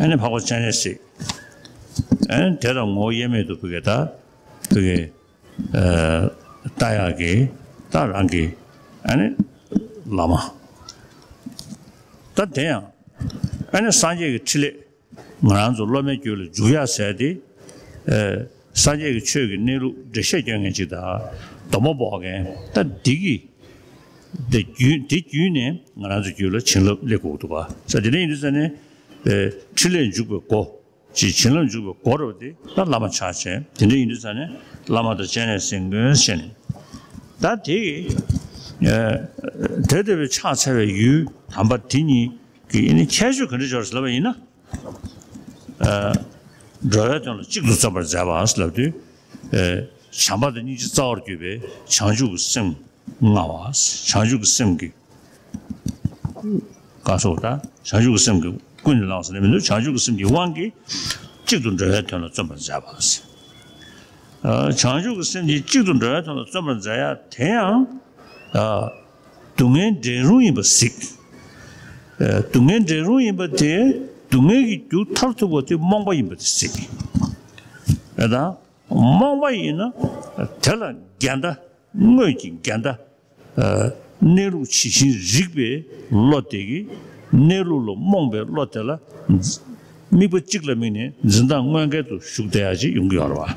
ཨེ་ནི་འཕགས་པ་སྤྱན་རས་གཟིགས། ཨེ་ནི་དེ་དང་ངོ་བོ་དབྱེར་མེད་དུ་བུ་གའི་ད་བུ་གའི། ལྟ་ཡག་གི་ད་རང་གི་ཨ་ནི་བླ་མ། ད་དེ་ཡང་ཨ་ནི་སངས་རྒྱས་ཀྱི་ཕྲིན་ལས་ང་རང་ཚོ་སློབ་མའི་རྒྱུད་ལ་འཇུག་ཡག་ཟེར་ཏེ། སངས་རྒྱས་ཀྱི་ཆོས་ཀྱི་གནས་ལུགས་འགྲེལ་བཤད་སྐྱོན་མཁན་ཅིག་དང་སྡོམ་པ་འབོག་མཁན་ད་འདི་གི་དེ་བརྒྱུད་དེ་བརྒྱུད་ནས་ང་རང་ཚོའི་རྒྱུད་ལ་བྱིན་རླབས་སླེབས་དགོས་འདུག་པ། ས་དེ་འདྲ་ཡིན་དུས་ཙ་ནས་ཕྲིན་ལས་འཇུག་པའི་སྒོ། ཅིག་བྱིན་རླབས་འཇུག་པའི་སྒོ་རུ་དེ་ད་བླ་མ་ཆགས་བྱས། དེ་འདྲ་ཡིན་དུས་ཙ་ནས་བླ་མ་དང་སྤྱན་རས་གཟིགས་མགོན་ཟེར་ནས། ད་དེ་ དེ་ལྟ་བུའི་ཕྱག་འཚལ་བའི་ཡུལ་དམ་པ་དེ་གཉིས་ཀྱི་ཨེ་ནི་ཁྱད་ཆོས་ག་འདྲ་ཡོད་ཟེར་ལབ་པ་ཡིན་ན། འགྲོ་བའི་དོན་ལ་གཅིག་ཏུ་བརྩོན་པར་མཛད་པ་ལབ་དུས། བྱམས་པ་དང་སྙིང་རྗེ་རྩ་བར་གྱུར་པའི་བྱང་ཆུབ་ཀྱི་སེམས་མངའ་བ། བྱང་ཆུབ་ཀྱི་སེམས་ཀྱི། བཀའ་སོགས་དང་བྱང་ཆུབ་ཀྱི་སེམས་ཀྱིས་ཀུན་ནས་བསླངས་ཟེར་ནས་མི་འདུག་བྱང་ཆུབ་ཀྱི་སེམས་ཀྱི་དབང་གིས་གཅིག་ཏུ་འགྲོ་བའི་དོན་ལ་བརྩོན་པར་མཛད་པ། བྱང་ཆུབ་ཀྱི་སེམས་ཀྱིས་གཅིག་ཏུ་འགྲོ་བའི་དོན་ལ་བརྩོན་པར་མཛད་ཡ་དེ་ཡང་། སྡུག་བསྔལ་འདྲེན་རུང་ཡིན་པ་གཟིགས། སྡུག་བསྔལ་འདྲེན་རུང་ཡིན་པ་དེ། སྡུག་བསྔལ་གྱི་རྒྱུ་མཐར་ཐུག་པ་དེ་རྨོངས་པ་ཡིན་པ་དེ་གཟིགས། ཨེ་ད། རྨོངས་པ་ཡིན་ན། དེ་ལ་འགལ་ཟླ། དངོས་ཀྱི་འགལ་ཟླ། གནས་ལུགས་ཇི་བཞིན་རིག་པའི་བློ་དེ་གིས་གནས་ལུགས་ལ་རྨོངས་པའི་བློ་དེ་ལ། དམིགས་པ་གཅིག་ལ་དམིགས་ནས་འཛིན་སྟངས་དངོས་འགལ་དུ་ཞུགས་བསྡད་ཡ་ཅིག་ཡོང་གི་ཡོད་རེད་བ།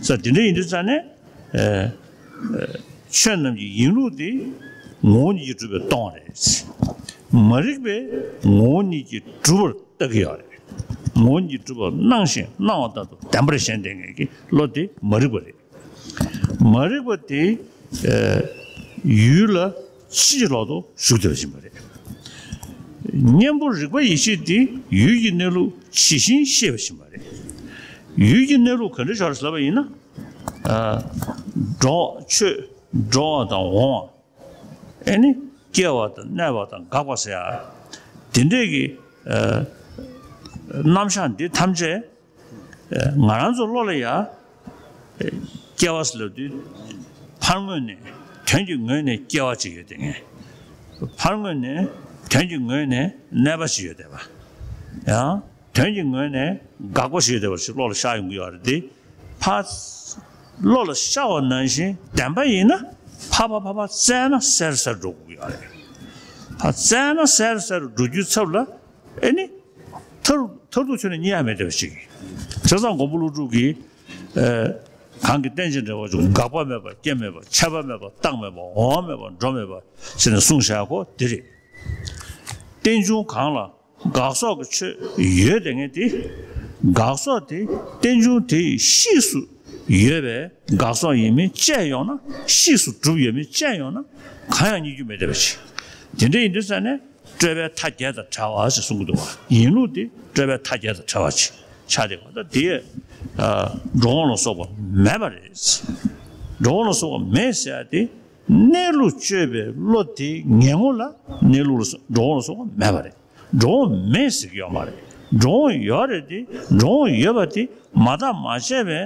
ས་དེ་འདྲ་ཡིན་དུས་ཙང་ནས། ཆོས་རྣམས་ཀྱི་ཡིན་ལུགས་དེ་ངོ་བོ་ཉིད་ཀྱིས་གྲུབ་པས་སྟོང་རེད། མ་རིག་པས་ངོ་བོ་ཉིད་ཀྱིས་གྲུབ་པར་ལྟ་གི་ཡོད་རེད། ངོ་བོ་ཉིད་ཀྱིས་གྲུབ་པར་སྣང་ཞིང་སྣང་བ་ལྟར་དུ་བདེན་པར་ཞེན་བསྡད་མཁན་གྱི་བློ་དེ་མ་རིག་པ་རེད། མ་རིག་པ་དེ་ཡུལ་ལ་ཕྱིན་ཅི་ལོག་ཏུ་ཞུགས་བསྡད་པ་ཡིན་པ་རེད། གཉེན་པོ་རིག་པ་ཡེ་ཤེས་དེ་ཡུལ་གྱི་གནས་ལུགས་ཇི་བཞིན་ཤེས་པ་ཡིན་པ་རེད། ཡུལ་གྱི་གནས་ལུགས་ག་འདྲ་ཞིག་རེད་ལབ་པ་ཡིན་ན། འགྲོ་བ་ཆོས་འགྲོ་བ་དང་འོང་བ། ཨེ་ནི་སྐྱེ་བ་དང་གནས་པ་དང་འགག་པ་ཟེར་ཡ། དེ་འདྲས་ཀྱི་རྣམ་གཞག་འདི་ཐམས་ཅད་ང་རང་ཚོ་བློ་ལ་ཡ། སྐྱེ་བ་ཟེར་ལབ་དུས་ཕར་ངོས་ནས་དོན་གྱི་ངོས་ནས་སྐྱེ་བ་ཅིག་ཡོད་དེ་ངས། ཕར་ངོས་ནས་དོན་གྱི་ངོས་ནས་གནས་པ་ཅིག་ཡོད་དེ་བ། ཡང་། དོན་གྱི་ངོས་ནས་དགག་པ་ཞིག་ཡོད་བསྡད་པ་ཞིག་བློ་ལ་ཤར་ཡོང་གི་ཡོད་རེད་དེ། ཕ། བློ་ལ་ཤར་བ་ནང་བཞིན་བདེན་པ་ཡིན་ན་ཕ་ཕ་ཕ་ཕ་བཙལ་ན་གསལ་གསལ་འགྲོ་དགོས་ཀྱི་ཡོད་རེད། ཕ་བཙལ་ན་གསལ་གསལ་འགྲོ་རྒྱུའི་ཚབ་ལ་ཨེ་ནི། མཐར་མཐར་ཐུག་ཆོས་ནི་རྙེད་ཡ་མེད་བསྡད་པ་ཞིག་བྱས་ཙང་མགོན་པོ་ཀླུ་སྒྲུབ་ཀྱིས། གང་གིས་རྟེན་ཅིང་འབྲེལ་བར་འབྱུང་། འགག་པ་མེད་པ་སྐྱེ་མེད་པ་ཆད་པ་མེད་པ་རྟག་མེད་པ་འོང་བ་མེད་པ་འགྲོ་མེད་པ་ཟེར་ནས་གསུངས་བཞག་གོ་དེ་རེད། རྟེན་འབྱུང་གང་ལ། དགག་སོགས་ཀྱི་ཆོས་ཡོད་དེ་ངེས་ཏེ། དགག་སོགས་དེ་རྟེན་འབྱུང་དེ་ཡི་གཤིས་སུ་ཡོད་པས་དགག་སོགས་ཡིན་མིན་དཔྱད་ཡོང་ན། གཤིས་སུ་གྲུབ་ཡོད་མིན་དཔྱད་ཡོང་ན་གང་ཡང་རྙེད་རྒྱུ་མེད་བསྡད་པ་ཞིག་དེ་འདྲ་ཡིན་དུས་ཙང་ནས་སྤྲོས་པའི་མཐའ་བརྒྱད་དང་བྲལ་བ་ཞེས་གསུང་གི་འདུག་བ། ཡིན་ལུགས་དེ་སྤྲོས་པའི་མཐའ་བརྒྱད་དང་བྲལ་བ་ཞིག་ཆགས་བསྡད་པ་ད་དེ། འགྲོ་འོང་ལ་སོགས་པ་མེད་པ་རེད། འགྲོ་འོང་ལ་སོགས་པ་མེད་ཟེར་ཡ་དེ། གནས་ལུགས་དཔྱོད་པའི་བློ་དེ་ངན་ངོ་ལ་གནས་ལུགས་ལ་སོགས་འགྲོ་འོང་ལ་སོགས་པ་མེད་པ་རེད། འགྲོ་འོང་མེད་ཟེར་གྱི་ཡོད་མ་རེད། འགྲོ་འོང་ཡོད་རེད་དེ། འགྲོ་འོང་ཡོད་པ་དེ་མ་བརྟགས་མ་དཔྱད་པའི་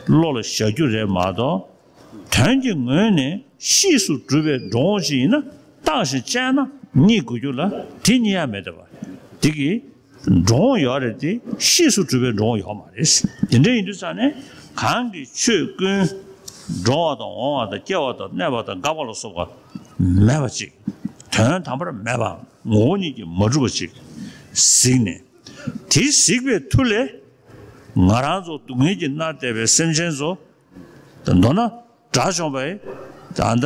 བློ་ལ་བཞག་རྒྱུ་རེད་མ་གཏོགས། དོན་གྱི་ངོས་ནས་གཤིས་སུ་གྲུབ་པའི་འགྲོ་འོང་ཞིག་ཡིན་ན་བརྟགས་ཤིང་དཔྱད་ན་རྙེད་དགོས་རྒྱུ་ལ་དེ་རྙེད་ཡ་མེད་བསྡད་པ། དེ་གིས་འགྲོ་འོང་ཡོད་རེད་དེ་གཤིས་སུ་གྲུབ་པའི་འགྲོ་འོང་ཡོད་མ་རེད། དེ་འདྲ་ཡིན་དུས་ཙང་ནས་གང་གིས་ཆོས་ཀུན་འགྲོ་བ་དང་འོང་བ་དང་སྐྱེ་བ་དང་གནས་པ་དང་འགག་པ་ལ་སོགས་པ་མེད་པ་ཅིག་དོན་དམ་པར་མེད་པའམ་ངོ་བོ་ཉིད་ཀྱིས་མ་གྲུབ་པ་ཅིག་གཟིགས་ནས། དེ་གཟིགས་པའི་མཐུ་ལས་ང་རང་ཚོ་སྡུག་བསྔལ་གྱིས་མནར་བསྡད་པའི་སེམས་ཅན་ཚོ། མདོར་ན་དགྲ་བཅོམ་པའི་ད་ལྟ་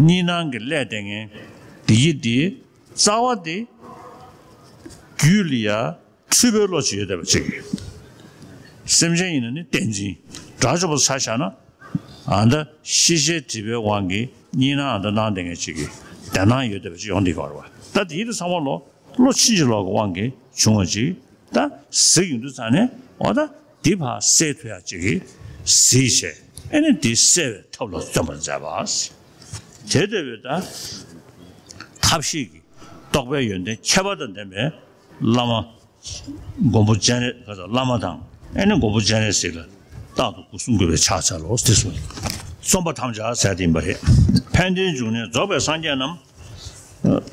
གཉིས་སྣང་གི་ཀླད་དེ་ངན་དེ་ཡི་དེ་རྩ་བ་དེ་རྒྱུད་ལ་ཡ་འཁྲུལ་པའི་བློ་ཅིག་ཡོད་བསྡད་པ་ཅིག་སེམས་ཅན་ཡིན་ན་ནི་བདེན་འཛིན། དགྲ་བཅོམ་པ་ཆ་བཞག་ན་ཨ་ད་ཤེས་བྱའི་སྒྲིབ་པའི་དབང་གིས་གཉིས་སྣང་ཨ་ད་སྣང་བསྡད་མཁན་ཅིག་གི་བདེན་སྣང་ཡོད་བསྡད་པ་ཅིག་ཡོང་བསྡད་ཀྱི་ཡོད་རེད་བ། ད་དེ་ཡི་དེ་ཚང་མ་ལོ། བློ་ཕྱིན་ཅི་ལོག་གི་དབང་གིས་བྱུང་བ་ཅིག་ད་གཟིགས་ཡོང་དུས་ཙང་ནས་འོ་ད་འདི་ཕར་སེལ་ཐུབ་ཡག་ཅིག་གིས་གཟིགས་བྱས་ཨེ་ནི་འདི་སེལ་བའི་ཐབས་ལ་བརྩོན་པར་མཛད་པ། དེ་ལྟ་བུའི་ད་ཐབས་ཤེས་ཀྱི་རྟོགས་པའི་ཡོན་ཏན་ཁྱད་པར་དང་ལྡན་པའི་བླ་མ། མགོན་པོ་སྤྱན་རས་ག་ས་བླ་མ་དང་ཨེ་ནི་མགོན་པོ་སྤྱན་རས་གཟིགས་ལ་རྟག་ཏུ་སྒོ་གསུམ་གུས་པས་ཕྱག་འཚལ་ལོ་ཟེར་གསུངས། རྩོམ་པར་དམ་བཅའ་ཟེར་དེ་ཡིན་པ་རེད། ཕན་བདེའི་འབྱུང་གནས་རྫོགས་པའི་སངས་རྒྱས་རྣམས།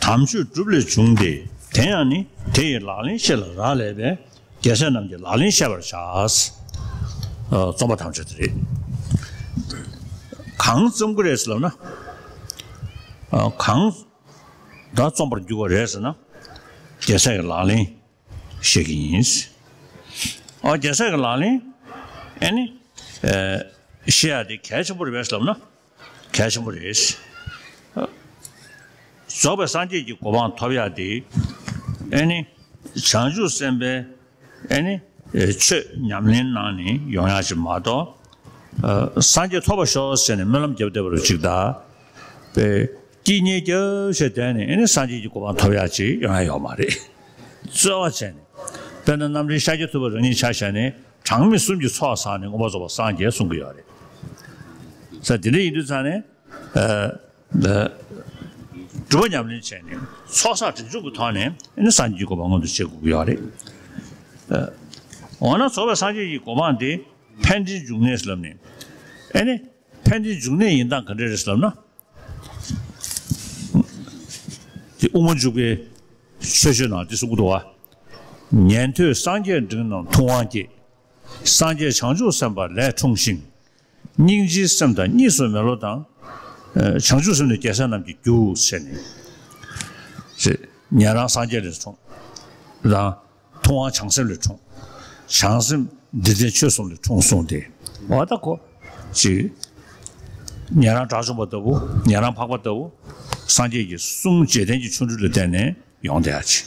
དམ་ཆོས་སྒྲུབ་ལས་བྱུང་སྟེ། དེ་ཡང་ནི་དེ་ཡི་ལག་ལེན་ཤེས་ལ་རག་ལས་པས་རྒྱལ་སྲས་རྣམས་ཀྱི་ལག་ལེན་བཤད་པར་བྱ། རྩོམ་པར་དམ་བཅའ་དེ་རེད། གང་རྩོམ་གྱི་རེད་ཟེར་ལབ་ན། གང་ད་རྩོམ་པར་འགྱུར་བ་རེད་ཟེར་ན། རྒྱལ་སྲས་ཀྱི་ལག་ལེན། བཤད་ཀྱི་ཡིན། ཨོ་རྒྱལ་སྲས་ཀྱི་ལག་ལེན་ཨེ་ནི་བཤད་ཡ་དེ་གལ་ཆེན་པོ་རེད་པས་ལབ་ན་གལ་ཆེན་པོ་རེད། རྫོགས་པའི་སངས་རྒྱས་ཀྱི་གོ་འཕང་ཐོབ་ཡ་དེ་ཨེ་ནི་བྱང་ཆུབ་སེམས་དཔའི་ཨེ་ནི་ཆོས་ཉམས་ལེན་གནང་ནས་ཡོང་ཡ་ཅིག་མ་གཏོགས། སངས་རྒྱས་ཐོབ་པར་ཤོག་ཟེར་ནས་སྨོན་ལམ་རྒྱབ་བསྡད་པ་རུ་ཅིག་དང་། པའི་སྐྱིད་ཉལ་རྒྱབ་བྱས་བསྡད་ནས་ཨེ་ནི་སངས་རྒྱས་ཀྱི་གོ་འཕང་ཐོབ་ཡག་ཅིག་ཡོང་ཡ་ཡོད་མ་རེད། རྩོལ་བ་བྱས་ནས། དཔེར་ན་རྣམ་འདྲེན་ཤཱཀྱ་ཐུབ་པ་རང་ཉིད་ཆ་བཞག་ནས་གྲངས་མེད་གསུམ་གྱི་ཚོགས་བསགས་ནས་མངོན་པར་རྫོགས་པར་སངས་རྒྱས་གསུང་གི་ཡོད་རེད། ས་དེ་འདྲ་ཡིན་དུས་ཙང་ནས། ཨ། ཨ། སྒྲུབ་པ་ཉམས་ལེན་བྱས་ནས་ཚོགས་བསགས་སྒྲིབ་སྦྱོང་གི་ཐོག་ནས་ཨེ་ནི་སངས་རྒྱས་ཀྱི་གོ་འཕང་མངོན་དུ་བྱེད་དགོས་ཀྱི་ཡོད་རེད། ཨ། འོ་ན་རྫོགས་པའི་སངས་རྒྱས་ཀྱི་གོ་འཕང་དེ་ཕན་ཕྱིར་འབྱུང་གནས་ལབ་ནས། ཨེ་ནི་ཕན་ཕྱིར་འབྱུང་གནས་ཡིན་སྟངས་ག་འདྲ་རེད་ལབ་ན། དེ་དབུ་མ་འཇུག་པའི་མཆོད་བརྗོད་ནང་དེ་གསུང་གི་འདུག་བ། ཉན་ཐོས་སངས་རྒྱས་འབྲིང་རྣམས་ཐུབ་དབང་སྐྱེས། སངས་རྒྱས་བྱང་ཆུབ་སེམས་དཔའ་ལས་འཁྲུངས་ཤིང་། སྙིང་རྗེའི་སེམས་དང་གཉིས་སུ་མེད་བློ་དང་། ཨ། བྱང་ཆུབ་སེམས་ནི་རྒྱལ་སྲས་རྣམས་ཀྱི་རྒྱུ་ཟེར་ནས། ཉན་རང་སངས་རྒྱས་ལས་འཁྲུངས། དང་། ཐུབ་དབང་བྱང་སེམས་ལས་འཁྲུངས། བྱང་སེམས་འདི་ལྡན་ཆོས་གསུམ་ལས་འཁྲུངས་གསུངས་ཏེ། འོ་ད་ཁོ། ཅིག་ཉན་རང་དགྲ་བཅོམ་པ་ལྟ་བུ། ཉན་རང་འཕགས་པ་ལྟ་བུ། སངས་རྒྱས་ཀྱི་གསུང་རྗེས་དྲན་གྱི་ཆོ་འཕྲུལ་ལ་བརྟེན་ནས་ཡོང་བསྡད་ཡ་ཅིག་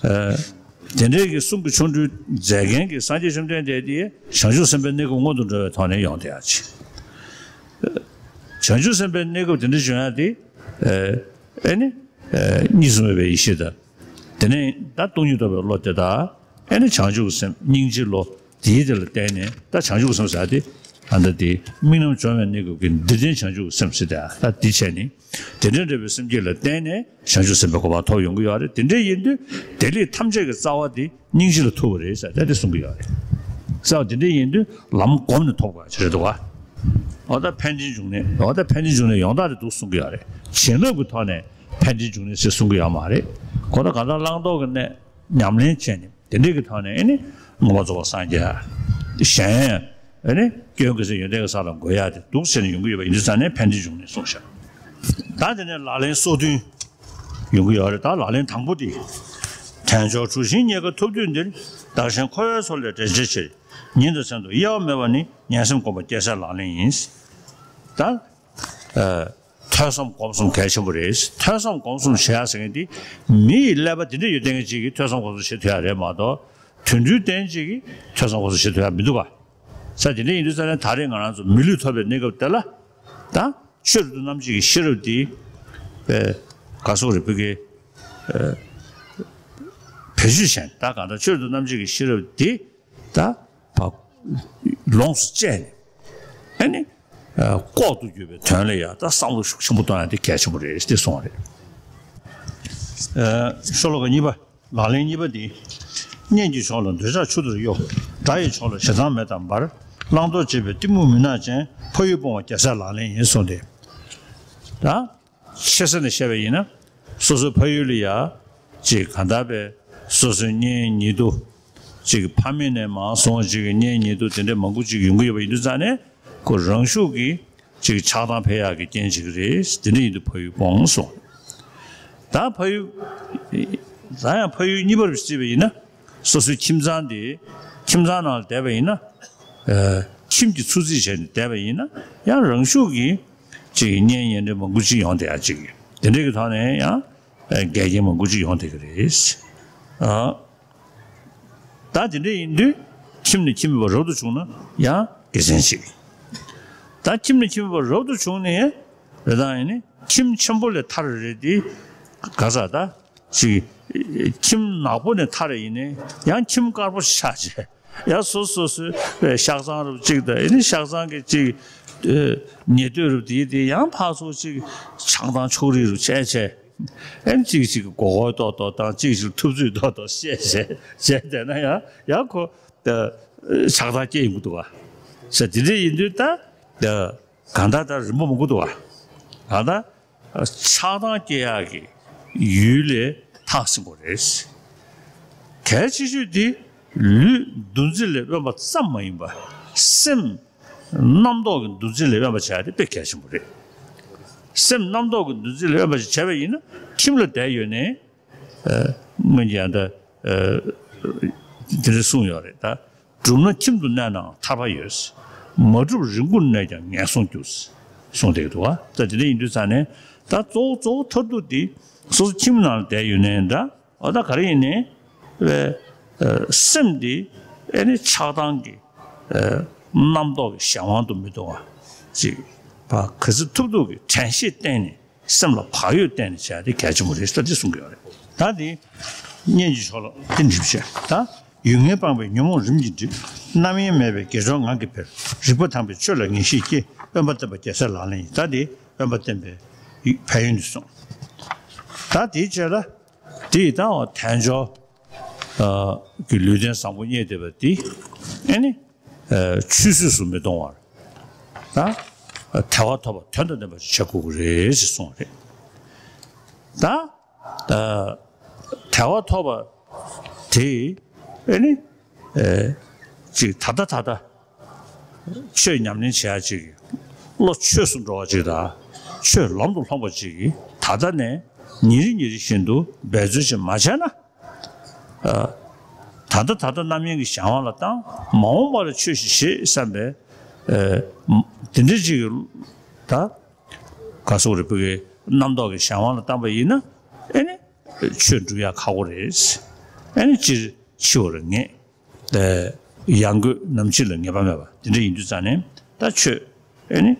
ཨ། དེ་འདྲའི་གི་གསུང་གི་ཆོ་འཕྲུལ་མཛད་མཁན་གྱི་སངས་རྒྱས་བཅོམ་ལྡན་འདས་དེ་བྱང་ཆུབ་སེམས་དཔའི་གནས་སྐབས་མངོན་དུ་འགྲོ་བའི་ཐོག་ནས་ཡོང་བསྡད་ཡ་ཅིག་བྱང་ཆུབ་སེམས་དཔའི་གནས་སྐབས་དེ་འདྲ་བྱུང་ཡ་དེ། ཨ། ཨེ་ནི། ཨ། གཉིས་སུ་མེད་པའི་ཡེ་ཤེས་དང་། དེ་ནས་ད་སྟོང་ཉིད་རྟོགས་པའི་བློ་དེ་དག་ཨེ་ནི་བྱང་ཆུབ་སེམས་སྙིང་རྗེའི་བློ་དེའི་དེ་ལ་བརྟེན་ནས་ད་བྱང་ཆུབ་སེམས་ཟེར་ཏེ། ཨ། ད་དེ་དམིགས་རྣམ་སྦྱོང་བའི་གནས་སྐབས་ཀྱི་འདི་ལྡན་བྱང་ཆུབ་སེམས་ཟེར་ཏེ། ད་འདི་བྱས་ནས་དེ་འདྲའི་འདྲ་བའི་སེམས་བསྐྱེད་ལ་བརྟེན་ནས་བྱང་ཆུབ་སེམས་དཔའི་གོ་འཕང་ཐོབ་ཡོང་གི་ཡོད་རེད། དེ་འདྲ་ཡིན་དུས་བདེ་ལེགས་ཐམས་ཅད་ཀྱི་རྩ་བ་དེ་སྙིང་རྗེ་ལ་ཐུག་པ་རེད་ཟེར་ཏེ་དེ་གསུང་གི་ཡོད་རེད། རྩ་བ་དེ་འདྲ་ཡིན་དུས་ལམ་བསྒོམས་ནས་ཐོབ་དགོས་ཡ་ཅིག་རེད་འདུག་ག་འོ་ད་ཕན་ཕྱིར་འབྱུང་གནས། འོ་ད་ཕན་ཕྱིར་འབྱུང་གནས་ཡོངས་གྲགས་དེ་འདུག་གསུང་གི་ཡོད་རེད། བྱིན་རླབས་ཀྱི་ཐོག་ནས་ཕན་ཕྱིར་འབྱུང་གནས་ཟེར་གསུང་གི་ཡོད་མ་རེད། གོ་ད་གང་ལྟར་བླང་དོར་གྱི་གནས་ཉམས་ལེན་བྱས་ནས་དེ་འདྲའི་གི་ཐོག་ནས་ཨེ་ནི་མངོན་པར་རྫོགས་པར་སངས་རྒྱས། གཞན་ཨེ་ནི་སྐྱོན་ཀུན་ཟད་ཡོན་ཏན་གྱི་ས་ལ་འགོད་ཡ་དེ་འདུག་ཟེར་ནས་ཡོང་གི་ཡོད་པ་ཡིན་དུས་ཙང་ནས་ཕན་ཕྱིར་འབྱུང་གནས་གསུངས་ཤག་ད་དེ་ནས་ལག་ལེན་སོ་བདུན་ཡོང་གི་ཡོད་རེད། ད་ལག་ལེན་དང་པོ་དེ། དལ་འབྱོར་གྲུ་བཞིའི་རྙེད་དཀའ་ཐོབ་དུས་འདིར། བདག་གཞན་འཁོར་བའི་མཚོ་ལས་བསྒྲལ་བྱའི་ཕྱིར། ཉིན་དང་མཚན་དུ་གཡེལ་བ་མེད་པ་ནི། ངན་སེམས་སྒོམ་པ་སྐྱེ་སའི་ལག་ལེན་ཡིན། ད། ཨ། ཐོས་བསམ་སྒོམ་གསུམ་གལ་ཆེན་པོ་རེད། ཐོས་བསམ་སྒོམ་གསུམ་བྱེད་ཡ་ཟེར་མཁན་དེ། མི་ཡི་ཀླད་པ་དེ་འདྲ་ཡོད་མཁན་ཅིག་གིས་ཐོས་བསམ་སྒོམ་གསུམ་བྱེད་ཐུབ་ཡ་རེད་མ་གཏོགས། དུད་འགྲོའི་སྟེང་ཅིག་གིས་ཐོས་བསམ་སྒོམ་གསུམ་བྱེད་ཐུབ་ཡ་མི་འདུག་ག་ས་དེ་འདྲ་ཡིན་དུས་ཙང་ནས་ད་རེས་ང་རང་ཚོ་མི་ལུས་ཐོབ་པའི་གནས་སྐབས་དེ་ལ། ད་ཆོས་རབ་ཏུ་རྣམ་འབྱེད་ཀྱི་ཤེས་རབ་དེ། ཨེ། ག་སོགས་རེ་བོད་ཀྱི། ཨེ། བེད་སྤྱོད་བྱས་ད་གང་ལྟར་ཆོས་རབ་ཏུ་རྣམ་འབྱེད་ཀྱི་ཤེས་རབ་དེ། ད་བ། ལོངས་སུ་སྤྱད་ནས། ཨེ་ནི། ཨེ། ལྐོག་ཏུ་གྱུར་པའི་དོན་ལ་ཡང་ད་བསམ་བློ་ཤུགས་ཆེན་པོ་གཏོང་ཡ་དེ་གལ་ཆེན་པོ་རེད་ཅེས་གསུངས་པ་རེད། ཨེ། ཤོ་ལོ་ཀ་གཉིས་པ། ལག་ལེན་གཉིས་པ་འདི། གཉེན་གྱི་ཕྱོགས་ལ་འདོད་ཆགས་ཆུ་ལྟར་གཡོ། དགྲ་ཡི་ཕྱོགས་ལ་ཞེ་སྡང་མེ་ལྟར་འབར། བླང་དོར་བྱེད་པའི་གཏི་མུག་མུན་ནག་ཅན། ཕ་ཡུལ་སྤོང་བ་རྒྱལ་སྲས་ལག་ལེན་ཡིན་གསུངས་ཏེ། ད། ཆེ་ས་ནས་བཤད་པ་ཡིན་ན། སོ་སོའི་ཕ་ཡུལ་ལ་ཡ། ཅིག་གང་ལྟར་བས་སོ་སོའི་གཉེན་ཉེ་དུ། ཅིག་ཕ་མེས་ནས་མང་སོང་ཅིག་གི་གཉེན་ཉེ་དུ་དེ་འདྲའི་མང་པོ་ཅིག་ཡོང་གི་ཡོད་པ་ཡིན་དུས་ཙང་ནས། ཁོ་རང་ཤུགས་ཀྱིས་ཅིག་ཆགས་སྡང་འཕེལ་ཡག་གི་རྐྱེན་ཅིག་རེད། དེ་འདྲ་ཡིན་དུས་ཕ་ཡུལ་སྤོང་གསུངས། ད་ཕ་ཡུལ། ད་ཡང་ཕ་ཡུལ་གཉིས་པར་བརྩིས་པ་ཡིན་ན། སོ་སོའི་ཁྱིམ་ཚང་དེ། ཁྱིམ་ཚང་ནང་ལ་བསྡད་པ་ཡིན་ན། ཨ། ཁྱིམ་གྱི་ཚུར་རྩིས་བྱས་ནས་བསྡད་པ་ཡིན་ན། ཡང་རང་ཤུགས་ཀྱིས་ཅིག་གཉེན་ཉེ་འདྲ་མང་པོ་ཅིག་ཡོང་བསྡད་ཡག་ཅིག་དེ་འདྲ་གི་ཐོག་ནས་ཡང་། ཨ། འགལ་རྐྱེན་མང་པོ་ཅིག་ཡོང་བསྡད་ཀྱི་རེད། ཨ། ད་དེ་འདྲ་ཡིན་དུས་ཁྱིམ་ནས་ཁྱིམ་མེད་པར་རབ་ཏུ་བྱུང་ན་ཡང་དགེ་མཚན་ཆེ། ད་ཁྱིམ་ནས་ཁྱིམ་མེད་པར་རབ་ཏུ་བྱུང་ནས་རེ་དང་ཡིན་ནི་ཁྱིམ་ཆེན་པོ་ལས་ཐར་རེད་དེ། ག་ས་ད་ཅིག་ཁྱིམ་ནག་པོ་ནས་ཐར་ཡིན་ནི་ཡང་ཁྱིམ་དཀར་པོ་ཆགས་བྱས། ཡང་སོ་སོ་སོའི་ཤག་ཚང་རབ་ཅིག་དང་ཡིན་ནི་ཤག་ཚང་གི་ཅིག་ཉེ་དུ་རབ་དེ་དེ་ཡང་ཕར་ཚུར་ཅིག་ཆང་དང་ཕྱུགས་རིགས་རབ་བྱས་བྱས། ཨེ་ནི་གཅིག་གཅིག་གི་མགོ་སྐོར་ཏོག་ཏོག་དང་གཅིག་གཅིག་ཐུབ་ཚོད་ཏོག་ཏོག་བཤད་བཤད་བཤད་བསྡད་ན་ཡང་ཡང་ཁོ་ཆགས་སྡང་སྐྱེ་ཡོང་གི་འདུག་ག་ས་དེ་འདྲ་ཡིན་དུས་ད་གང་ལྟར་ད་རིན་པོ་མང་པོ་འདུག་ག་གང་ལྟར་ཆགས་སྡང་སྐྱེ་ཡག་གི་ཡུལ་ལས་ཐར་ཟིན་དགོས་རེད། གལ་ཆེ་ཤོས་དེ་ལུས་འདུ་འཛི་ལས་དབེན་པ་ཙམ་མ་ཡིན་པ་སེམས། རྣམ་རྟོག་གི་འདུ་འཛི་ལས་དབེན་པ་བྱ་ཡ་དེ་དཔེ་གལ་ཆེན་པོ་རེད། སེམས་རྣམ་རྟོག་གི་འདུ་འཛི་ལས་དབེན་པ་ཞིག་བྱས་པ་ཡིན་ན་ཁྱིམ་ལ་བསྡད་ཡོད་ནའི། ཨ། སྔོན་གྱི་ཡང་ད། ཨ། དེ་འདྲ་གསུངས་ཡོད་རེད་ད། སྒྲུབ་ན་ཁྱིམ་དུ་གནས་ནའང་ཐར་པ་ཡོད། མ་སྒྲུབ་རི་མགོར་གནས་ཀྱང་ངན་སོང་རྒྱུ། གསུངས་བསྡད་ཀྱི་འདུག་བ། ད་དེ་འདྲ་ཡིན་དུས་ཙང་ནས་ད་གཙོ་བོ་གཙོ་བོ་མཐར་ཐུག་དེ་སོ་སོ་ཁྱིམ་ནང་ལ་བསྡད་ཡོད་ནའི་འདྲ། འོ་ད་ག་རེ་ཡིན་ནའི། ཨེ། ཨེ། སེམས་འདི་ཨེ་ནི་ཆགས་སྡང་གི། ཨེ། རྣམ་རྟོག་གི་གཞན་དབང་དུ་མི་གཏོང་བ་ཅིག་བ་ག་ཚོད་ཐུབ་ཐུབ་ཀྱི་དྲན་ཤེས་བསྟེན་ནས། སེམས་ལ་བག་ཡོད་བསྟེན་ནས་བྱས་ཏེ་གལ་ཆེན་པོ་རེད་ཟེར་འདི་གསུང་གི་ཡོད་རེད། ད་འདི་སྙན་གྱི་ཤོ་ལོ་འདི་འགྲིག་བྱས། ད་ཡུལ་ངན་སྤངས་པའི་ཉོན་མོངས་རིམ་གྱིས་འགྲིབ། རྣམ་གཡེང་མེད་པའི་དགེ་སྦྱོར་ངང་གིས་འཕེལ། རིག་པ་དྭངས་པའི་ཆོས་ལ་ངེས་ཤེས་སྐྱེ། དབེན་པ་བསྟེན་པ་རྒྱལ་སྲས་ལག་ལེན་ཡིན། ད་འདི་དབེན་པ་བསྟེན་པའི་ཕན་ཡོན་འདི་གསུངས། ད་དེའི་རྗེས་ལ་དེ་ཡི་ད་དལ་འབྱོར་གྱི་ལུས་རྟེན་བཟང་པོ་རྙེད་བསྡད་པ་འདི་ཨེ་ནི་ཆུད་ཟོས་སུ་མི་གཏོང་བར། ད་དལ་བ་ཐོབ་པ་དོན་དང་ལྡན་པ་ཞིག་བྱེད་དགོས་ཀྱི་རེད་ཅེས་གསུངས་པ་རེད། ད་དལ་བ་ཐོབ་པ་དེ་ཨེ་ནི་ཅིག་ད་ལྟ་ད་ལྟ་ཆོས་ཉམས་ལེན་བྱེད་ཡ་ཅིག་བློ་ཆོས་སུ་འགྲོ་བ་ཅིག་དང་ཆོས་ལམ་དུ་ལྷོངས་པ་ཅིག་ད་ལྟ་ནས་ཉིན་རེ་ཉིན་རེ་བཞིན་དུ་འབད་བརྩོན་ཅིག་མ་བྱས་ན། ད་ལྟ་ད་ལྟ་རྣམ་གཡེང་གི་གཞན་དབང་ལ་བཏང་། མ་འོངས་པ་ལ་ཆོས་ཤིག་བྱེད་བསམ་པའི་དེ་འདྲ་ཅིག་གི་ད་ག་སོག་རེ་བུ་གི་རྣམ་རྟོག་གི་གཞན་དབང་ལ་བཏང་པ་ཡིན་ན་ཨེ་ནི་ཆོས་འགྲུབ་ཡ་ཁག་པོ་རེད། ཨེ་ནི་སྤྱིར་འཆི་བར་ངེས། ཡང་སྒོས་ནམ་འཆི་ལ་ངེས་པ་མེད་པ་དེ་འདྲ་ཡིན་དུས་ཙང་ནས་ད་ཆོས་ཨེ་ནི་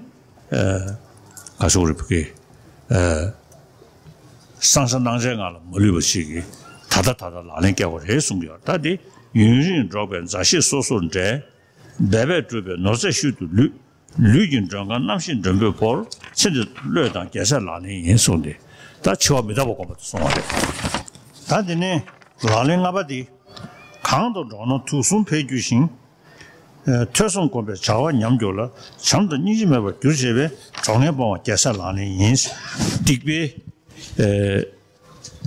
ག་སོག་རེ་བུ་གི་སང་ས་སྣང་བྱེད་ངང་ལ་མ་ལུས་པ་ཞིག་གིས་ད་ལྟ་ད་ལྟ་ལག་ལེན་བཀལ་དགོས་རེད་གསུང་གི་ཡོད། ད་དེ་ཡུན་རིང་འགྲོགས་པའི་མཛའ་བཤེས་སོ་སོར་འབྲལ། འབད་པས་བསྒྲུབས་པའི་ནོར་རྫས་ཤུལ་དུ་ལུས། ལུས་ཀྱི་མགྲོན་ཁང་རྣམ་ཤེས་མགྲོན་པོས་བོར། ཚེ་འདི་བློས་བཏང་རྒྱལ་སྲས་ལག་ལེན་ཡིན་གསུངས་ཏེ། ད་འཆི་བ་མི་རྟག་པ་སྒོམ་པ་དེ་གསུངས་པ་རེད། ད་དེ་ནས་ལག་ལེན་ལྔ་པ་དེ། གང་དུ་འགྲོ་ན་དུག་གསུམ་འཕེལ་འགྱུར་ཞིང་། ཐོས་བསམ་སྒོམ་པའི་བྱ་བ་ཉམས་འགྱུར་ལ། བྱམས་དང་སྙིང་རྗེ་མེད་པར་འགྱུར་བྱེད་པའི། གྲོགས་ངན་སྤོང་བ་རྒྱལ་སྲས་ལག་ལེན་ཡིན། སྡིག་པའི་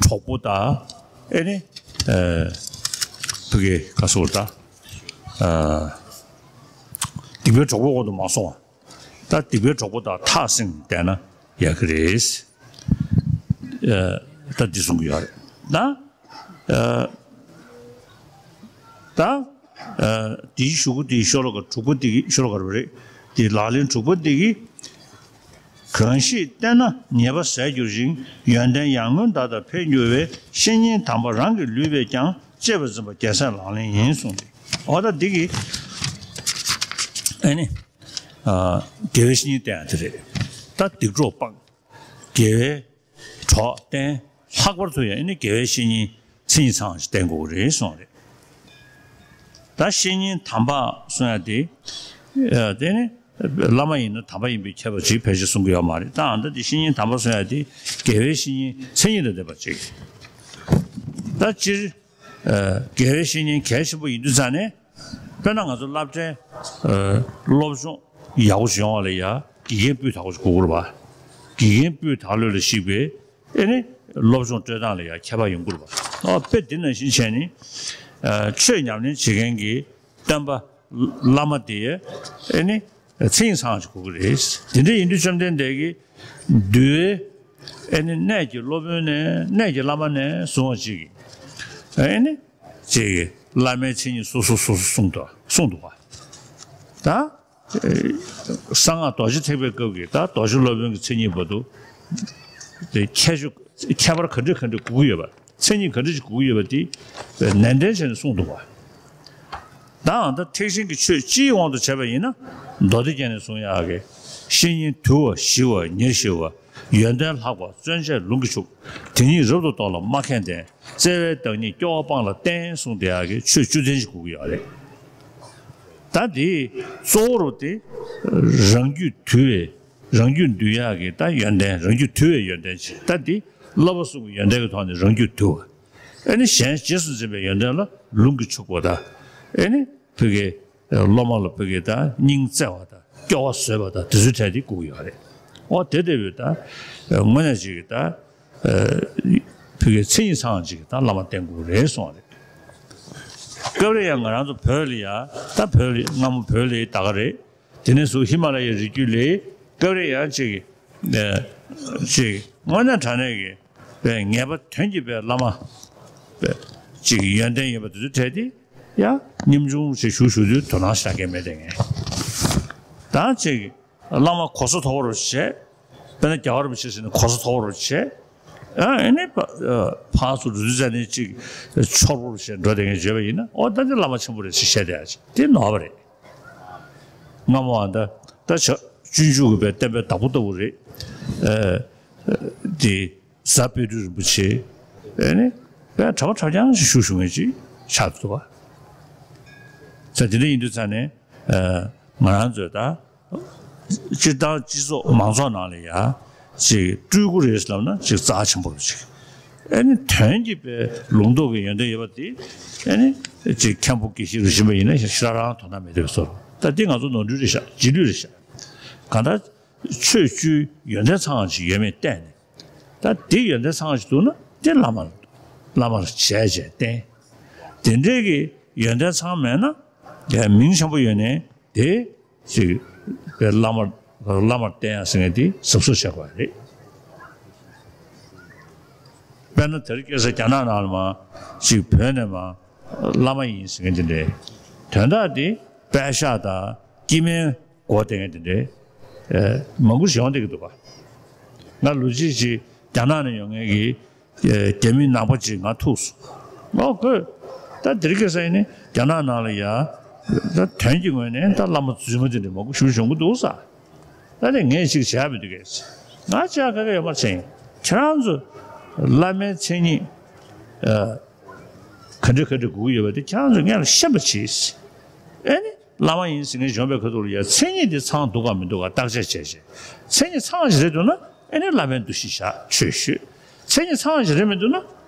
གྲོགས་པོ་དང་ཨེ་ནི་ཕ་གི་ག་སོགས་ད་སྡིག་པའི་གྲོགས་པོ་འོག་ཏུ་མ་སོང་བ། ད་སྡིག་པའི་གྲོགས་པོ་དང་ཐག་བསྲིངས་བསྡད་ན་ཡག་གི་རེད། ད་འདི་གསུང་གི་ཡོད་རེད་ད། ད། དེའི་གཞུག་གུ་དེའི་ཤོ་ལོ་ཀ་དྲུག་པ་དེ་གི་ཤོ་ལོ་ཀ་རེད་པ་རེད། དེའི་ལག་ལེན་དྲུག་པ་དེ་གི། གང་ཞིག་བསྟེན་ན་ཉེས་པ་ཟད་འགྱུར་ཞིང་། ཡོན་ཏན་ཡར་ངོའི་མདའ་ལྟར་འཕེལ་འགྱུར་བའི། བཤེས་གཉེན་དམ་པ་རང་གི་ལུས་པས་ཀྱང་། གཅེས་པར་འཛིན་པ་རྒྱལ་སྲས་ལག་ལེན་ཡིན་གསུངས་ཏེ། འོ་ད་འདི་གི་ཨེ་ནི་དགེ་བའི་བཤེས་གཉེན་བསྟེན་ཡ་དེ་རེད། ད་སྡིག་གྲོགས་སྤང་། དགེ་བའི་གྲོགས་བསྟེན། ལྷག་པར་དུ་ཡང་ཨེ་ནི་དགེ་བའི་བཤེས་གཉེན་མཚན་ཉིད་ཚང་བ་ཞིག་བསྟེན་དགོས་ཀྱི་རེད་གསུངས་རེད། ད་བཤེས་གཉེན་དམ་པ་གསུང་ཡ་དེ། དེ་ནི་བླ་མ་ཡིན་ན་དམ་པ་ཡིན་པའི་ཁྱད་པར་ཅིག་ཕལ་ཆེར་གསུང་གི་ཡོད་མ་རེད། ད་ཨ་ད་དེ་བཤེས་གཉེན་དམ་པ་གསུང་ཡ་དེ་དགེ་བའི་བཤེས་གཉེན་མཚན་ཉིད་དང་ལྡན་པ་ཅིག་ད་སྤྱིར་དགེ་བའི་བཤེས་གཉེན་གལ་ཆེན་པོ་ཡིན་དུས་ཙང་ནས། དཔེར་ན་ང་ཚོ་སློབ་གྲྭའི་སློབ་སྦྱོང་ཡག་པོ་ཞིག་ཡོང་བ་ལ་ཡ་དགེ་རྒན་སྤུས་དག་པོ་ཞིག་དགོས་ཀྱི་རེད་པ། དགེ་རྒན་སྤུས་དག་ལོས་ལ་གཞིགས་པའི་ཨེ་ནི་སློབ་སྦྱོང་སྤྲོད་སྟངས་ལ་ཡ་ཁྱད་པར་ཡོང་གི་རེད་པ། ཨ་དཔེ་འདི་ནང་བཞིན་བྱས་ནི། ཆོས་ཉམས་ལེན་བྱེད་མཁན་གྱི་སྟོན་པ་བླ་མ་དེ་ཨེ་ནི་མཚན་ཉིད་ཚང་བ་ཞིག་དགོས་ཀྱི་རེད། དེ་འདྲ་ཡིན་དུས་བཅོམ་ལྡན་འདས་ཀྱིས་འདུལ་བའི་ཨེ་ནི་གནས་ཀྱི་སློབ་དཔོན་ནས་གནས་ཀྱི་བླ་མ་ནས་བཟུང་བ་ཅིག་གིས་ཨེ་ནི། ཅེས་བླ་མའི་མཚན་ཉིད་སོ་སོ་སོ་སོ་གསུངས་འདུག་གསུངས་འདུག་པ། ད། གསང་སྔགས་རྡོ་རྗེ་ཐེག་པའི་སྐབས་ཀྱི་ད་རྡོ་རྗེ་སློབ་དཔོན་གྱི་མཚན་ཉིད་བར་དུ། དེ་ཁྱད་ཆོས་ཁྱད་པར་ག་འདྲ་ག་འདྲ་དགོས་ཀྱི་ཡོད་པ། མཚན་ཉིད་ག་འདྲ་ཞིག་དགོས་ཀྱི་ཡོད་པ་དེ། ནན་ཏན་བྱས་ནས་གསུངས་འདུག་པ། ད་ཨ་ད་ཐེག་ཆེན་གྱི་ཆོས་སྤྱིའི་དབང་དུ་བྱས་པ་ཡིན་ན། མདོ་སྡེ་རྒྱན་ནས་གསུང་ཡག་གི། བཤེས་གཉེན་དུལ་བ་ཞི་བ་ཉེར་ཞི་བ། ཡོན་ཏན་ལྷག་པ་བརྩོན་བཅས་ལུང་གིས་ཕྱུག་དེ་ཉིད་རབ་ཏུ་རྟོགས་ལ་མ་མཁས་ལྡན། བརྩེ་བའི་བདག་ཉིད་སྐྱོ་བ་སྤངས་ལ་བསྟེན་གསུངས་དེ་ཡག་གི་ཆོས་བཅུ་ལྡན་ཞིག་དགོས་ཀྱི་ཡོད་རེད། ད་དེ་གཙོ་བོ་རུ་དེ་རང་རྒྱུད་དུལ་བའི་རང་རྒྱུད་འདུལ་ཡག་གི་ད་ཡོན་ཏན་རང་རྒྱུད་དུལ་བའི་ཡོན་ཏན་ཅིག་ད་དེ་བསླབ་པ་གསུམ་གྱི་ཡོན་ཏན་གྱི་ཐོག་ནས་རང་རྒྱུད་དུལ་བ། ཨེ་ནི་གཞན་རྗེས་སུ་འཛིན་པའི་ཡོན་ཏན་ལ་ལུང་གིས་ཕྱུག་པ་དང་། ཨེ་ནི་ཕ་གི་སློབ་མ་ལ་ཕ་གི་ད་སྙིང་བརྩེ་བ་དང་སྐྱོ་བ་བཟོད་པ་དང་དེ་ཚོའི་གྲས་དེ་དགོས་ཀྱི་ཡོད་རེད། འོ་དེ་ལྟ་བུའི་ད་དངོས་གནས་ཅིག་གི་ད་ཕ་གི་མཚན་ཉིད་ཚང་ཅིག་གི་ད་བླ་མ་བསྟེན་དགོས་རེད་གསུངས་པ་རེད། སྐབས་རེ་ཡང་ང་རང་ཚོ་བོད་ལ་ཡ་ད་བོད་ལ་སྔ་མོ་བོད་ལ་ཡ་ད་ག་རེད། དེ་ནས་བཟུང་ཧི་མ་ལ་ཡའི་རི་རྒྱུད་ལས་སྐབས་རེ་ཡང་ཅིག་ཅིག་དངོས་གནས་དྲང་གནས་ཀྱི་ངེས་པ་དོན་གྱི་པའི་བླ་མ་ཅིག་ཡོན་ཏན་ཡོད་པ་དེ་ཚོ་གྲས་དེ་ཡང་ཉམ་ཆུང་ཞིག་བཞུགས་བཞུགས་དུས་དོ་སྣང་ཤར་མཁན་མེད་དེ་ངས་ད་ཅིག་བླ་མ་གོ་ས་མཐོ་བོ་རུ་བྱས། དཔེར་ན་རྒྱལ་བ་རིན་པོ་ཆེ་ཟེར་ནས་གོ་ས་མཐོ་བོ་རུ་བྱས། ཨ་ནི་ཕར་ཚུར་རུ་ཟ་ནས་ཅིག་འཆོར་བོ་རུ་བྱས་འགྲོ་དེ་ངས་བརྗོད་པ་ཡིན་ན། འོ་ད་ནི་བླ་མ་ཆེན་པོ་རེད་ཅེས་བཤད་བསྡད་ཡ་ཅིག་དེ་ནོར་བ་རེད། སྔ་མོ་ཨ་ད་ད་ཆ་ སྤྱོད་འཇུག་གི་པའི་བསྟན་པའི་བདག་པོ་ལྟ་བུ་རེད། ཨ་དེ་གཟའ་དཔལ་སྤྲུལ་རིན་པོ་ཆེ་ཨ་ནི་དཔེ་གྲགས་པ་གྲགས་རྐྱང་ཞིག་བཞུགས་བཞུགས་མཁན་ཅིག་ཆགས་འདུག་པ། ས་དེ་འདྲ་ཡིན་དུས་ཙང་ནས་ཨ་ང་རང་ཚོས་ད་སྤྱིར་བཏང་སྤྱི་ཚོགས་མང་ཚོགས་ནང་ལ་ཡ་ཅིག་སྤྲུལ་སྐུ་རེད་ལབ་ན་ཅིག་རྩ་ཆེན་པོ་རེད་ཅིག་ཨ་ནི་དོན་གྱི་པའི་ལུང་རྟོགས་ཀྱི་ཡོན་ཏན་ཡོད་པ་དེ་ཨ་ནི་ཅིག་མཁན་པོ་དགེ་བཤེས་རུ་ཤིང་པ་ཡིན་ན་ཞེ་དྲག་རང་དོ་སྣང་མེད་དུས་སོ། ད་འདི་ང་ཚོ་ནོར་འཁྲུལ་རེད་ཤག་རྗེས་ལུས་རེད་ཤག་གང་ལྟར་ཆོས་བཅུའི་ཡོན་ཏན་ཚང་བ་ཞིག་ཡོད་མེད་བལྟས་ནས། ད་འདི་ཡོན་ཏན་ཚང་བ་ཞིག་འདུག་ན་དེ་བླ་མར་བླ་མར་བྱས་བྱས་བསྟེན། དེ་འདྲའི་གི་ཡོན་ཏན་ཚང་མེད་ན་ཡ་མིང་ཆེན་པོ་ཡོད་ནས་དེ་ཅིག་བླ་མར་བླ་མར་བསྟེན་ཡ་ཟེར་མཁན་དེ་གཟབ་གཟབ་བྱེད་དགོས་རེད། དཔེར་ན་དེ་རིང་ཁ་སང་རྒྱ་ནག་ནང་ལ་མ་ཅིག་བོད་ནས་མ་བླ་མ་ཡིན་ཟེར་མཁན་དེ་འདྲའི་དོན་དག་དེ་པད་ཤག་དང་སྐྱེ་དམན་སྒོ་བསྟེན་དེ་འདྲའི་ཨེ་མང་པོ་ཞིག་ཡོང་བསྡད་ཀྱི་འདུག་པ། ང་ལོ་གཅིག་ཅིག་རྒྱ་ནག་ནས་ཡོང་མཁན་གྱི་ཨེ་རྒྱ་མི་ནང་པ་ཅིག་ང་ཐུག་སོང་། ཨོ་ཁོས་ད་དེ་རིང་ཁ་སང་ཡིན་ནི་རྒྱ་ནག་ནང་ལ་ཡ་ད་དོན་གྱི་ངོས་ནས་ད་བླ་མ་རྫུན་མ་དེ་འདྲ་མང་པོ་ཞིག་ཡོང་གི་འདུག་ས། ད་ནི་ངས་ཅིག་བྱས་མི་འདུག་གས། ང་བྱས་ག་ག་ཡོད་མ་རེད། ཁྱེད་རང་ཚོ་བླ་མའི་མཚན་ཉིད་ཨེ་ག་འདྲ་ག་འདྲ་དགོས་ཀྱི་ཡོད་པ་དེ་ཁྱེད་རང་ཚོ་སྔོན་ལ་ཤེས་པ་བྱེད། ཨེ་ནི་བླ་མ་ཡིན་ཟེར་མཁན་གཞོན་པའི་ཁ་ཐུག་ལ་ཡ་མཚན་ཉིད་དེ་ཚང་འདུག་ག་མི་འདུག་ག་བརྟག་དཔྱད་བྱས་བྱས། མཚན་ཉིད་ཚང་བ་ཞིག་རེད་འདུག་ན་ཨེ་ནི་བླ་མའི་འདུ་ཤེས་བཞག་ཆོས་ཞུས། མཚན་ཉིད་ཚང་བ་ཞིག་རེད་མི་འདུག་ན་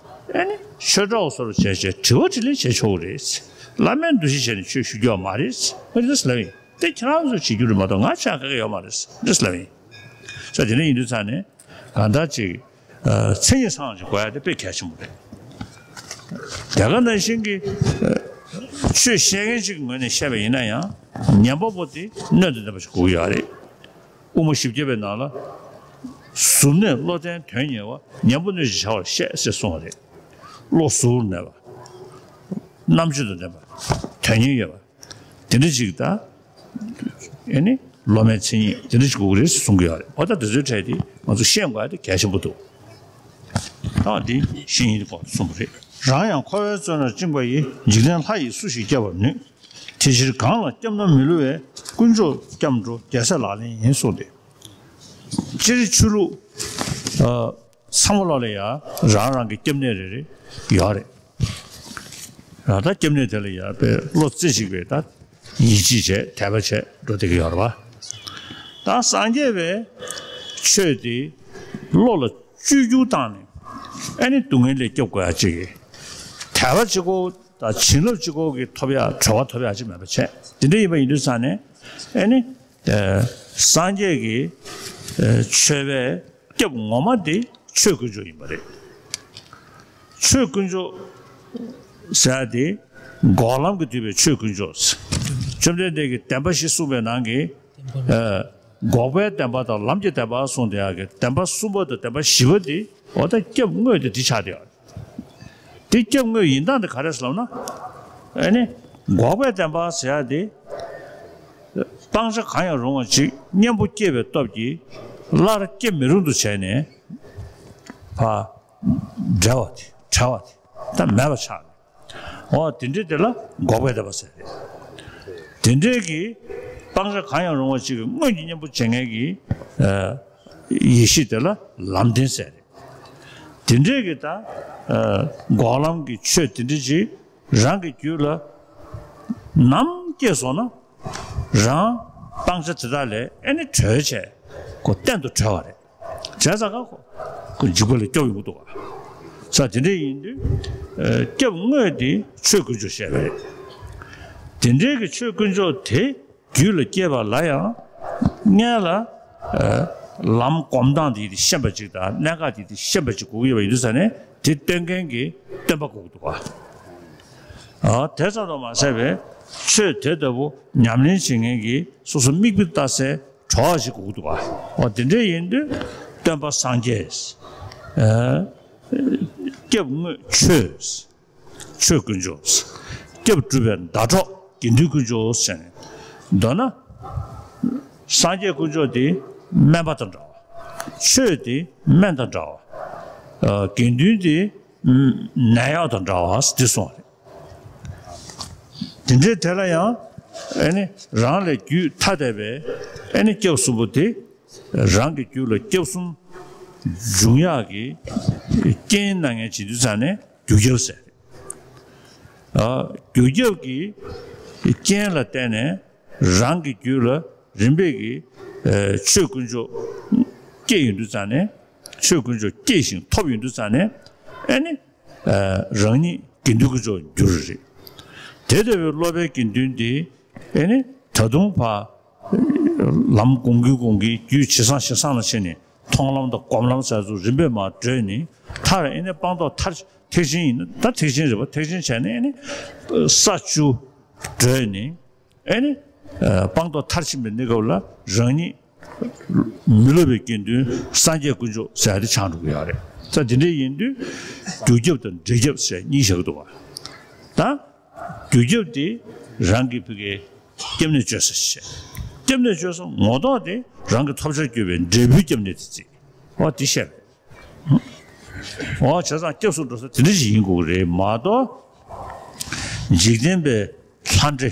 ཨེ་ནི་ཆོས་གྲོགས་སོར་བྱས་བྱས་དྲི་བ་དྲིས་ལན་བྱས་ཆོག་གི་རེད། བླ་མའི་འདུ་ཤེས་བྱས་ནས་ཆོས་ཞུ་རྒྱུ་བ་མ་རེད། ཨེ་ནི་ལབ་ཡིན། དེ་ཁྱེད་རང་ཚོས་བྱེད་རྒྱུ་རེད་མ་གཏོགས་ང་བྱས་ག་ག་ཡོད་མ་རེད་ཟེར་ལབ་ཡིན། ས་དེ་འདྲ་ཡིན་དུས་ཙང་ནས་གང་ལྟར་ཅིག་ཨ་མཚན་ཉིད་ཚང་ཅིག་དགོས་ཡ་དེ་དཔེ་གལ་ཆེན་པོ་རེད། དེ་ག་ནང་བཞིན་གྱི་ཨ་ཆོས་བཤད་མཁན་ཅིག་གི་ངོས་ནས་བཤད་པ་ཡིན་ན་ཡང་ཉན་པ་པོ་དེ་སྣོད་དང་ལྡན་པ་ཞིག་དགོས་ཀྱི་ཡོད་རེད། དབུ་མ་བཞི་བརྒྱ་པའི་ནང་ལ་ཟུར་གནས་བློ་ལྡན་དོན་གཉེར་བ། ཉན་པོ་སྣོད་ཀྱི་བྱ་བར་བཤད་ཟེར་གསུངས་པ་རེད། བློ་གཟུར་གནས་པ། རྣམ་དཔྱོད་དང་ལྡན་པ། དོན་གཉེར་ཡོད་པ། དེ་འདྲ་ཅིག་དང་། ཨེ་ནི་སློབ་མའི་མཚན་ཉིད་དེ་འདྲ་ཅིག་དགོས་ཀྱི་རེད་ཟེར་གསུང་གི་ཡོད་རེད། འོ་ད་དེ་ཚོའི་གྲས་དེ་ང་ཚོ་ཤེས་དགོས་ཡ་དེ་གལ་ཆེན་པོ་འདུག་ད་འདི་ཤེས་ཡིན་དེ་སྐོར་གསུངས་པ་རེད། རང་ཡང་འཁོར་བའི་བཙོན་རར་བཅིངས་པ་ཡི། འཇིག་རྟེན་ལྷ་ཡིས་སུ་ཞིག་བསྐྱབ་པར་ནུས། དེ་ཕྱིར་གང་ལ་སྐྱབས་ན་མི་བསླུ་བའི། དཀོན་མཆོག་སྐྱབས་འགྲོ་རྒྱལ་སྲས་ལག་ལེན་ཡིན་གསུངས་ཏེ། སྤྱིར་ཆོས་ལུགས་ཨ་ཚང་མ་ལོག་ལ་ཡ་རང་རང་གི་སྐྱབས་གནས་རེ་རེ་ཡོད་རེད། ད་སྐྱབས་གནས་དེ་ལ་ཡ་དཔེ་བློ་རྩེ་གཅིག་པའི་ད་ཡིད་ཆེས་བྱས་དད་པ་བྱས་འགྲོ་བསྡད་ཀྱི་ཡོད་རེད་པ། ད་སངས་རྒྱས་པའི་ཆོས་དེ་བློ་ལ་བཅོས་བསྒྱུར་བཏང་ནས་ཨ་ནི་སྡུག་བསྔལ་ལས་སྐྱོབ་དགོས་ཡ་གཅིག་གིས། དད་པ་གཅིག་པོ་དང་བྱིན་རླབས་གཅིག་པོ་གིས་ཐོབ་ཡ་གྲོལ་བ་ཐོབ་ཡ་གཅིག་མེད་པ་བྱས། དེ་འདྲ་ཡིན་པ་ཡིན་དུས་ཙང་ནས་ཨ་ནི་ཨ་སངས་རྒྱས་ཀྱི་ཨ་ཆོས་པའི་སྐྱབས་ངོ་མ་དེ་ཆོས་དཀོན་མཆོག་ཡིན་པ་རེད། ཆོས་དཀོན་མཆོག་ཟེར་ཡ་དེ་འགོག་ལམ་གྱིས་བསྡུས་པའི་ཆོས་དཀོན་མཆོག་བཅོམ་ལྡན་འདས་ཀྱིས་བདེན་པ་བཞི་གསུངས་པའི་ནང་གི་ཨ་འགོག་པའི་བདེན་པ་དང་ལམ་གྱི་བདེན་པ་གསུངས་བསྡད་ཡ་གི་བདེན་པ་གསུམ་པ་དང་བདེན་པ་བཞི་པ་དེ་འོ་ད་སྐྱབས་དངོས་དེ་འདི་ཆགས་བསྡད་ཡོད། དེ་སྐྱབས་དངོས་ཡིན་སྟངས་དེ་ག་རེ་ཟེར་ལབ་ན། ཨ་ནི་འགོག་པའི་བདེན་པ་ཟེར་ཡ་དེ། སྤང་བྱ་གང་ཡང་རུང་བ་ཅིག་གཉེན་པོ་སྐྱེས་པའི་སྟོབས་ཀྱིས་སླར་སྐྱེ་མི་རུང་དུ་བྱས་ནས། ཕ། བྲལ་བ་དེ་བྲལ་བ་དེ་ད་མེད་པ་ཆགས་ནས། འོ་དེ་འདྲའི་དེ་ལ་འགོག་པའི་བདེན་པ་ཟེར་རེད། དེ་འདྲའི་གི་སྤང་བྱ་གང་ཡང་རུང་བ་ཅིག་གི་དངོས་ཀྱི་གཉེན་པོ་བྱེད་མཁན་གྱི་ཨ་ཡེ་ཤེས་དེ་ལ་ལམ་བདེན་ཟེར་རེད། དེ་འདྲའི་གི་ད་ཨ་འགོག་ལམ་གྱི་ཆོས་དེ་འདྲ་ཅིག་རང་གི་རྒྱུད་ལ་ནམ་སྐྱེས་སོང་ན་རང་སྤང་བྱ་དེ་དག་ལས་ཨེ་ནི་གྲོལ་བྱས་ཁོ་གཏན་དུ་གྲོལ་བ་རེད། བྱས་ཙང་ཁོ་ཁོ་འཇིགས་པ་ལས་སྐྱོབ་ཡོང་གི་འདུག་ག་ས་དེ་འདྲ་ཡིན་དུས་ཨ་སྐྱབས་དངོས་དེ་ཆོས་དཀོན་མཆོག་བཤད་པ་རེད། དེ་འདྲའི་གི་ཆོས་དཀོན་མཆོག་དེ་རྒྱུད་ལ་སྐྱེས་པ་ལ་ཡང་སྔོན་ལ་ཨ་ལམ་སྒོམ་སྟངས་དེ་ཤེས་པ་ཅིག་དང་གནད་འགག་དེ་ཤེས་པ་ཅིག་དགོས་ཀྱི་ཡོད་པ་ཡིན་དུས་ཙང་ནས་དེ་སྟོན་མཁན་གྱི་སྟོན་པ་དགོས་ཀྱི་འདུག་ག་ཨ་དེ་ཙམ་དུ་མ་ཟད་པའི་ཆོས་དེ་ལྟ་བུ་ཉམས་ལེན་བྱེད་མཁན་གྱི་སོ་སོ་མིག་དཔེ་ལྟ་སའི་གྲོགས་ཤིག་དགོས་ཀྱི་འདུག་ག་འོ་དེ་འདྲ་ཡིན་དུས་སྟོན་པ་སངས་རྒྱས། ཨ་སྐྱབས་དངོས་ཆོས། ཆོས་དཀོན་མཆོག་སྐྱབས་སྒྲུབ་པའི་ཟླ་གྲོགས་དགེ་འདུན་དཀོན་མཆོག་ཟེར་ནས། མདོར་ན། སངས་རྒྱས་དཀོན་མཆོག་དེ་སྨན་པ་དང་འདྲ་བ། ཆོས་དེ་སྨན་དང་འདྲ་བ། ཨ་དགེ་འདུན་དེ་ནད་གཡོག་དང་འདྲ་བ་འདི་གསུངས་པ་རེད། དེ་འདྲའི་དེ་ལ་ཡང་ ཨེ་ནི་རང་ལས་རྒྱུད་ཐ་དད་པའི་ཨེ་ནི་སྐྱབས་གསུམ་པོ་དེ་རང་གི་རྒྱུད་ལ་སྐྱབས་གསུམ་འབྱུང་ཡག་གི་རྐྱེན་གནང་མཁན་བྱེད་དུས་ཙང་ནས་རྒྱུ་རྒྱབ་ཟེར། ཨ། རྒྱུ་རྒྱབ་ཀྱི་རྐྱེན་ལ་བརྟེན་ནས་རང་གི་རྒྱུད་ལ་རིམ་པས་ཀྱི་ཨ་ཆོས་དཀོན་མཆོག་སྐྱེས་ཡོང་དུས་ཙང་ནས། ཆོས་དཀོན་མཆོག་སྐྱེས་ཤིང་ཐོབ་ཡོང་དུས་ཙང་ནས་ཨེ་ནི་ཨ་རང་ཉིད་དགེ་འདུན་དཀོན་མཆོག་འགྱུར་རེད། དེ་ལྟ་བུའི་སློབ་པའི་དགེ་འདུན་དེ་ཨེ་ནི་ད་དུང་ཕར་ལམ་གོང་གི་གོང་གི་རྒྱུད་ཇེ་བཟང་ཇེ་བཟང་ལ་ཕྱིན་ནས་མཐོང་ལམ་དང་སྒོམ་ལམ་ཟེར་ཚུལ་རིམ་པས་མར་བགྲོད་ནས། མཐར་ཨེ་ནི་སྤངས་རྟོགས་མཐར་ཐེག་ཆེན་ཡིན་ན་ད་ཐེག་ཆེན་རེད་པ། ཐེག་ཆེན་བྱས་ནས་ཨེ་ནི་ས་བཅུ་བགྲོད་ནས། ཨེ་ནི་ཨ་སྤངས་རྟོགས་མཐར་ཕྱིན་པའི་གནས་སྐབས་ལ་རང་ཉིད་མི་སློབ་པའི་དགེ་འདུན་སངས་རྒྱས་དཀོན་མཆོག་ཟེར་ཡ་དེ་ཆགས་འགྲོ་གི་ཡོད་རེད། ད་དེ་འདྲ་ཡིན་དུས་རྒྱུ་རྒྱབ་དང་འབྲས་རྒྱབ་ཟེར་གཉིས་བཞག་གི་འདུག་བ། ད་རྒྱུ་རྒྱབ་དེ་རང་གི་ཕ་གིའི་སྐྱབས་གནས་བཅོལ་ས་ཞིག་བྱས། སྐྱབས་གནས་བཅོལ་ས་ངོ་ཐོག་དེ་རང་གི་ཐོབ་བྱར་གྱུར་པའི་འབྲས་བུའི་སྐྱབས་གནས་དེ་བརྩིས། འོ་དེ་བཤད་པ་རེད། འོ་བྱས་ཙང་སྐྱབས་སུ་འགྲོ་ས་དེ་འདྲ་ཞིག་ཡིན་དགོས་ཀྱི་རེད་མ་གཏོགས། འཇིག་རྟེན་པའི་ལྷ་འདྲེ་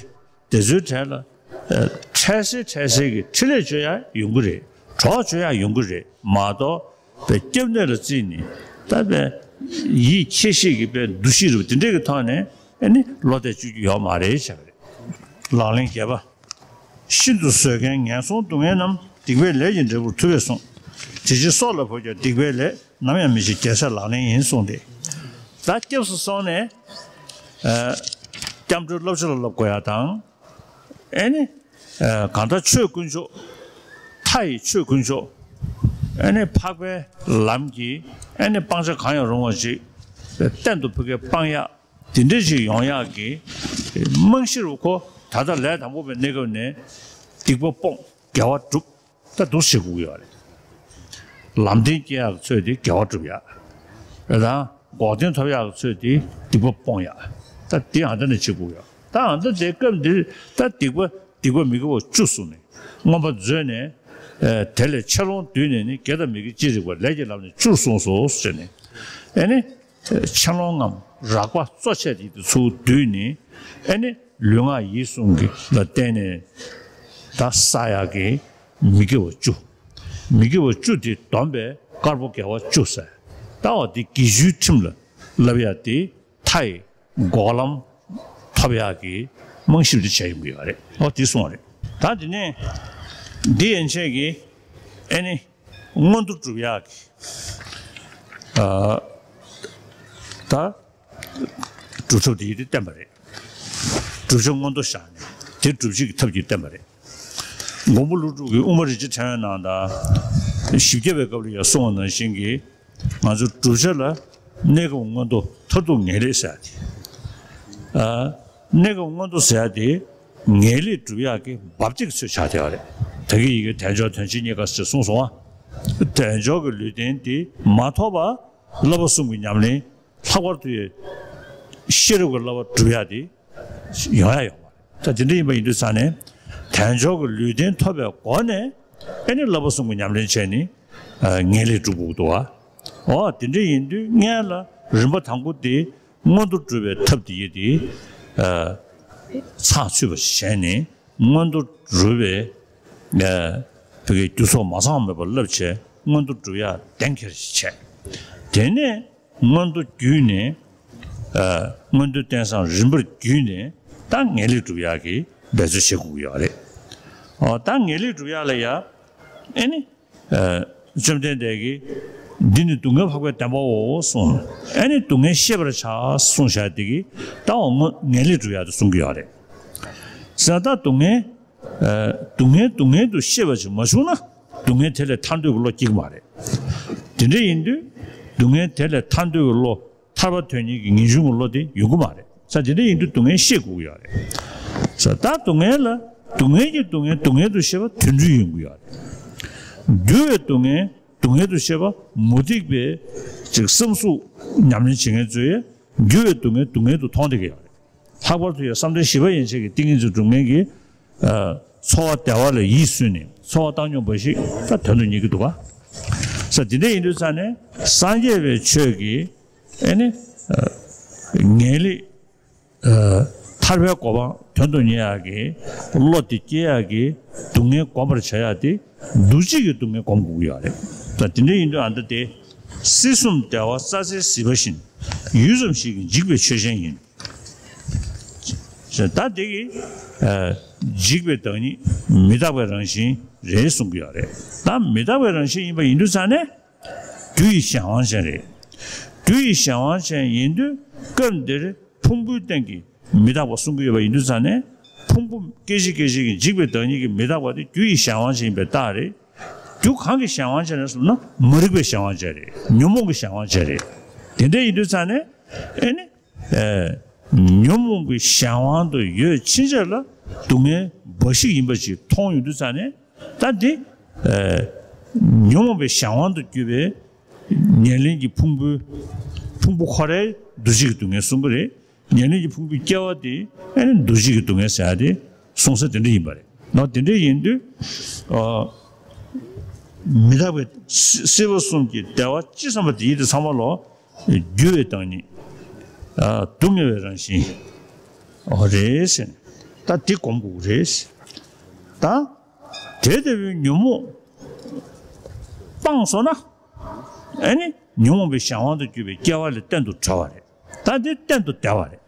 དེ་ཚོའི་གྲས་ལ་ཨ་འཕྲལ་སེལ་འཕྲལ་སེལ་གྱི་འཕྲིན་ལས་བཅོལ་ཡ་ཡོང་གི་རེད། གྲོགས་བཅོལ་ཡ་ཡོང་གི་རེད་མ་གཏོགས། པའི་སྐྱབས་གནས་ལ་བརྩིས་ནས་ད་པའི་ཡིད་ཁྱེད་ཤེས་ཀྱི་པའི་འདུ་ཤེས་རུ་དེ་འདྲས་ཀྱི་ཐོག་ནས་ཨ་ནི་བློ་གཏད་བཅོལ་རྒྱུ་ཡོད་མ་རེད་བྱས་པ་རེད། ལག་ལེན་བརྒྱད་པ། ཤིན་ཏུ་བཟོད་མཁན་ངན་སོང་སྡུག་བསྔལ་རྣམས། སྡིག་པའི་ལས་ཀྱི་འབྲས་བུར་ཐུབ་པས་གསུངས། དེ་ཕྱིར་སྲོག་ལ་ཕོག་ཀྱང་སྡིག་པའི་ལས། ནམ་ཡང་མི་བྱེད་རྒྱལ་སྲས་ལག་ལེན་ཡིན་གསུངས་ཏེ། ད་སྐྱབས་སུ་སོང་ནས་ཨ་སྐྱབས་འགྲོའི་བསླབ་བྱ་ལ་བསླབ་དགོས་ཡ་དང་། ཨེ་ནི་ཨ་གང་ལྟར་ཆོས་དཀོན་མཆོག་མཐའ་ཡི་ཆོས་དཀོན་མཆོག་ཨེ་ནི་འཕགས་པའི་ལམ་གྱི་ཨེ་ནི་སྤང་བྱ་གང་ཡང་རུང་བ་ཅིག་གཏན་དུ་ཕ་གིར་སྤང་ཡག་དེ་འདྲ་ཞིག་ཡོང་ཡག་གི་རྨང་གཞི་རུ་ཁོ་ད་ལྟ་ལས་དང་པོ་པའི་གནས་སྐབས་ནས་སྡིག་པ་སྤོང་དགེ་བ་སྒྲུབ། ད་འདུག་སེ་བྱེད་དགོས་ཀྱི་ཡོད་རེད། ལམ་སྟོན་སྐྱེ་ཡག་གི་ཚོད་དེ་དགེ་བ་སྒྲུབ་ཡག་རེད་དང་། འགོག་བདེན་ཐོབ་ཡག་གི་ཚོད་དེ་སྡིག་པ་སྤོང་ཡག་ད་དེ་ཨ་འདྲ་ནས་བྱེད་དགོས་ཀྱི་ཡོད། ད་ཨ་འདྲ་དེ་སྐབས་འདིར་ད་སྡིག་པ་སྡིག་པ་མི་དགེ་བ་བཅུ་གསུངས་ནས་མངོན་པ་མཛོད་ནས། ཨ་དེ་ལས་ཆེ་ལོང་བསྡུས་ནས་ནི། དགེ་དང་མི་དགེ་ཅི་རིགས་པ། ལས་ཀྱི་ལམ་ནི་བཅུར་གསུངས་སོ་ཟེར་ནས། ཨེ་ནི། ཆེ་ལོང་ངམ་རགས་པ་གཙོ་ཆེ་དེ་ཚུར་བསྡུས་ནས། ཨེ་ནི་ལུས་ངག་ཡིད་གསུམ་གྱི་ལ་བརྟེན་ནས་ད་བསགས་ཡག་གི་མི་དགེ་བ་བཅུ། མི་དགེ་བ་བཅུ་དེ་བསྡོམས་པས་དཀར་པོ་དགེ་བ་བཅུ་ཟེར། ད་འོ་དེ་དགེ་བཅུའི་ཁྲིམས་ལ་བསླབ་ཡག་དེ་མཐའ་ཡི་འགོག་ལམ་ཐོབ་ཡག་གི་རྨང་གཞི་དེ་བྱས་ཡོང་གི་ཡོད་རེད། འོ་དེ་གསུངས་པ་རེད། ད་དེ་ནས་འདི་ཡན་ཆད་ཀྱི་ཨེ་ནི། མངོན་མཐོ་སྒྲུབ་ཡག་གི་ཨ་ད་སྒྲུབ་ཐབས་དེ་ཡིན་དེ་བསྟན་པ་རེད། བསྒྲུབ་བྱ་མངོན་མཐོ་བཞག་ནས་དེ་སྒྲུབ་བྱེད་ཀྱི་ཐབས་ཀྱིས་བསྟན་པ་རེད། མགོན་པོ་ཀླུ་སྒྲུབ་ཀྱིས་དབུ་མ་རིན་ཆེན་ཕྲེང་བའི་ནང་དང་། བཞི་བརྒྱ་པའི་སྐབས་ལ་ཡང་གསུངས་པ་ནང་བཞིན་གྱི། ང་ཚོ་བསྒྲུབ་བྱ་ལ་གནས་སྐབས་མངོན་མཐོ་མཐར་ཐུག་ངེས་ལེགས་ཟེར་ཡ་དེ། ཨ་གནས་སྐབས་མངོན་མཐོ་ཟེར་ཡ་དེ་ངེས་ལེགས་སྒྲུབ་ཡག་གི་འབབ་སྟེགས་ཚོད་ཆགས་བསྡད་པ་རེད། ད་གིན་ཡི་གེ་དལ་འབྱོར་དོན་ཆེན་རྙེད་དཀའ་ཟེར་གསུངས་སོང་བ། དལ་འབྱོར་གྱི་ལུས་རྟེན་དེ་མ་ཐོབ་པ་བསླབ་པ་གསུམ་གྱི་ཉམས་ལེན། ལྷག་པར་དུ་ཡང་ཤེས་རབ་ཀྱི་བསླབ་པ་སྒྲུབ་ཡག་དེ་ཡོང་ཡག་ཡོད་མ་རེད། ད་དེ་འདྲ་ཡིན་པ་ཡིན་དུས་ཙང་ནས་དལ་འབྱོར་གྱི་ལུས་རྟེན་ཐོབ་པའི་སྒོ་ནས་ཨེ་ནི་བསླབ་པ་གསུམ་གྱི་ཉམས་ལེན་བྱས་ནས་ཨ་ངེས་ལེགས་སྒྲུབ་དགོས་འདུག་བ། འོ་དེ་འདྲ་ཡིན་དུས་སྔོན་ལ་རིམ་པ་དང་པོ་དེ་མངོན་མཐོ་སྒྲུབ་པའི་ཐབས་དེ་ཡི་དེ་ཨ་ཚགས་ཚུད་པ་ཞིག་བྱས་ནས་མངོན་མཐོ་སྒྲུབ་པའི་ཨ་བོད་ཀྱི་རྒྱུ་ཚོགས་མ་ཚང་མེད་པར་བསླབ་བྱས་མངོན་མཐོ་སྒྲུབ་ཡག་གདེང་འཁེལ་ཞིག་བྱས། དེ་ནས། མངོན་མཐོ་བརྒྱུད་ནས། ཨ་མངོན་མཐོའི་རྟེན་བཟང་རིམ་པར་བརྒྱུད་ནས་ད་ངེས་ལེགས་སྒྲུབ་ཡག་གི་འབད་རྩོལ་བྱེད་དགོས་ཀྱི་ཡོད་རེད། ཨོ་ད་ངེས་ལེགས་སྒྲུབ་ཡག་ལ་ཡ། ཨེ་ནི། ཨ་བཅོམ་ལྡན་འདས་ཀྱིས། འདི་ནི་སྡུག་བསྔལ་འཕགས་པའི་བདེན་པའོ་གསུངས། ཨེ་ནི་སྡུག་བསྔལ་ཤེས་པར་བྱ་གསུངས་བཞག་དེ་གིས་ད་འོ་ངེས་ལེགས་སྒྲུབ་ཡག་དེ་གསུང་གི་ཡོད་རེད། ཟེར་ད་སྡུག་བསྔལ། ཨ་སྡུག་བསྔལ་སྡུག་བསྔལ་དུ་ཤེས་པ་ཞིག་མ་བྱུང་ན་སྡུག་བསྔལ་དེ་ལས་ཐར་འདོད་ཀྱི་བློ་སྐྱེ་གི་མ་རེད། དེ་འདྲ་ཡིན་དུས་སྡུག་བསྔལ་དེ་ལས་ཐར་འདོད་ཀྱི་བློ་ཐར་པ་དོན་གཉེར་གྱི་ངེས་འབྱུང་གི་བློ་དེ་ཡོང་གི་མ་རེད། ས་དེ་འདྲ་ཡིན་དུས་སྡུག་བསྔལ་ཤེས་དགོས་ཀྱི་ཡོད་རེད། ས་ད་སྡུག་བསྔལ་ལ་སྡུག་བསྔལ་གྱི་སྡུག་བསྔལ་སྡུག་བསྔལ་དུ་ཤེས་པ་དོན་འགྲུབ་ཡོང་གི་ཡོད་རེད། འགྱུར་བའི་སྡུག་བསྔལ་སྡུག་བསྔལ་དུ་ཤེས་པ་མུ་སྟེགས་པའི་ཅིག་བསམ་གཟུགས་ཉམས་ལེན་བྱེད་མཁན་ཚོས་འགྱུར་བའི་སྡུག་བསྔལ་སྡུག་བསྔལ་དུ་མཐོང་བསྡད་ཀྱི་ཡོད་རེད། ལྷག་པར་དུ་ཡང་བསམ་གཏན་བཞི་པ་ཡན་ཆད་ཀྱི་ཏིང་ངེ་འཛིན་སྒྲུབ་མཁན་གྱིས། ཨ་འཚོ་བ་བདེ་བ་ལ་ཡིད་སུན་ནས་འཚོ་བ་བཏང་སྙོམས་པ་ཞིག་ད་དོན་དུ་གཉེར་གྱི་འདུག་ག་ས་དེ་འདྲ་ཡིན་དུས་ཙང་ནས་སངས་རྒྱས་པའི་ཆོས་ཀྱི་ཨེ་ནི་ཨ་ངེས་ལེགས་ཨ་མཐའ་ ཐར་པའི་གོ་འཕང་དོན་དུ་གཉེར་ཡག་གི་བློ་དེ་སྐྱེ་ཡག་གི་སྡུག་བསྔལ་སྒོམ་པར་བྱ་ཡག་དེ་འདུ་བྱེད་ཀྱི་སྡུག་བསྔལ་སྒོམ་དགོས་ཀྱི་ཡོད་རེད། ད་དེ་འདྲ་ཡིན་དུས་ཨ་ད་དེ་སྲིད་གསུམ་བདེ་བ་རྩྭ་རྩེའི་ཟིལ་པ་བཞིན། ཡུད་ཙམ་ཞིག་གིས་འཇིག་པའི་ཆོས་ཅན་ཡིན། ད་དེ་གི་འཇིག་པའི་བདག་ཉིད་མི་རྟག་པའི་རང་བཞིན་རེད་གསུང་གི་ཡོད་རེད། ད་མི་རྟག་པའི་རང་བཞིན་ཡིན་པ་ཡིན་དུས་ཙང་ནས། རྒྱུ་ཡི་གཞན་དབང་ཅན་རེད། རྒྱུ་ཡི་གཞན་དབང་ཅན་ཡིན་དུས་སྐབས་འདིར་ཕུང་པོའི་སྟེང་གི་མི་རྟག་པ་གསུང་གི་ཡོད་པ་ཡིན་དུས་ཙང་ནས། ཕུང་པོ་སྐད་ཅིག་སྐད་ཅིག་གིས་འཇིག་པའི་བདག་ཉིད་ཀྱི་མི་རྟག་པ་དེ་རྒྱུ་ཡི་གཞན་དབང་ཅན་ཡིན་པའི་རྟགས་རེད། རྒྱུ་གང་གི་གཞན་དབང་ཅན་རེད་ཟེར་ན་མ་རིག་པའི་གཞན་དབང་ཅན་རེད། ཉོན་མོངས་ཀྱི་གཞན་དབང་ཅན་རེད། དེ་འདྲ་ཡིན་དུས་ཙང་ནས་ཨེ་ནི། ཨེ། ཉོན་མོངས་ཀྱི་གཞན་དབང་དུ་ཡོད་ཕྱིན་ཆད་ལ་སྡུག་བསྔལ་འབའ་ཞིག་ཡིན་པ་ཅིག་མཐོང་ཡོང་དུས་ཙང་ནས། ད་འདི། ཨེ། ཉོན་མོངས་པའི་གཞན་དབང་དུ་གྱུར་པའི་ཉེར་ལེན་གྱི་ཕུང་པོའི། ཕུང་པོ་ཁོ་རའི་འདུ་བྱེད་ཀྱི་སྡུག་བསྔལ་གསུང་གི་རེད། ཉེར་ལེན་གྱི་ཕུང་པོའི་སྐྱེ་བ་དེ་ཨེ་ནི་འདུ་བྱེད་ཀྱི་སྡུག་བསྔལ་ཟེར་ཡ་དེ་གསུང་ས་དེ་འདྲ་ཡིན་པ་རེད། ནོ་དེ་འདྲ་ཡིན་དུས། ཨ། མི་རྟག་པའི་སྲིད་པ་གསུམ་གྱི་བདེ་བ་ཅི་བསམ་པ་དེ་ཡིད་དུ་ཚང་མ་ལོ། རྒྱུ་བའི་བདག་ཉིད། ཨ། སྡུག་བསྔལ་བའི་རང་བཞིན། འོ་རེད་ཟེར། ད་འདི་སྒོམ་དགོས་རེད། ད་དེ་ལྟ་བུའི་ཉོན་མོངས་སྤངས་སོང་ན། ཨ་ནི་ཉོན་མོངས་པའི་གཞན་དབང་དུ་གྱུར་པའི་སྐྱེ་བ་ལས་གཏན་དུ་གྲོལ་བ་རེད། ད་འདི་གཏན་དུ་བདེ་བ་རེད།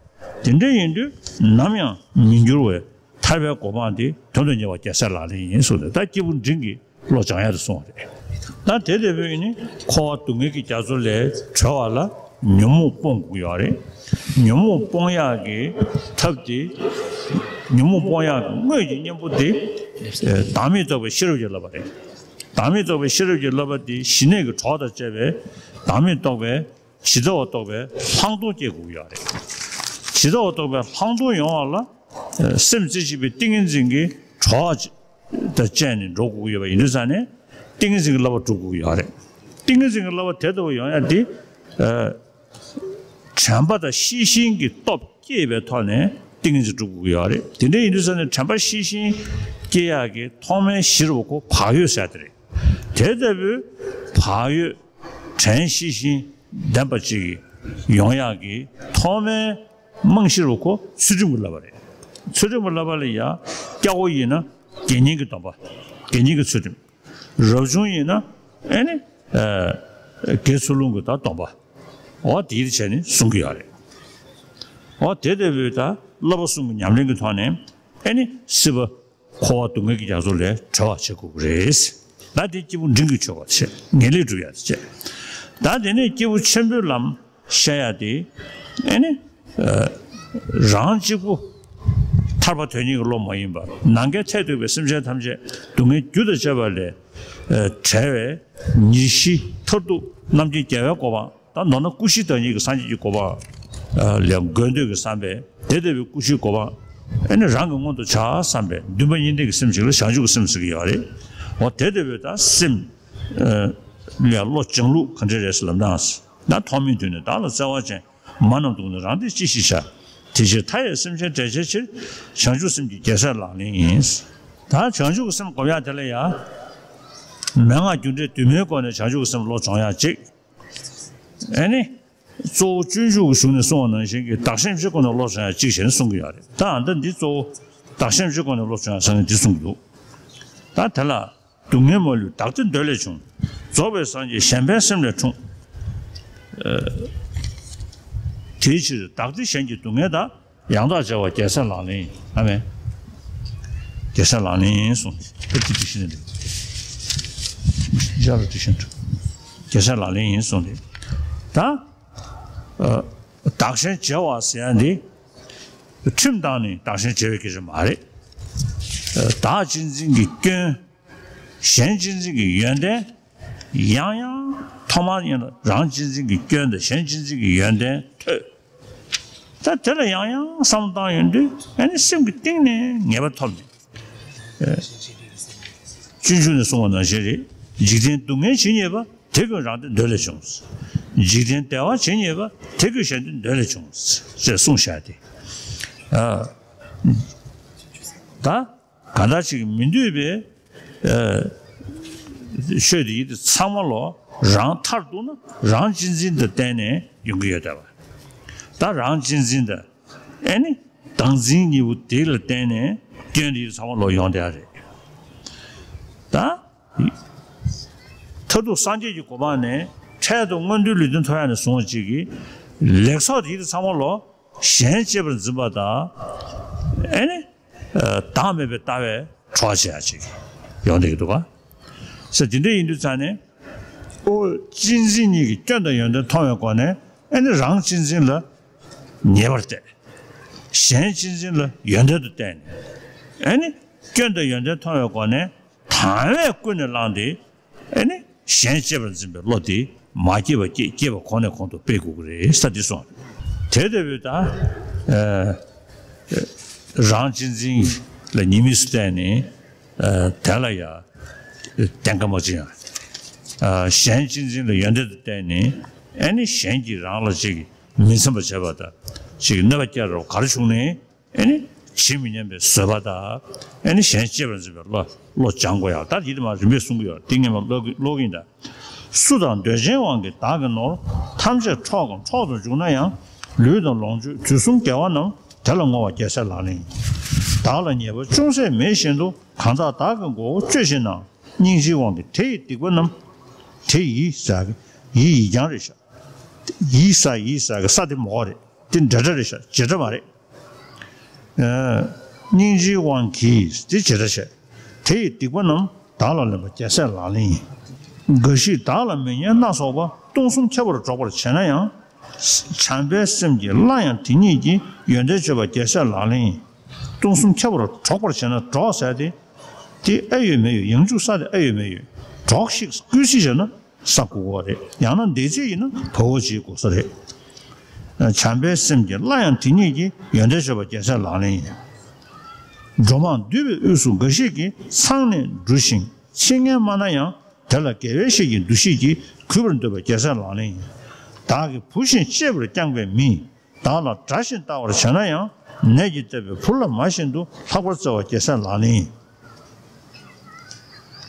དེ་འདྲ་ཡིན་དུས་ནམ་ཡང་མི་འགྱུར་བའི་ཐར་པའི་གོ་འཕང་དེ་དོན་དུ་གཉེར་བ་རྒྱལ་སྲས་ལག་ལེན་ཡིན་གསུངས་ཏེ། ད་སྐྱེས་བུ་འབྲིང་གི་བློ་སྦྱང་ཡག་ཏུ་གསུངས་པ་རེད། ད་དེ་ལྟ་བུའི་ནི་འཁོར་བ་སྡུག་བསྔལ་གྱི་རྒྱ་མཚོ་ལས་གྲོལ་བ་ལ་ཉོན་མོངས་སྤོང་དགོས་ཡོད་རེད། ཉོན་མོངས་སྤོང་ཡག་གི་ཐབས་དེ། ཉོན་མོངས་སྤོང་ཡག་གི་དངོས་ཀྱི་གཉེན་པོ་དེ། ཨེ། བདག་མེད་རྟོགས་པའི་ཤེས་རབ་ཀྱི་བསླབ་པ་རེད། བདག་མེད་རྟོགས་པའི་ཤེས་རབ་ཀྱི་བསླབ་པ་དེ་ཞི་གནས་ཀྱི་གྲོགས་དང་བཅས་པའི་བདག་མེད་རྟོགས་པའི་ཇི་ལྟ་བ་རྟོགས་པའི་ལྷག་མཐོང་སྐྱེ་དགོས་ཀྱི་ཡོད་རེད། ཇི་ལྟ་བ་རྟོགས་པའི་ལྷག་མཐོང་ཡོང་བ་ལ། ཨེ། སེམས་རྩེ་གཅིག་པའི་ཏིང་ངེ་འཛིན་གྱི་གྲོགས་དང་བཅས་ནས་འགྲོ་དགོས་ཀྱི་ཡོད་པ་ཡིན་དུས་ཙང་ནས། ཏིང་ངེ་འཛིན་གྱི་བསླབ་པ་སྒྲུབ་དགོས་ཀྱི་ཡོད་རེད། ཏིང་ངེ་འཛིན་གྱི་བསླབ་པ་དེ་ལྟ་བུ་ཡོང་ཡ་དེ། ཨེ། དྲན་པ་དང་ཤེས་བཞིན་གྱི་སྟོབས་བསྐྱེད་པའི་ཐོག་ནས་ཏིང་ངེ་འཛིན་སྒྲུབ་དགོས་ཀྱི་ཡོད་རེད། དེ་འདྲ་ཡིན་དུས་ཙང་ནས་དྲན་པ་ཤེས་བཞིན་སྐྱེ་ཡག་གི་ཐོག་མའི་གཞི་རུ་ཁོ་བག་ཡོད་ཟེར་དེ་རེད། དེ་ལྟ་བུའི་བག་ཡོད་དྲན་ཤེས་བཞིན་ལྡན་པ་ཅིག་ཡོང་ཡག་གི་ཐོག་མའི་རྨང་གཞི་རུ་ཁོ་ཚུལ་ཁྲིམས་ཀྱི་བསླབ་པ་རེད། ཚུལ་ཁྲིམས་ཀྱི་བསླབ་པ་ལ་ཡ། སྐྱ་བོ་ཡིན་ན་དགེ་བསྙེན་གྱི་སྡོམ་པ། དགེ་བསྙེན་གྱི་ཚུལ་ཁྲིམས། རབ་བྱུང་ཡིན་ན་ཨེ་ནི། ཨ། དགེ་ཚུལ་སློང་གི་ད་སྡོམ་པ། འོ་དེ་བྱས་ནས་གསུང་གི་ཡོད་རེད། འོ་དེ་ལྟ་བུའི་ད་བསླབ་པ་གསུམ་གྱི་ཉམས་ལེན་གྱི་ཐོག་ནས་ཨེ་ནི་སྲིད་པ་འཁོར་བ་སྡུག་བསྔལ་གྱི་རྒྱ་མཚོ་ལས་གྲོལ་བ་བྱེད་དགོས་ཀྱི་རེད། ད་དེ་སྐྱེས་བུ་འབྲིང་གི་ཆོ་ག་བྱེད། ངེས་ལེགས་སྒྲུབ་ཡ་བྱེད། ད་དེ་ནས་སྐྱེས་བུ་ཆེན་པོའི་ལམ་བཤད་ཡ་དེ་ཨེ་ནི། ཨ། རང་གཅིག་པུ་ཐར་པ་དོན་གཉེར་གྱི་བློ་མ་ཡིན་པར། ནམ་མཁའི་མཐས་གཏུགས་པའི་སེམས་ཅན་ཐམས་ཅད་སྡུག་བསྔལ་རྒྱུ་དང་བཅས་པ་ལས། ཨ། བྲལ་བའི་ཉེར་ཞི་མཐར་ཐུག་རྣམ་མཁྱེན་རྒྱལ་བའི་གོ་འཕང་། ད་མདོར་ན་སྐུ་བཞིའི་བདག་ཉིད་ཀྱི་སངས་རྒྱས་ཀྱི་གོ་འཕང་ལ་འགོད་འདོད་ཀྱི་བསམ་པས། དེ་ལྟ་བུའི་སྐུ་བཞིའི་གོ་འཕང་ཨེ་ནི་རང་གི་མངོན་དུ་བྱ་བསམ་པས། འདུན་པ་གཉིས་ལྡན་གྱི་སེམས་ཤིག་ལ་བྱང་ཆུབ་ཀྱི་སེམས་ཟེར་གྱི་ཡོད་རེད། འོ་དེ་ལྟ་བུའི་ད་སེམས། ཨ། ལ་བློ་སྦྱང་ལུགས་ག་འདྲ་རེད་ཟེར་ལབ་ན། ད་ཐོག་མའི་དུས་ནས་བདག་ལ་བརྩེ་བ་ཅན། མ་རྣམས་སྡུག་ན་རང་བདེ་ཅི་ཞིག་བྱ། དེ་ཕྱིར་མཐའ་ཡས་སེམས་ཅན་བསྒྲལ་བྱའི་ཕྱིར། བྱང་ཆུབ་སེམས་ཀྱི་རྒྱལ་སྲས་ལག་ལེན་ཡིན། ད་བྱང་ཆུབ་ཀྱི་སེམས་སྒོམ་ཡག་དེ་ལ་ཡང་། མན་ངག་རྒྱུ་འབྲས་དུ་མའི་སྒོ་ནས་བྱང་ཆུབ་ཀྱི་སེམས་བློ་སྦྱོང་ཡག་གཅིག་ཨེ་ནི། གཙོ་བོ་སྤྱོད་འཇུག་གི་གཞུང་ནས་གསུངས་པ་ནང་བཞིན་གྱི་བདག་གཞན་བརྗེ་སྒོ་ནས་བློ་སྦྱོང་ཡག་གཅིག་བྱས་ནས་གསུང་གི་ཡོད་རེད། ད་ཨ་ད་འདི་གཙོ་བོ་བདག་གཞན་བརྗེ་སྒོ་ནས་བློ་སྦྱོང་ཡག་ཟེར་ནས་འདི་གསུང་གི་འདུག་ད་དེ་ལ། སྡུག་བསྔལ་མ་ལུས་བདག་བདེ་འདོད་ལས་བྱུང་། རྫོགས་པའི་སངས་རྒྱས་གཞན་ཕན་སེམས་ལས་འཁྲུངས། ཨ། དེའི་ཕྱིར་བདག་བདེ་གཞན་གྱི་སྡུག་བསྔལ་དག། ཡང་དག་བརྗེ་བ་རྒྱལ་སྲས་ལག་ལེན་ཡིན། ཨ་མེན། རྒྱལ་སྲས་ལག་ལེན་ཡིན་གསུངས་ཏེ། ཨ་ཏི་ཏི་ཤི་ནི་འདུག་ཡ་ར་ཏི་ཤི་འདུག་རྒྱལ་སྲས་ལག་ལེན་ཡིན་གསུངས་ཏེ། ད། ཨ། བདག་གཞན་བརྗེ་བ་ཟེར་ཡ་འདི། ཁྲིམས་བཏང་ནས་བདག་གཞན་བརྗེ་བའི་སྐད་ཆ་མ་རེད། ཨ། བདག་གཅེས་འཛིན་གྱི་སྐྱོན། གཞན་གཅེས་འཛིན་གྱི་ཡོན་ཏན། ཡང་ཡང་ཐོག་མར་ཡིན་ན་རང་གཅེས་འཛིན་གྱི་སྐྱོན་དང་གཞན་གཅེས་འཛིན་གྱི་ཡོན་ཏན་ཐོས། ད་དེ་ལ་ཡང་ཡང་བསམ་བློ་བཏང་ཡོང་དུས་ཨ་ནི་སེམས་ཀྱི་གཏིང་ནས་ངེས་པ་ཐོབ་ནས། ཨེ། སྤྱོད་འཇུག་ནས་གསུངས་པ་ནང་བཞིན་རེད། འཇིག་རྟེན་སྡུག་བསྔལ་ཇི་སྙེད་པ། དེ་ཀུན་རང་བདེ་འདོད་ལས་བྱུང་། འཇིག་རྟེན་བདེ་བ་ཇི་སྙེད་པ། དེ་ཀུན་གཞན་བདེ་འདོད་ལས་བྱུང་། ཅེས་གསུངས་བཞག་སྟེ། ཨ། ད། གང་ལྟར་ཅིག་མི་འདོད་པའི། ཨ། ཆོས་དེ་ཡིན་དེ་ཚང་མ་ལོ་རང་མཐར་གཏུགས་ན་རང་གཅེས་འཛིན་དང་བརྟེན་ནས་ཡོང་གི་ཡོད་བསྡད་པ། ད་རང་གཅེས་འཛིན་དང་ཨེ་ནི། བདག་འཛིན་གཉིས་པོ་དེ་ལ་བརྟེན་ནས་སྐྱོན་དེ་ཚང་མ་ལོག་ཡོང་བསྡད་ཡ་རེད། ད། མཐར་ཐུག་སངས་རྒྱས་ཀྱི་གོ་འཕང་ནས་འཕྲལ་དུ་མངོན་མཐོའི་ལུས་རྟེན་ཐོབ་ཡ་ནས་བཟུང་བ་ཅིག་གི་ལེགས་ཚོགས་དེ་ཚང་མ་ལོག་གཞན་གཅེས་པར་འཛིན་པ་དང་། ཨེ་ནི། བདག་མེད་པའི་ལྟ་བས་གྲོགས་བྱེད་ཡ་ཅིག་ཡོང་བསྡད་ཀྱི་འདུག་ག་ས་དེ་འདྲ་ཡིན་དུས་ཙང་ནས། ཨོ། གཅེས་འཛིན་གཉིས་ཀྱི་སྐྱོན་དང་ཡོན་ཏན་མཐོང་བའི་སྒོ་ནས། ཨེ་ནི་རང་གཅེས་འཛིན་ལ་ཉེས་པར་བལྟས། གཞན་གཅེས་འཛིན་ལ་ཡོན་ཏན་དུ་བལྟས་ནས། ཨེ་ནི་སྐྱོན་དང་ཡོན་ཏན་མཐོང་བའི་སྒོ་ནས། དང་བས་ཀུན་ནས་བསླངས་ཏེ། ཨེ་ནི་གཞན་གཅེས་པར་འཛིན་པའི་བློ་དེ་མ་སྐྱེས་པ་སྐྱེ། སྐྱེས་པ་གོང་ནས་གོང་དུ་སྤེལ་དགོས་ཀྱི་རེད་ས་དེ་གསུངས། དེ་ལྟ་བུའི་ད། ཨ། རང་གཅེས་འཛིན་ལ་ཉེས་དམིགས་སུ་བལྟས་ནས། ཨ། དེ་ལ་ཡ་གདེང་ཁ་མ་བྱེད་ཡང་། ཨ། གཞན་གཅེས་འཛིན་ལ་ཡོན་ཏན་དུ་བལྟས་ནས། ཨེ་ནི་གཞན་གྱིས་རང་ལ་ཅིག་མི་འཚམ་པ་བྱས་པ་དང་། ཅིག་གནོད་པ་བསྐྱལ་རོགས་ག་རེ་བྱུང་ནས། ཨེ་ནི་ཇི་མི་སྙམ་པའི་བཟོད་པ་དང་། ཨེ་ནི་གཞན་གཅེས་པར་འཛིན་པའི་བློ། བློ་སྦྱང་དགོས་ཡག་ད་ཡིད་མ་རིམ་པས་གསུང་གི་ཡོད། ཏིང་ངེ་མ་ཀློག་གི་ཀློག་གིན་ད། སུ་དང་འདོད་ཆེན་དབང་གིས་བདག་གི་ནོར། ཐམས་ཅད་འཕྲོག་གམ་འཕྲོག་ཏུ་འཇུག་ན་ཡང་། ལུས་དང་ལོངས་སྤྱོད་དུས་གསུམ་དགེ་བ་རྣམས། དེ་ལ་བསྔོ་བ་རྒྱལ་སྲས་ལག་ལེན་ཡིན། བདག་ལ་ཉེས་པ་ཅུང་ཟད་མེད་བཞིན་དུ། གང་དག་བདག་གི་མགོ་བོ་གཅོད་བཞིན་ན། སྙིང་རྗེའི་དབང་གིས་དེ་ཡི་སྡིག་པ་རྣམས། དེ་ཡི་ས་གི་ཡི་ཡི་རྐྱང་རེད་ཤག་ཡི་ས་ཡི་ས་གི་ས་དེ་མོ་རེད། དེ་འབྲེལ་སྒྲ་རེད་ཤག་བྱེད་སྒྲ་མ་རེད། ཨ། སྙིང་རྗེའི་དབང་གིས་དེ་བྱེད་འདྲ་བྱས། དེ་ཡི་སྡིག་པ་རྣམས་བདག་ལ་ལེན་པ་རྒྱལ་སྲས་ལག་ལེན་ཡིན། འགའ་ཞིག་བདག་ལ་མི་སྙན་སྣ་ཚོགས་པ། སྟོང་གསུམ་ཁྱབ་པར་སྒྲོག་པར་བྱེད་ན་ཡང་། བྱམས་པའི་སེམས་ཀྱིས་སླར་ཡང་དེ་ཉིད་ཀྱི། ཡོན་ཏན་བརྗོད་པ་རྒྱལ་སྲས་ལག་ལེན་ཡིན། སྟོང་གསུམ་ཁྱབ་པར་སྒྲོག་པར་བྱེད་ན། སྒྲོག་ཟེར་དེ། དེ་ཨེ་ཡོད་མེད་ཡོད། ཡང་འཇུག་ས་དེ་ཨེ་ཡོད་མེད་ཡོད། སྒྲོག་ཤིག་སྐུལ་ཤིག་བྱས་ན། ས་གོ་གོ་རེད། ཡང་ན་འདས་ཚིག་ཡིན་ན་བ་འོ་ཅིག་གོ་ས་རེད། བྱམས་པའི་སེམས་ཀྱིས་སླར་ཡང་དེ་ཉིད་ཀྱི། ཡོན་ཏན་བརྗོད་པ་རྒྱལ་སྲས་ལག་ལེན་ཡིན། འགྲོ་མང་འདུས་པའི་དབུས་སུ་འགའ་ཞིག་གིས། མཚང་ནས་འབྲུ་བཞིན་ཕྱིར་ངན་སྨྲ་ན་ཡང་། དེ་ལ་དགེ་བའི་བཤེས་ཀྱི་འདུ་ཤེས་ཀྱིས། གུས་པར་འདུད་པ་རྒྱལ་སྲས་ལག་ལེན་ཡིན། བདག་གི་བུ་བཞིན་གཅེས་པར་བསྐྱངས་པའི་མིས། བདག་ལ་དགྲ་བཞིན་ལྟ་བར་བྱོས་ན་ཡང་། ནད་ཀྱིས་བཏབ་པའི་བུ་ལ་མ་བཞིན་དུ། ལྷག་པར་བརྩེ་བ་རྒྱལ་སྲས་ལག་ལེན་ཡིན།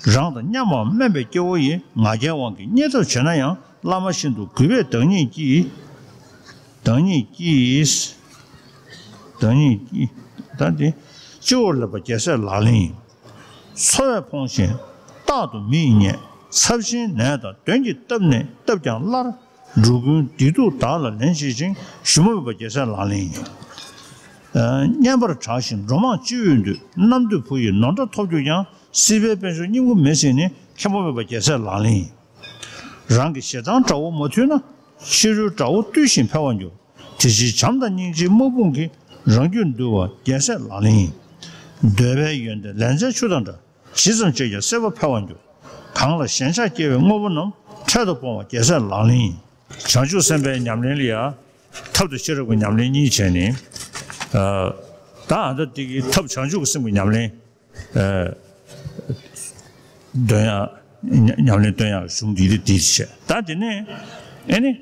རང་དང་མཉམ་པའམ་དམན་པའི་སྐྱེ་བོ་ཡི། ང་རྒྱལ་དབང་གིས་བརྙས་ཐབས་བྱས་ན་ཡང་། བླ་མ་བཞིན་དུ་གུས་པས་བདག་ཉིད་ཀྱིས། བདག་ཉིད་ཀྱིས། བདག་ཉིད་ཀྱིས། ད་འདི་སྤྱི་བོར་སླེབས་པ་རྒྱལ་སྲས་ལག་ལེན་ཡིན། འཚོ་བས་ཕོངས་ཤིང་རྟག་ཏུ་མི་ཡིས་བརྙས། ཚབས་ཆེན་ནད་དང་གདོན་གྱིས་བཏབ་ནས། བཏབ་ཀྱང་སླར། འགྲོ་ཀུན་བདེ་སྡུག་བདག་ལ་ལེན་བྱེད་ཅིང་། གཞུ་མ་བོས་པ་རྒྱལ་སྲས་ལག་ལེན་ཡིན། ཨ། བསྙེན་པར་གྲགས་ཤིང་འགྲོ་མང་སྤྱི་བོས་འདུད། རྣམ་ཐོས་བུ་ཡི་ནོར་འདྲ་ཐོབ་གྱུར་ཀྱང་། སྲིད་པའི་དཔལ་འབྱོར་སྙིང་པོ་མེད་ཟེར་ནས། མཁན་པོ་མེད་པ་རྒྱལ་སྲས་ལག་ལེན་ཡིན། རང་གི་ཞེ་སྡང་དགྲ་བོ་མ་ཐུལ་ན། ཕྱི་རོལ་དགྲ་བོ་བཏུལ་ཞིང་འཕེལ་བར་འགྱུར། དེ་ཕྱིར་བྱམས་དང་སྙིང་རྗེའི་དམག་དཔུང་གིས། རང་རྒྱུད་འདུལ་བ་རྒྱལ་སྲས་ལག་ལེན་ཡིན། འདོད་པའི་ཡོན་ཏན་ལན་ཚྭའི་ཆུ་དང་འདྲ། ཇི་ཙམ་སྤྱད་ཀྱང་སྲེད་པ་འཕེལ་བར་འགྱུར། གང་ལ་ཞེན་ཆགས་སྐྱེ་བའི་དངོས་པོ་རྣམས། འཕྲལ་དུ་སྤོང་བ་རྒྱལ་སྲས་ལག་ལེན་ཡིན། བྱང་ཆུབ་སེམས་དཔའི་ཉམས་ལེན་ལ་ཡང་། ཐབས་དང་ཤེས་རབ་ཀྱི་ཉམས་ལེན་གཉིས་བྱས་ནས། ཨ། ད་ཨ་ད་འདི་གི་ཐབས་བྱང་ཆུབ་ཀྱི་སེམས་ཀྱི་ཉམས་ལེན། ཨ། འདོན་ཡག་ཉམས་ལེན་འདོན་ཡག་གཞུང་འདི་འདི་འདི་བྱས། ད་འདི་ནས་ཨེ་ནི།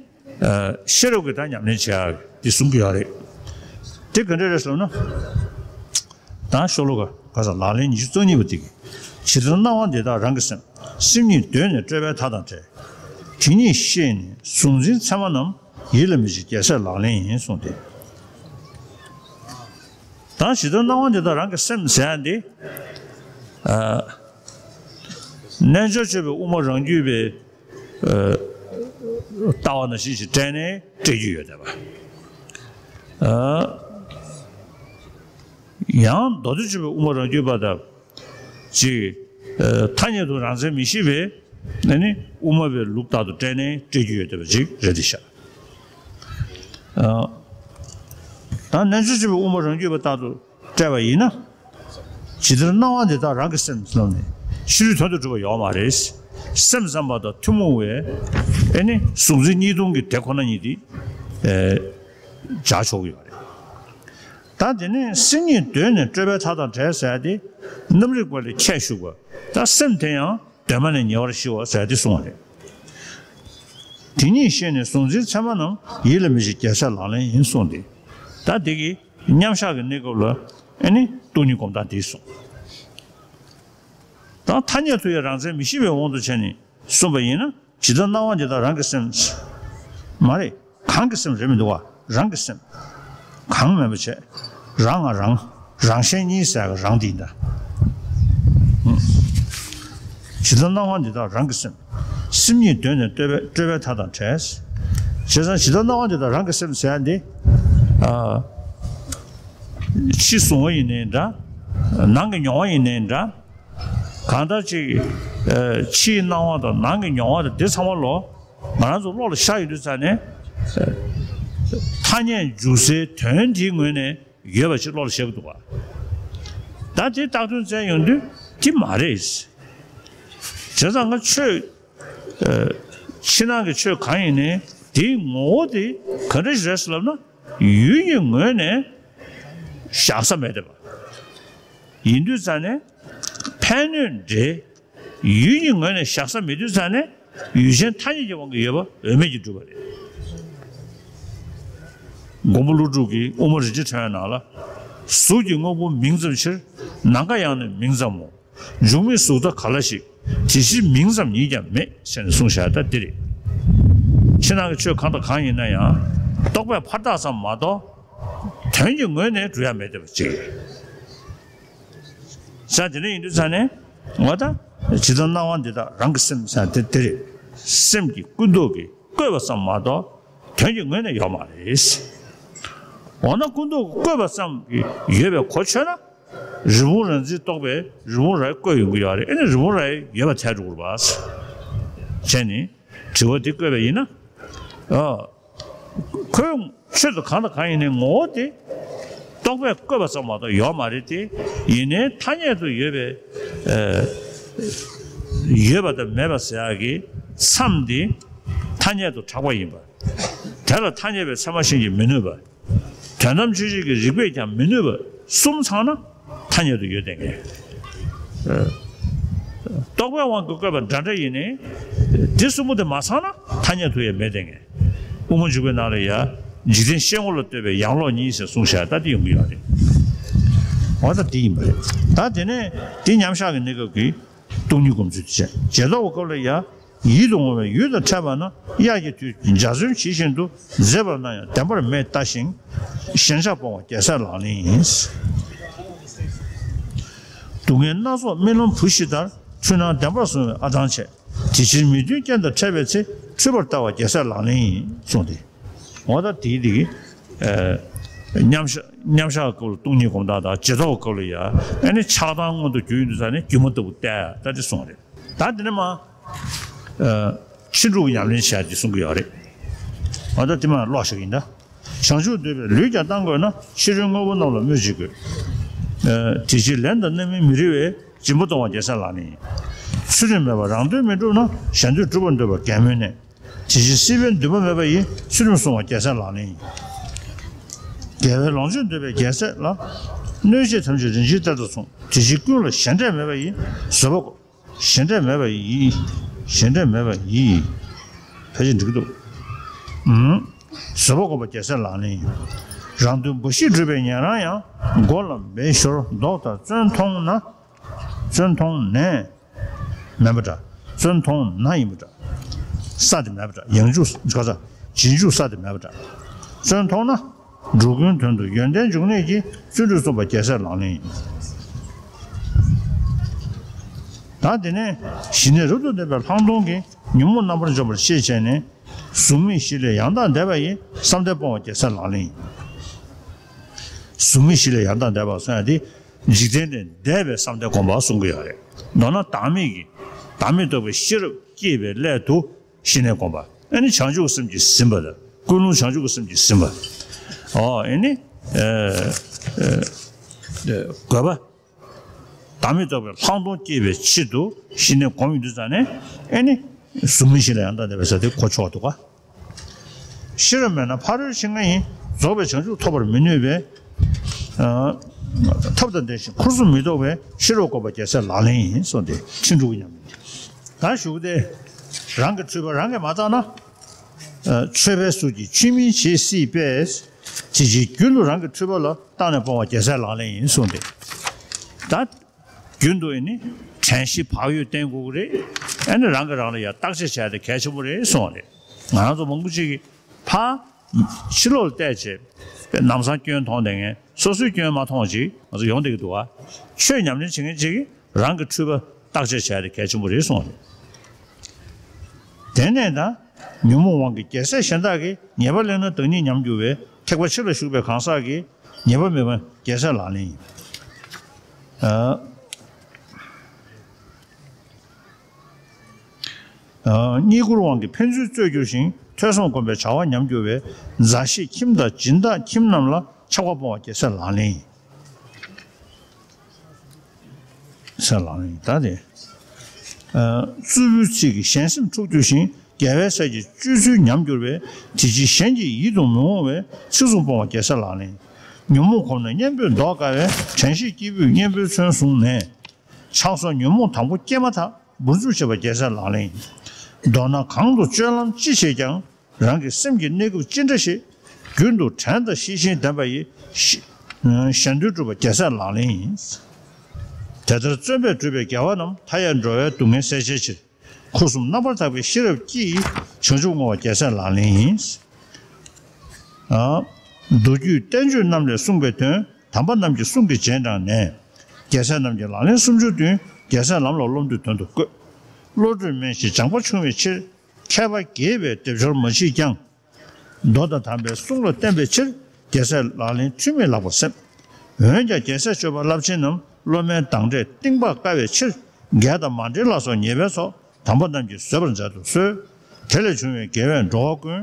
ཨ། ཤེས་རབ་ཀྱི་ད་ཉམས་ལེན་བྱེད་ཡག་འདི་གསུང་གི་ཡོད་རེད། དེ་ག་འདྲ་རེད་ཟེར་ན། ད་ཤོ་ལོ་ཀ་ག་ས་ལག་ལེན་ཉི་ཤུ་རྩ་གཉིས་པ་འདི་གི། ཇི་ལྟར་སྣང་བ་འདི་དག་རང་གི་སེམས། སེམས་ཉིད་གདོད་ནས་སྤྲོས་པའི་མཐའ་དང་བྲལ། དེ་ཉིད་ཤེས་ནས་གཟུང་འཛིན་མཚན་མ་རྣམས། ཡིད་ལ་མི་བྱེད་རྒྱལ་སྲས་ལག་ལེན་ཡིན་གསུངས་ཏེ། ད་ཇི་ལྟར་སྣང་བ་འདི་དག་རང་གི་སེམས་ཟེར་ཡ་འདི། ཨ། རྣལ་འབྱོར་སྤྱོད་པའི་དབུ་མ་རང་རྒྱུད་པའི། ཨ། ལྟ་བ་ནང་བཞིན་ཞིག་སྤྲད་ནས་སྤྲད་རྒྱུ་ཡོད་བསྡད་པ། ཨ། ཡང་མདོ་སྡེ་སྤྱོད་པའི་དབུ་མ་རང་རྒྱུད་པ་དང་། ཅིག་ཨ། ཐ་སྙད་དུ་རང་མཚན་མི་ཤེས་པའི། ཨ་ནི་དབུ་མ་པའི་ལུགས་ལྟར་དུ་སྤྲད་ནས་སྤྲད་རྒྱུ་ཡོད་བསྡད་པ་ཅིག་རེད་དེ་ཤག་ཨ། ད་རྣལ་འབྱོར་སྤྱོད་པའི་དབུ་མ་རང་རྒྱུད་པ་ལྟར་དུ་སྤྲད་པ་ཡིན་ན། ཇི་ལྟར་སྣང་བ་འདི་དག་རང་གི་སེམས་ཟེར་ནས། ཕྱི་རོལ་དོན་དུ་གྲུབ་པ་ཡོད་མ་རེད། སེམས་ཙམ་པ་དང་ཐུན་མོང་བའི། ཨེ་ནི་གཟུང་འཛིན་གཉིས་སྟོང་གི་དེ་ཁོ་ན་ཉིད་དེ། ཨེ། སྦྱར་ཆོག་གི་ཡོད་རེད། ད་དེ་ནས་སེམས་ཉིད་གདོད་ནས་སྤྲོས་པའི་མཐའ་དང་བྲལ་ཟེར་ཏེ། རྣམ་རིག་པ་ལས་ཁྱད་ཞུགས་པ། ད་སེམས་དེ་ཡང་གདོད་མ་ནས་ཉེ་བར་ཞི་བ་ཟེར་ཏེ་གསུངས་པ་རེད། དེ་ཉིད་ཤེས་ནས་གཟུང་འཛིན་མཚན་མ་རྣམས། ཡིད་ལ་མི་བྱེད་རྒྱལ་སྲས་ལག་ལེན་ཡིན་གསུངས་ཏེ། ད་དེ་གི་མཉམ་བཞག་གི་གནས་སྐབས་ལ་ཨེ་ནི་སྟོང་ཉིད་སྒོམ་སྟངས་དེ་གསུངས། ད་ཐ་སྙད་དུ་ཡང་རང་མཚན་མི་ཤེས་པའི་དབང་དུ་བྱས་ནས་གསུངས་པ་ཡིན་ན། ཇི་ལྟར་སྣང་བ་འདི་དག་རང་གི་སེམས། མ་རེད། གང་གི་སེམས་རེད་མི་འདུག་བ། རང་གི་སེམས། གང་མེད་པ་བྱས། རང་ང་རང་། རང་གཞན་གཉིས་ཟེར་གི་རང་འདི་ཡིན་ད། ཇི་ལྟར་སྣང་བ་འདི་དག་རང་གི་སེམས། སེམས་ཉིད་གདོད་ནས་སྤྲོས་པའི་སྤྲོས་པའི་མཐའ་དང་བྲལ། བྱས་ཙང་ཇི་ལྟར་སྣང་བ་འདི་དག་རང་གི་སེམས་ཟེར་ཡ་འདི། ཨ། ཕྱི་གཟུང་བ་ཡིན་ནའི་འདྲ། ནང་གི་མྱོང་བ་ཡིན་ནའི་འདྲ། གང་ལྟར་ཅིག་ཨ། ཕྱིའི་སྣང་བ་དང་ནང་གི་མྱོང་བ་དང་དེ་ཚང་མ་ལོ། ང་རང་ཚོ་བློ་ལ་ཤར་ཡོང་དུས་ཙ་ནས། ཨ། ཐ་སྙད་འཇུག་སའི་དོན་དེའི་ངོས་ནས་ཡོད་པ་ཞིག་བློ་ལ་ཤར་གི་འདུག་ག། ད་དེ་བཏགས་དོན་བཙལ་ཡོང་དུས་དེ་མ་རེད། བྱས་ཙང་ང་ཆོས། ཨ། ཕྱི་ནང་གི་ཆོས་གང་ཡིན་ནའི་དེའི་ངོ་བོ་དེ་ག་འདྲ་ཞིག་རེད་ཟེར་ལབ་ན། ཡུལ་གྱི་ངོས་ནས་བཞག་ས་མེད་བསྡད་པ། ཡིན་དུས་ཙ་ནས་ཕན་གནོད་འདྲེས། ཡུལ་གྱི་ངོས་ནས་བཞག་ས་མེད་དུས་ཙ་ནས་ཡུལ་ཅན་ཐ་སྙད་ཀྱི་དབང་གིས་ཡོད་པ་འོས་མེད་ཀྱིས་གྲུབ་པ་རེད། མགོན་པོ་ཀླུ་སྒྲུབ་ཀྱིས་དབུ་མ་རིན་ཆེན་ཕྲེང་བའི་ནང་ལ། གཟུགས་ཀྱི་དངོས་པོ་མིང་ཙམ་ཕྱིར། ནམ་མཁའ་ཡང་ནི་མིང་ཙམ་མོ། འཇུག་མེད་གཟུགས་མཐའ་ག་ལ་ཞིག། དེ་ཕྱིར་མིང་ཙམ་ཉིད་ཀྱང་མེད། ཟེར་ནས་གསུངས་བཞག་ད་འདི་རེད། ཕྱི་ནང་གི་ཆོས་གང་དང་གང་ཡིན་ན་ཡང་རྟོག་པས་ཕར་བཏགས་ཙམ་མ་གཏོགས་དོན་གྱི་ངོས་ནས་གྲུབ་ཡ་མེད་བསྡད་པ་ཅིག། ས་དེ་འདྲ་ཡིན་དུས་ཙ་ནས་ང་ད་ཇི་ལྟར་སྣང་བ་འདི་དག་རང་གི་སེམས་ཟེར་དེ་དེ་རེད། སེམས་ཀྱི་ཀུན་རྟོག་གིས་བཀོད་པ་ཙམ་མ་གཏོགས་དོན་གྱི་ངོས་ནས་ཡོད་མ་རེད། འོ་ན་ཀུན་རྟོག་གིས་བཀོད་པ་ཙམ་གྱིས་ཡོད་པའི་གོ་ཆོད་ན། རི་བོང་རྭ་རྫི་རྟོག་པས་རི་བོང་རྭ་བཀོད་ཡོང་གི་ཡོད་རེད། ཨེ་ནི་རི་བོང་རྭ་ཡོད་པ་ཐལ་འགྲོ་གི་རེད་པ། བྱས་ནས་དྲི་བ་འདི་བཀོད་པ་ཡིན་ན། ཨ། ཁོའི་ཆོས་དང་གང་དང་གང་ཡིན་ནའི་ངོ་བོ་དེ་རྟོག་པས་བཀོད་པ་ཙམ་མ་གཏོགས་ཡོད་མ་རེད་དེ། ཡིན་ནའི་ཐ་སྙད་དུ་ཡོད་པའི། ཨ། ཡོད་པ་དང་མེད་པ་ཟེར་ཡག་གི་མཚམས་འདི་ཐ་སྙད་དུ་གྲགས་པ་ཡིན་པ། དེ་ལ་ཐ་སྙད་པའི་ཚད་མ་གཞན་གྱིས་མི་གནོད་པ། དོན་དམ་དཔྱོད་བྱེད་ཀྱི་རིགས་པས་ཀྱང་མི་གནོད་པ་གསུམ་ཚང་ན་ཐ་སྙད་དུ་ཡོད་བསྡད་མཁན། ཨ། རྟོག་པའི་དབང་གིས་བཀོད་པ་འདྲ་འདྲ་ཡིན་ནའི། དེ་གསུམ་པོ་དེ་མ་ཚང་ན་ཐ་སྙད་དུ་ཡང་མེད་བསྡད་མཁན། དབུ་མ་འཇུག་པའི་ནང་ལ་ཡ། འཇིག་རྟེན་ཤེས་ངོ་ལ་ལྟོས་པའི་ཡང་ལོག་ཉིད་ཟེར་གསུངས་བཞག་ད་དེ་ཡོང་གི་ཡོད་རེད། འོ་ད་དེ་ཡིན་པ་རེད། ད་དེ་ནས་དེ་མཉམ་བཞག་གི་གནས་སྐབས་ཀྱི། སྟོང་ཉིད་སྒོམ་ཚུལ་དེ་བྱས། རྗེས་ཐོབ་ཀྱི་སྐབས་ལ་ཡང་། ཡིད་དུ་འོང་བའི་ཡུལ་དང་ཕྲད་པ་ན། དབྱར་གྱི་དུས་འཇའ་ཚོན་ཇི་བཞིན་དུ། མཛེས་པར་སྣང་ཡང་བདེན་པར་མེད་ལྟ་ཞིང་། ཞེན་ཆགས་སྤོང་བ་རྒྱལ་སྲས་ལག་ལེན་ཡིན། སྡུག་བསྔལ་སྣ་ཚོགས་རྨི་ལམ་བུ་ཤི་ལྟར། འཁྲུལ་སྣང་བདེན་པར་བཟུང་བའི་ཨ་ཐང་ཆད། དེ་ཕྱིར་མི་མཐུན་རྐྱེན་དང་འཕྲད་པའི་ཚེ། འཁྲུལ་པར་ལྟ་བ་རྒྱལ་སྲས་ལག་ལེན་ཡིན་གསུངས་ཏེ། འོ་ད་དེའི་དེ་གི། ཨ། མཉམ་བཞག་མཉམ་བཞག་སྐབས་ལ་སྟོང་ཉིད་སྒོམ་སྟངས་དང་། རྗེས་ཐོབ་སྐབས་ལ་ཡ། ཨ་ནི་ཆགས་སྡང་མངོན་དུ་གྱུར་ཡོང་དུས་ཙ་ནས་སྒྱུ་མ་ལྟ་བུ་བལྟས་ད་དེ་གསུངས་རེད། ད་དེ་ནས་མ། ཨ། ཕྱིན་དྲུག་གི་ཉམས་ལེན་བྱ་དེ་གསུང་གི་ཡོད་རེད། འོ་ད་དེ་མ་ཀློག་བཞག་གི་ཡིན་ད། བྱང་ཆུབ་འདོད་པས་ལུས་ཀྱང་བཏང་དགོས་ན། ཕྱི་རོལ་དངོས་པོ་རྣམས་ལ་སྨོད་ཅི་དགོས། ཨ། དེ་ཕྱིར་ལན་དང་རྣམ་སྨིན་མི་རིགས་པས། སྦྱིན་པ་གཏོང་བ་རྒྱལ་སྲས་ལག་ལེན་ཡིན། ཚུལ་ཁྲིམས་མེད་པར་རང་དོན་མི་འགྲུབ་ན། གཞན་དོན་སྒྲུབ་པར་འདོད་པ་རྒན་མོའི་གནས། དེ་ཕྱིར་སྲིད་པའི་འདུན་པ་མེད་པ་ཡིས། ཚུལ་ཁྲིམས་སྲུང་བ་རྒྱལ་སྲས་ལག་ལེན་ཡིན། རྒྱལ་བའི་ལོངས་སྤྱོད་འདོད་པའི་རྒྱལ་སྲས་ལ། གནོད་བྱེད་ཐམས་ཅད་རིན་ཆེན་གཏེར་དུ་མཚུངས། དེ་ཕྱིར་ཀུན་ལ་ཞེ་འགྲས་མེད་པ་ཡིས། བཟོད་པ་སྒོམ། ཞེ་འགྲས་མེད་པ་ཡིས། ཞེ་འགྲས་མེད་པ་ཡིས། ཕལ་ཆེར་འགྲིག་གི་འདུག་ཨུམ། བཟོད་པ་སྒོམ་པ་རྒྱལ་སྲས་ལག་ལེན་ཡིན། རང་དོན་འབའ་ཞིག་སྒྲུབ་པའི་ཉན་རང་ཡང་། མགོ་ལ་འབལ་ཞོར་མདོག་ལྟར་བཙོན་མཐོང་ན། བཙོན་མཐོང་ནས་མེད་པ་འདྲ། བཙོན་མཐོང་ན་ཡིན་པ་འདྲ། ས་དེ་མེད་པ་འདྲ། ཡང་འཇུག་ག་ས། རྗེས་འཇུག་ས་དེ་མེད་པ་འདྲ། བཙོན་མཐོང་ན། འགྲོ་ཀུན་དོན་དུ་ཡོན་ཏན་འབྱུང་གནས་ཀྱི། བརྩོན་འགྲུས་རྩོམ་པ་རྒྱལ་སྲས་ལག་ལེན་ཡིན། ད་དེ་ནས་ཞི་གནས་རབ་ཏུ་ལྡན་པའི་ལྷག་མཐོང་གིས་ཉོན་མོངས་རྣམ་པར་འཇོམས་པར་ཤེས་བྱས་ནས། གཟུགས་མེད་བཞི་ལས་ཡང་དག་འདས་པ་ཡི། བསམ་གཏན་སྤོང་བ་རྒྱལ་སྲས་ལག་ལེན་ཡིན། གཟུགས་མེད་བཞི་ལས་ཡང་དག་འདས་པ་གསུང་ཡ་དེ། འཇིག་རྟེན་ལས་འདས་པའི་བསམ་གཏན་སྒོམ་པ་གསུང་གི་ཡོད་རེད། མདོར་ན་བདག་མེད་ཀྱི། བདག་མེད་རྟོགས་པའི་ཤེས་རབ་སྐྱེས་པའི་སླད་དུ། ཞི་གནས་སྒོམ་པ། ཨ་ནི་བྱང་ཆུབ་ཀྱི་སེམས་ཀྱིས་ཟིན་པ་དང་། ཀུན་སློང་བྱང་ཆུབ་ཀྱི་སེམས་ཀྱིས་ཟིན་པ། ཨོ། ཨ་ནི། ཨ། ཨ། དགོས་པ། བདག་མེད་རྟོགས་པའི་ལྷག་མཐོང་སྐྱེས་པའི་ཕྱིར་དུ་ཞི་གནས་སྒོམ་ཡོང་དུས་ཙ་ནས། ཨ་ནི། གཟུགས་མེད་བཞི་ལས་ཡང་དག་འདས་པའི་ས་དེ་གོ་ཆོག་འདུག་ག། ཤེས་རབ་མེད་ན་ཕ་རོལ་ཕྱིན་ལྔ་ཡི། རྫོགས་པའི་བྱང་ཆུབ་ཐོབ་པར་མི་ནུས་པས། ཨ། ཐབས་དང་ལྡན་ཞིང་ཁུར་སེམས་མི་ལྡོག་པའི། ཤེས་རབ་སྒོམ་པ་རྒྱལ་སྲས་ལག་ལེན་ཡིན་གསུངས་ཏེ། ཕྱིན་དྲུག་གི་ཉམས་ལེན། ད་ཞུ་སྟེ། རང་གི་འཁྲུལ་པ་རང་གིས་མ་བརྟགས་ན། ཨ། ཆོས་པའི་གཟུགས་ཀྱིས་ཆོས་མིན་བྱེད་སྲིད་པས། དེ་ཕྱིར་རྒྱུན་དུ་རང་གི་འཁྲུལ་པ་ལ། བརྟགས་ནས་སྤོང་བ་རྒྱལ་སྲས་ལག་ལེན་ཡིན་གསུངས་ཏེ། ད། རྒྱུན་དུ་ཨེ་ནི་དྲན་ཤེས་བག་ཡོད་བསྟེན་དགོས་ཀྱི་རེད། ཨེ་ནི་རང་གིས་རང་ལ་ཡང་བརྟག་དཔྱད་བྱས་ཏེ་གལ་ཆེན་པོ་རེད་གསུངས་པ་རེད། ང་རང་ཚོ་མང་པོ་ཅིག་གིས་ཕར་ཕྱི་ལོགས་ལ་བལྟས་བྱས། ལམ་སང་སྐྱོན་མཐོང་བསྡད་མཁན། སོ་སོའི་སྐྱོན་མ་མཐོང་བ་ཅིག་ང་ཚོ་ཡོང་བསྡད་ཀྱི་འདུག་བ། ཆོས་ཉམས་ལེན་བྱེད་མཁན་ཅིག་གིས་རང་གི་འཁྲུལ་པ་བརྟག་དཔྱད་བྱས་ཏེ་གལ་ཆེན་པོ་རེད་གསུངས་པ་རེད། དེ་ནས་ད་ཉོན་མོངས་དབང་གིས་རྒྱལ་སྲས་གཞན་དག་གིས། ཉེས་པ་གླེང་ན་བདག་ཉིད་ཉམས་འགྱུར་བས། ཐེག་པ་ཕྱི་ལ་ཞུགས་པའི་གང་ཟག་གིས། ཉེས་པ་མེད་པ་རྒྱལ་སྲས་ལག་ལེན་ཡིན། ཨ། ཨ། རྙེད་བཀུར་དབང་གིས་ཕན་ཚུན་རྩོད་འགྱུར་ཞིང་། ཐོས་བསམ་སྒོམ་པས་བྱ་བ་ཉམས་འགྱུར་བས། མཛའ་བཤེས་ཁྱིམ་དང་སྦྱིན་བདག་ཁྱིམ་རྣམས་ལ། ཆགས་པ་སྤོང་བ་རྒྱལ་སྲས་ལག་ལེན་ཡིན། ས་ལག་ཡིན་ད་དེ། ཨ། རྩུབ་པོའི་ཚིག་གིས་གཞན་སེམས་འཁྲུག་འགྱུར་ཞིང་། རྒྱལ་བའི་སྲས་ཀྱི་སྤྱོད་ཚུལ་ཉམས་འགྱུར་བས། དེ་ཕྱིར་གཞན་གྱི་ཡིད་དུ་མི་འོང་བའི། ཚིག་ཟུང་སྤོང་བ་རྒྱལ་སྲས་ལག་ལེན། ཉོན་མོངས་གོམས་ན་གཉེན་པོས་བཟློག་དཀའ་བས། དྲན་ཤེས་སྐྱེས་བུས་གཉེན་པོའི་མཚོན་བཟུང་ནས། ཆགས་སོགས་ཉོན་མོངས་དང་པོ་སྐྱེས་མ་ཐག་འབུར་འཇུག་བྱེད་པ་རྒྱལ་སྲས་ལག་ལེན་ཡིན། མདོར་ན་གང་དུ་སྤྱོད་ལམ་ཅི་བྱེད་ཀྱང་། རང་གི་སེམས་ཀྱི་གནས་སྐབས་ཅི་འདྲ་ཞིག་རྒྱུན་དུ་དྲན་དང་ཤེས་བཞིན་ལྡན་པ་ཡིས། ཤི། གཞན་དོན་སྒྲུབ་པ་རྒྱལ་སྲས་ལག་ལེན་ཡིན། དེ་ལྟར་བརྩོན་པས་བསྒྲུབས་པའི་དགེ་བ་རྣམས། མཐའ་ཡས་འགྲོ་བའི་སྡུག་བསྔལ་སེལ་བྱའི་ཕྱིར། འཁོར་གསུམ་རྣམ་པར་དག་པའི་ཤེས་རབ་ཀྱིས། བྱང་ཆུབ་བསྔོ་བ་རྒྱལ་སྲས་ལག་ལེན་ཡིན། ཨ། མདོ་རྒྱུད་བསྟན་བཅོས་རྣམས་ལས་གསུངས་པའི་དོན། དམ་པ་རྣམས་ཀྱི་གསུང་གི་རྗེས་འབྲངས་ནས། རྒྱལ་སྲས་རྣམས་ཀྱི་ལག་ལེན་སུམ་ཅུ་བདུན། རྒྱལ་སྲས་ལམ་ལ་སློབ་འདོད་དོན་དུ་བཀོད། བློ་གྲོས་དམན་ཞིང་སྦྱངས་པ་ཆུང་བའི་ཕྱིར། མཁས་པ་དགྱེས་པའི་སྡེབ་སྦྱོར་མ་མཆིས་ཀྱང་། མདོ་དང་དམ་པའི་གསུང་ལ་བརྟེན་པའི་ཕྱིར། རྒྱལ་སྲས་ལག་ལེན་འཁྲུལ་མེད་ལགས་པར་སེམས། འོན་ཀྱང་རྒྱལ་སྲས་སྤྱོད་པ་རླབས་ཆེན་རྣམས། སློབ་མའི་གདངས་འདྲས་གཏིང་དཔག་དཀའ་བའི་ཕྱིར། རྒྱ་དང་མ་འགྲེལ་ལ་སོགས་ཉེས་པའི་ཚོགས། དམ་པ་རྣམས་ཀྱིས་བཟོད་པར་མཛད་དུ་གསོལ། དེ་ལས་བྱུང་བའི་དགེ་བས་འགྲོ་བ་ཀུན།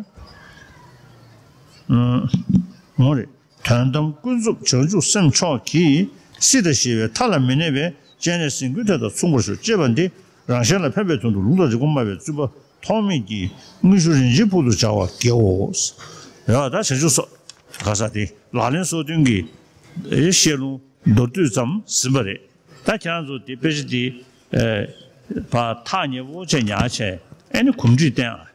ཨུམ། འོང་རེ། དོན་དམ་ཀུན་རྫོབ་བྱང་ཆུབ་སེམས་མཆོག་གིས། སྲིད་དང་ཞི་བའི་མཐའ་ལ་མི་གནས་པའི། སྤྱན་རས་གཟིགས་མགོན་དེ་དང་མཚུངས་པར་ཤོག་ཅེས་པ་འདི་རང་གཞན་ལ་ཕན་པའི་དོན་དུ་ལུང་དང་རིགས་པ་སྨྲ་བའི་བཙུན་པ་ཐོགས་མེད་ཀྱིས་དངོས་ཤུགས་རིན་ཆེན་ཕུལ་དུ་བྱ་བ་དགེའོ། ཡ་ད་བྱང་ཆུབ་སོགས་ག་ས་དེ་ལག་ལེན་སོ་བདུན་གྱི་བཤད་ལུང་མདོར་བསྡུས་ཙམ་ཟིན་པ་རེད། ད་ཁྱེད་རང་ཚོ་དེ་དཔེ་ཆ་དེ་ཕར་ཐག་ཉེ་པོ་བྱས་ཉར་བྱས་ཨེ་ནི་གོམས་འདྲིས་བསྟེན་ཨ།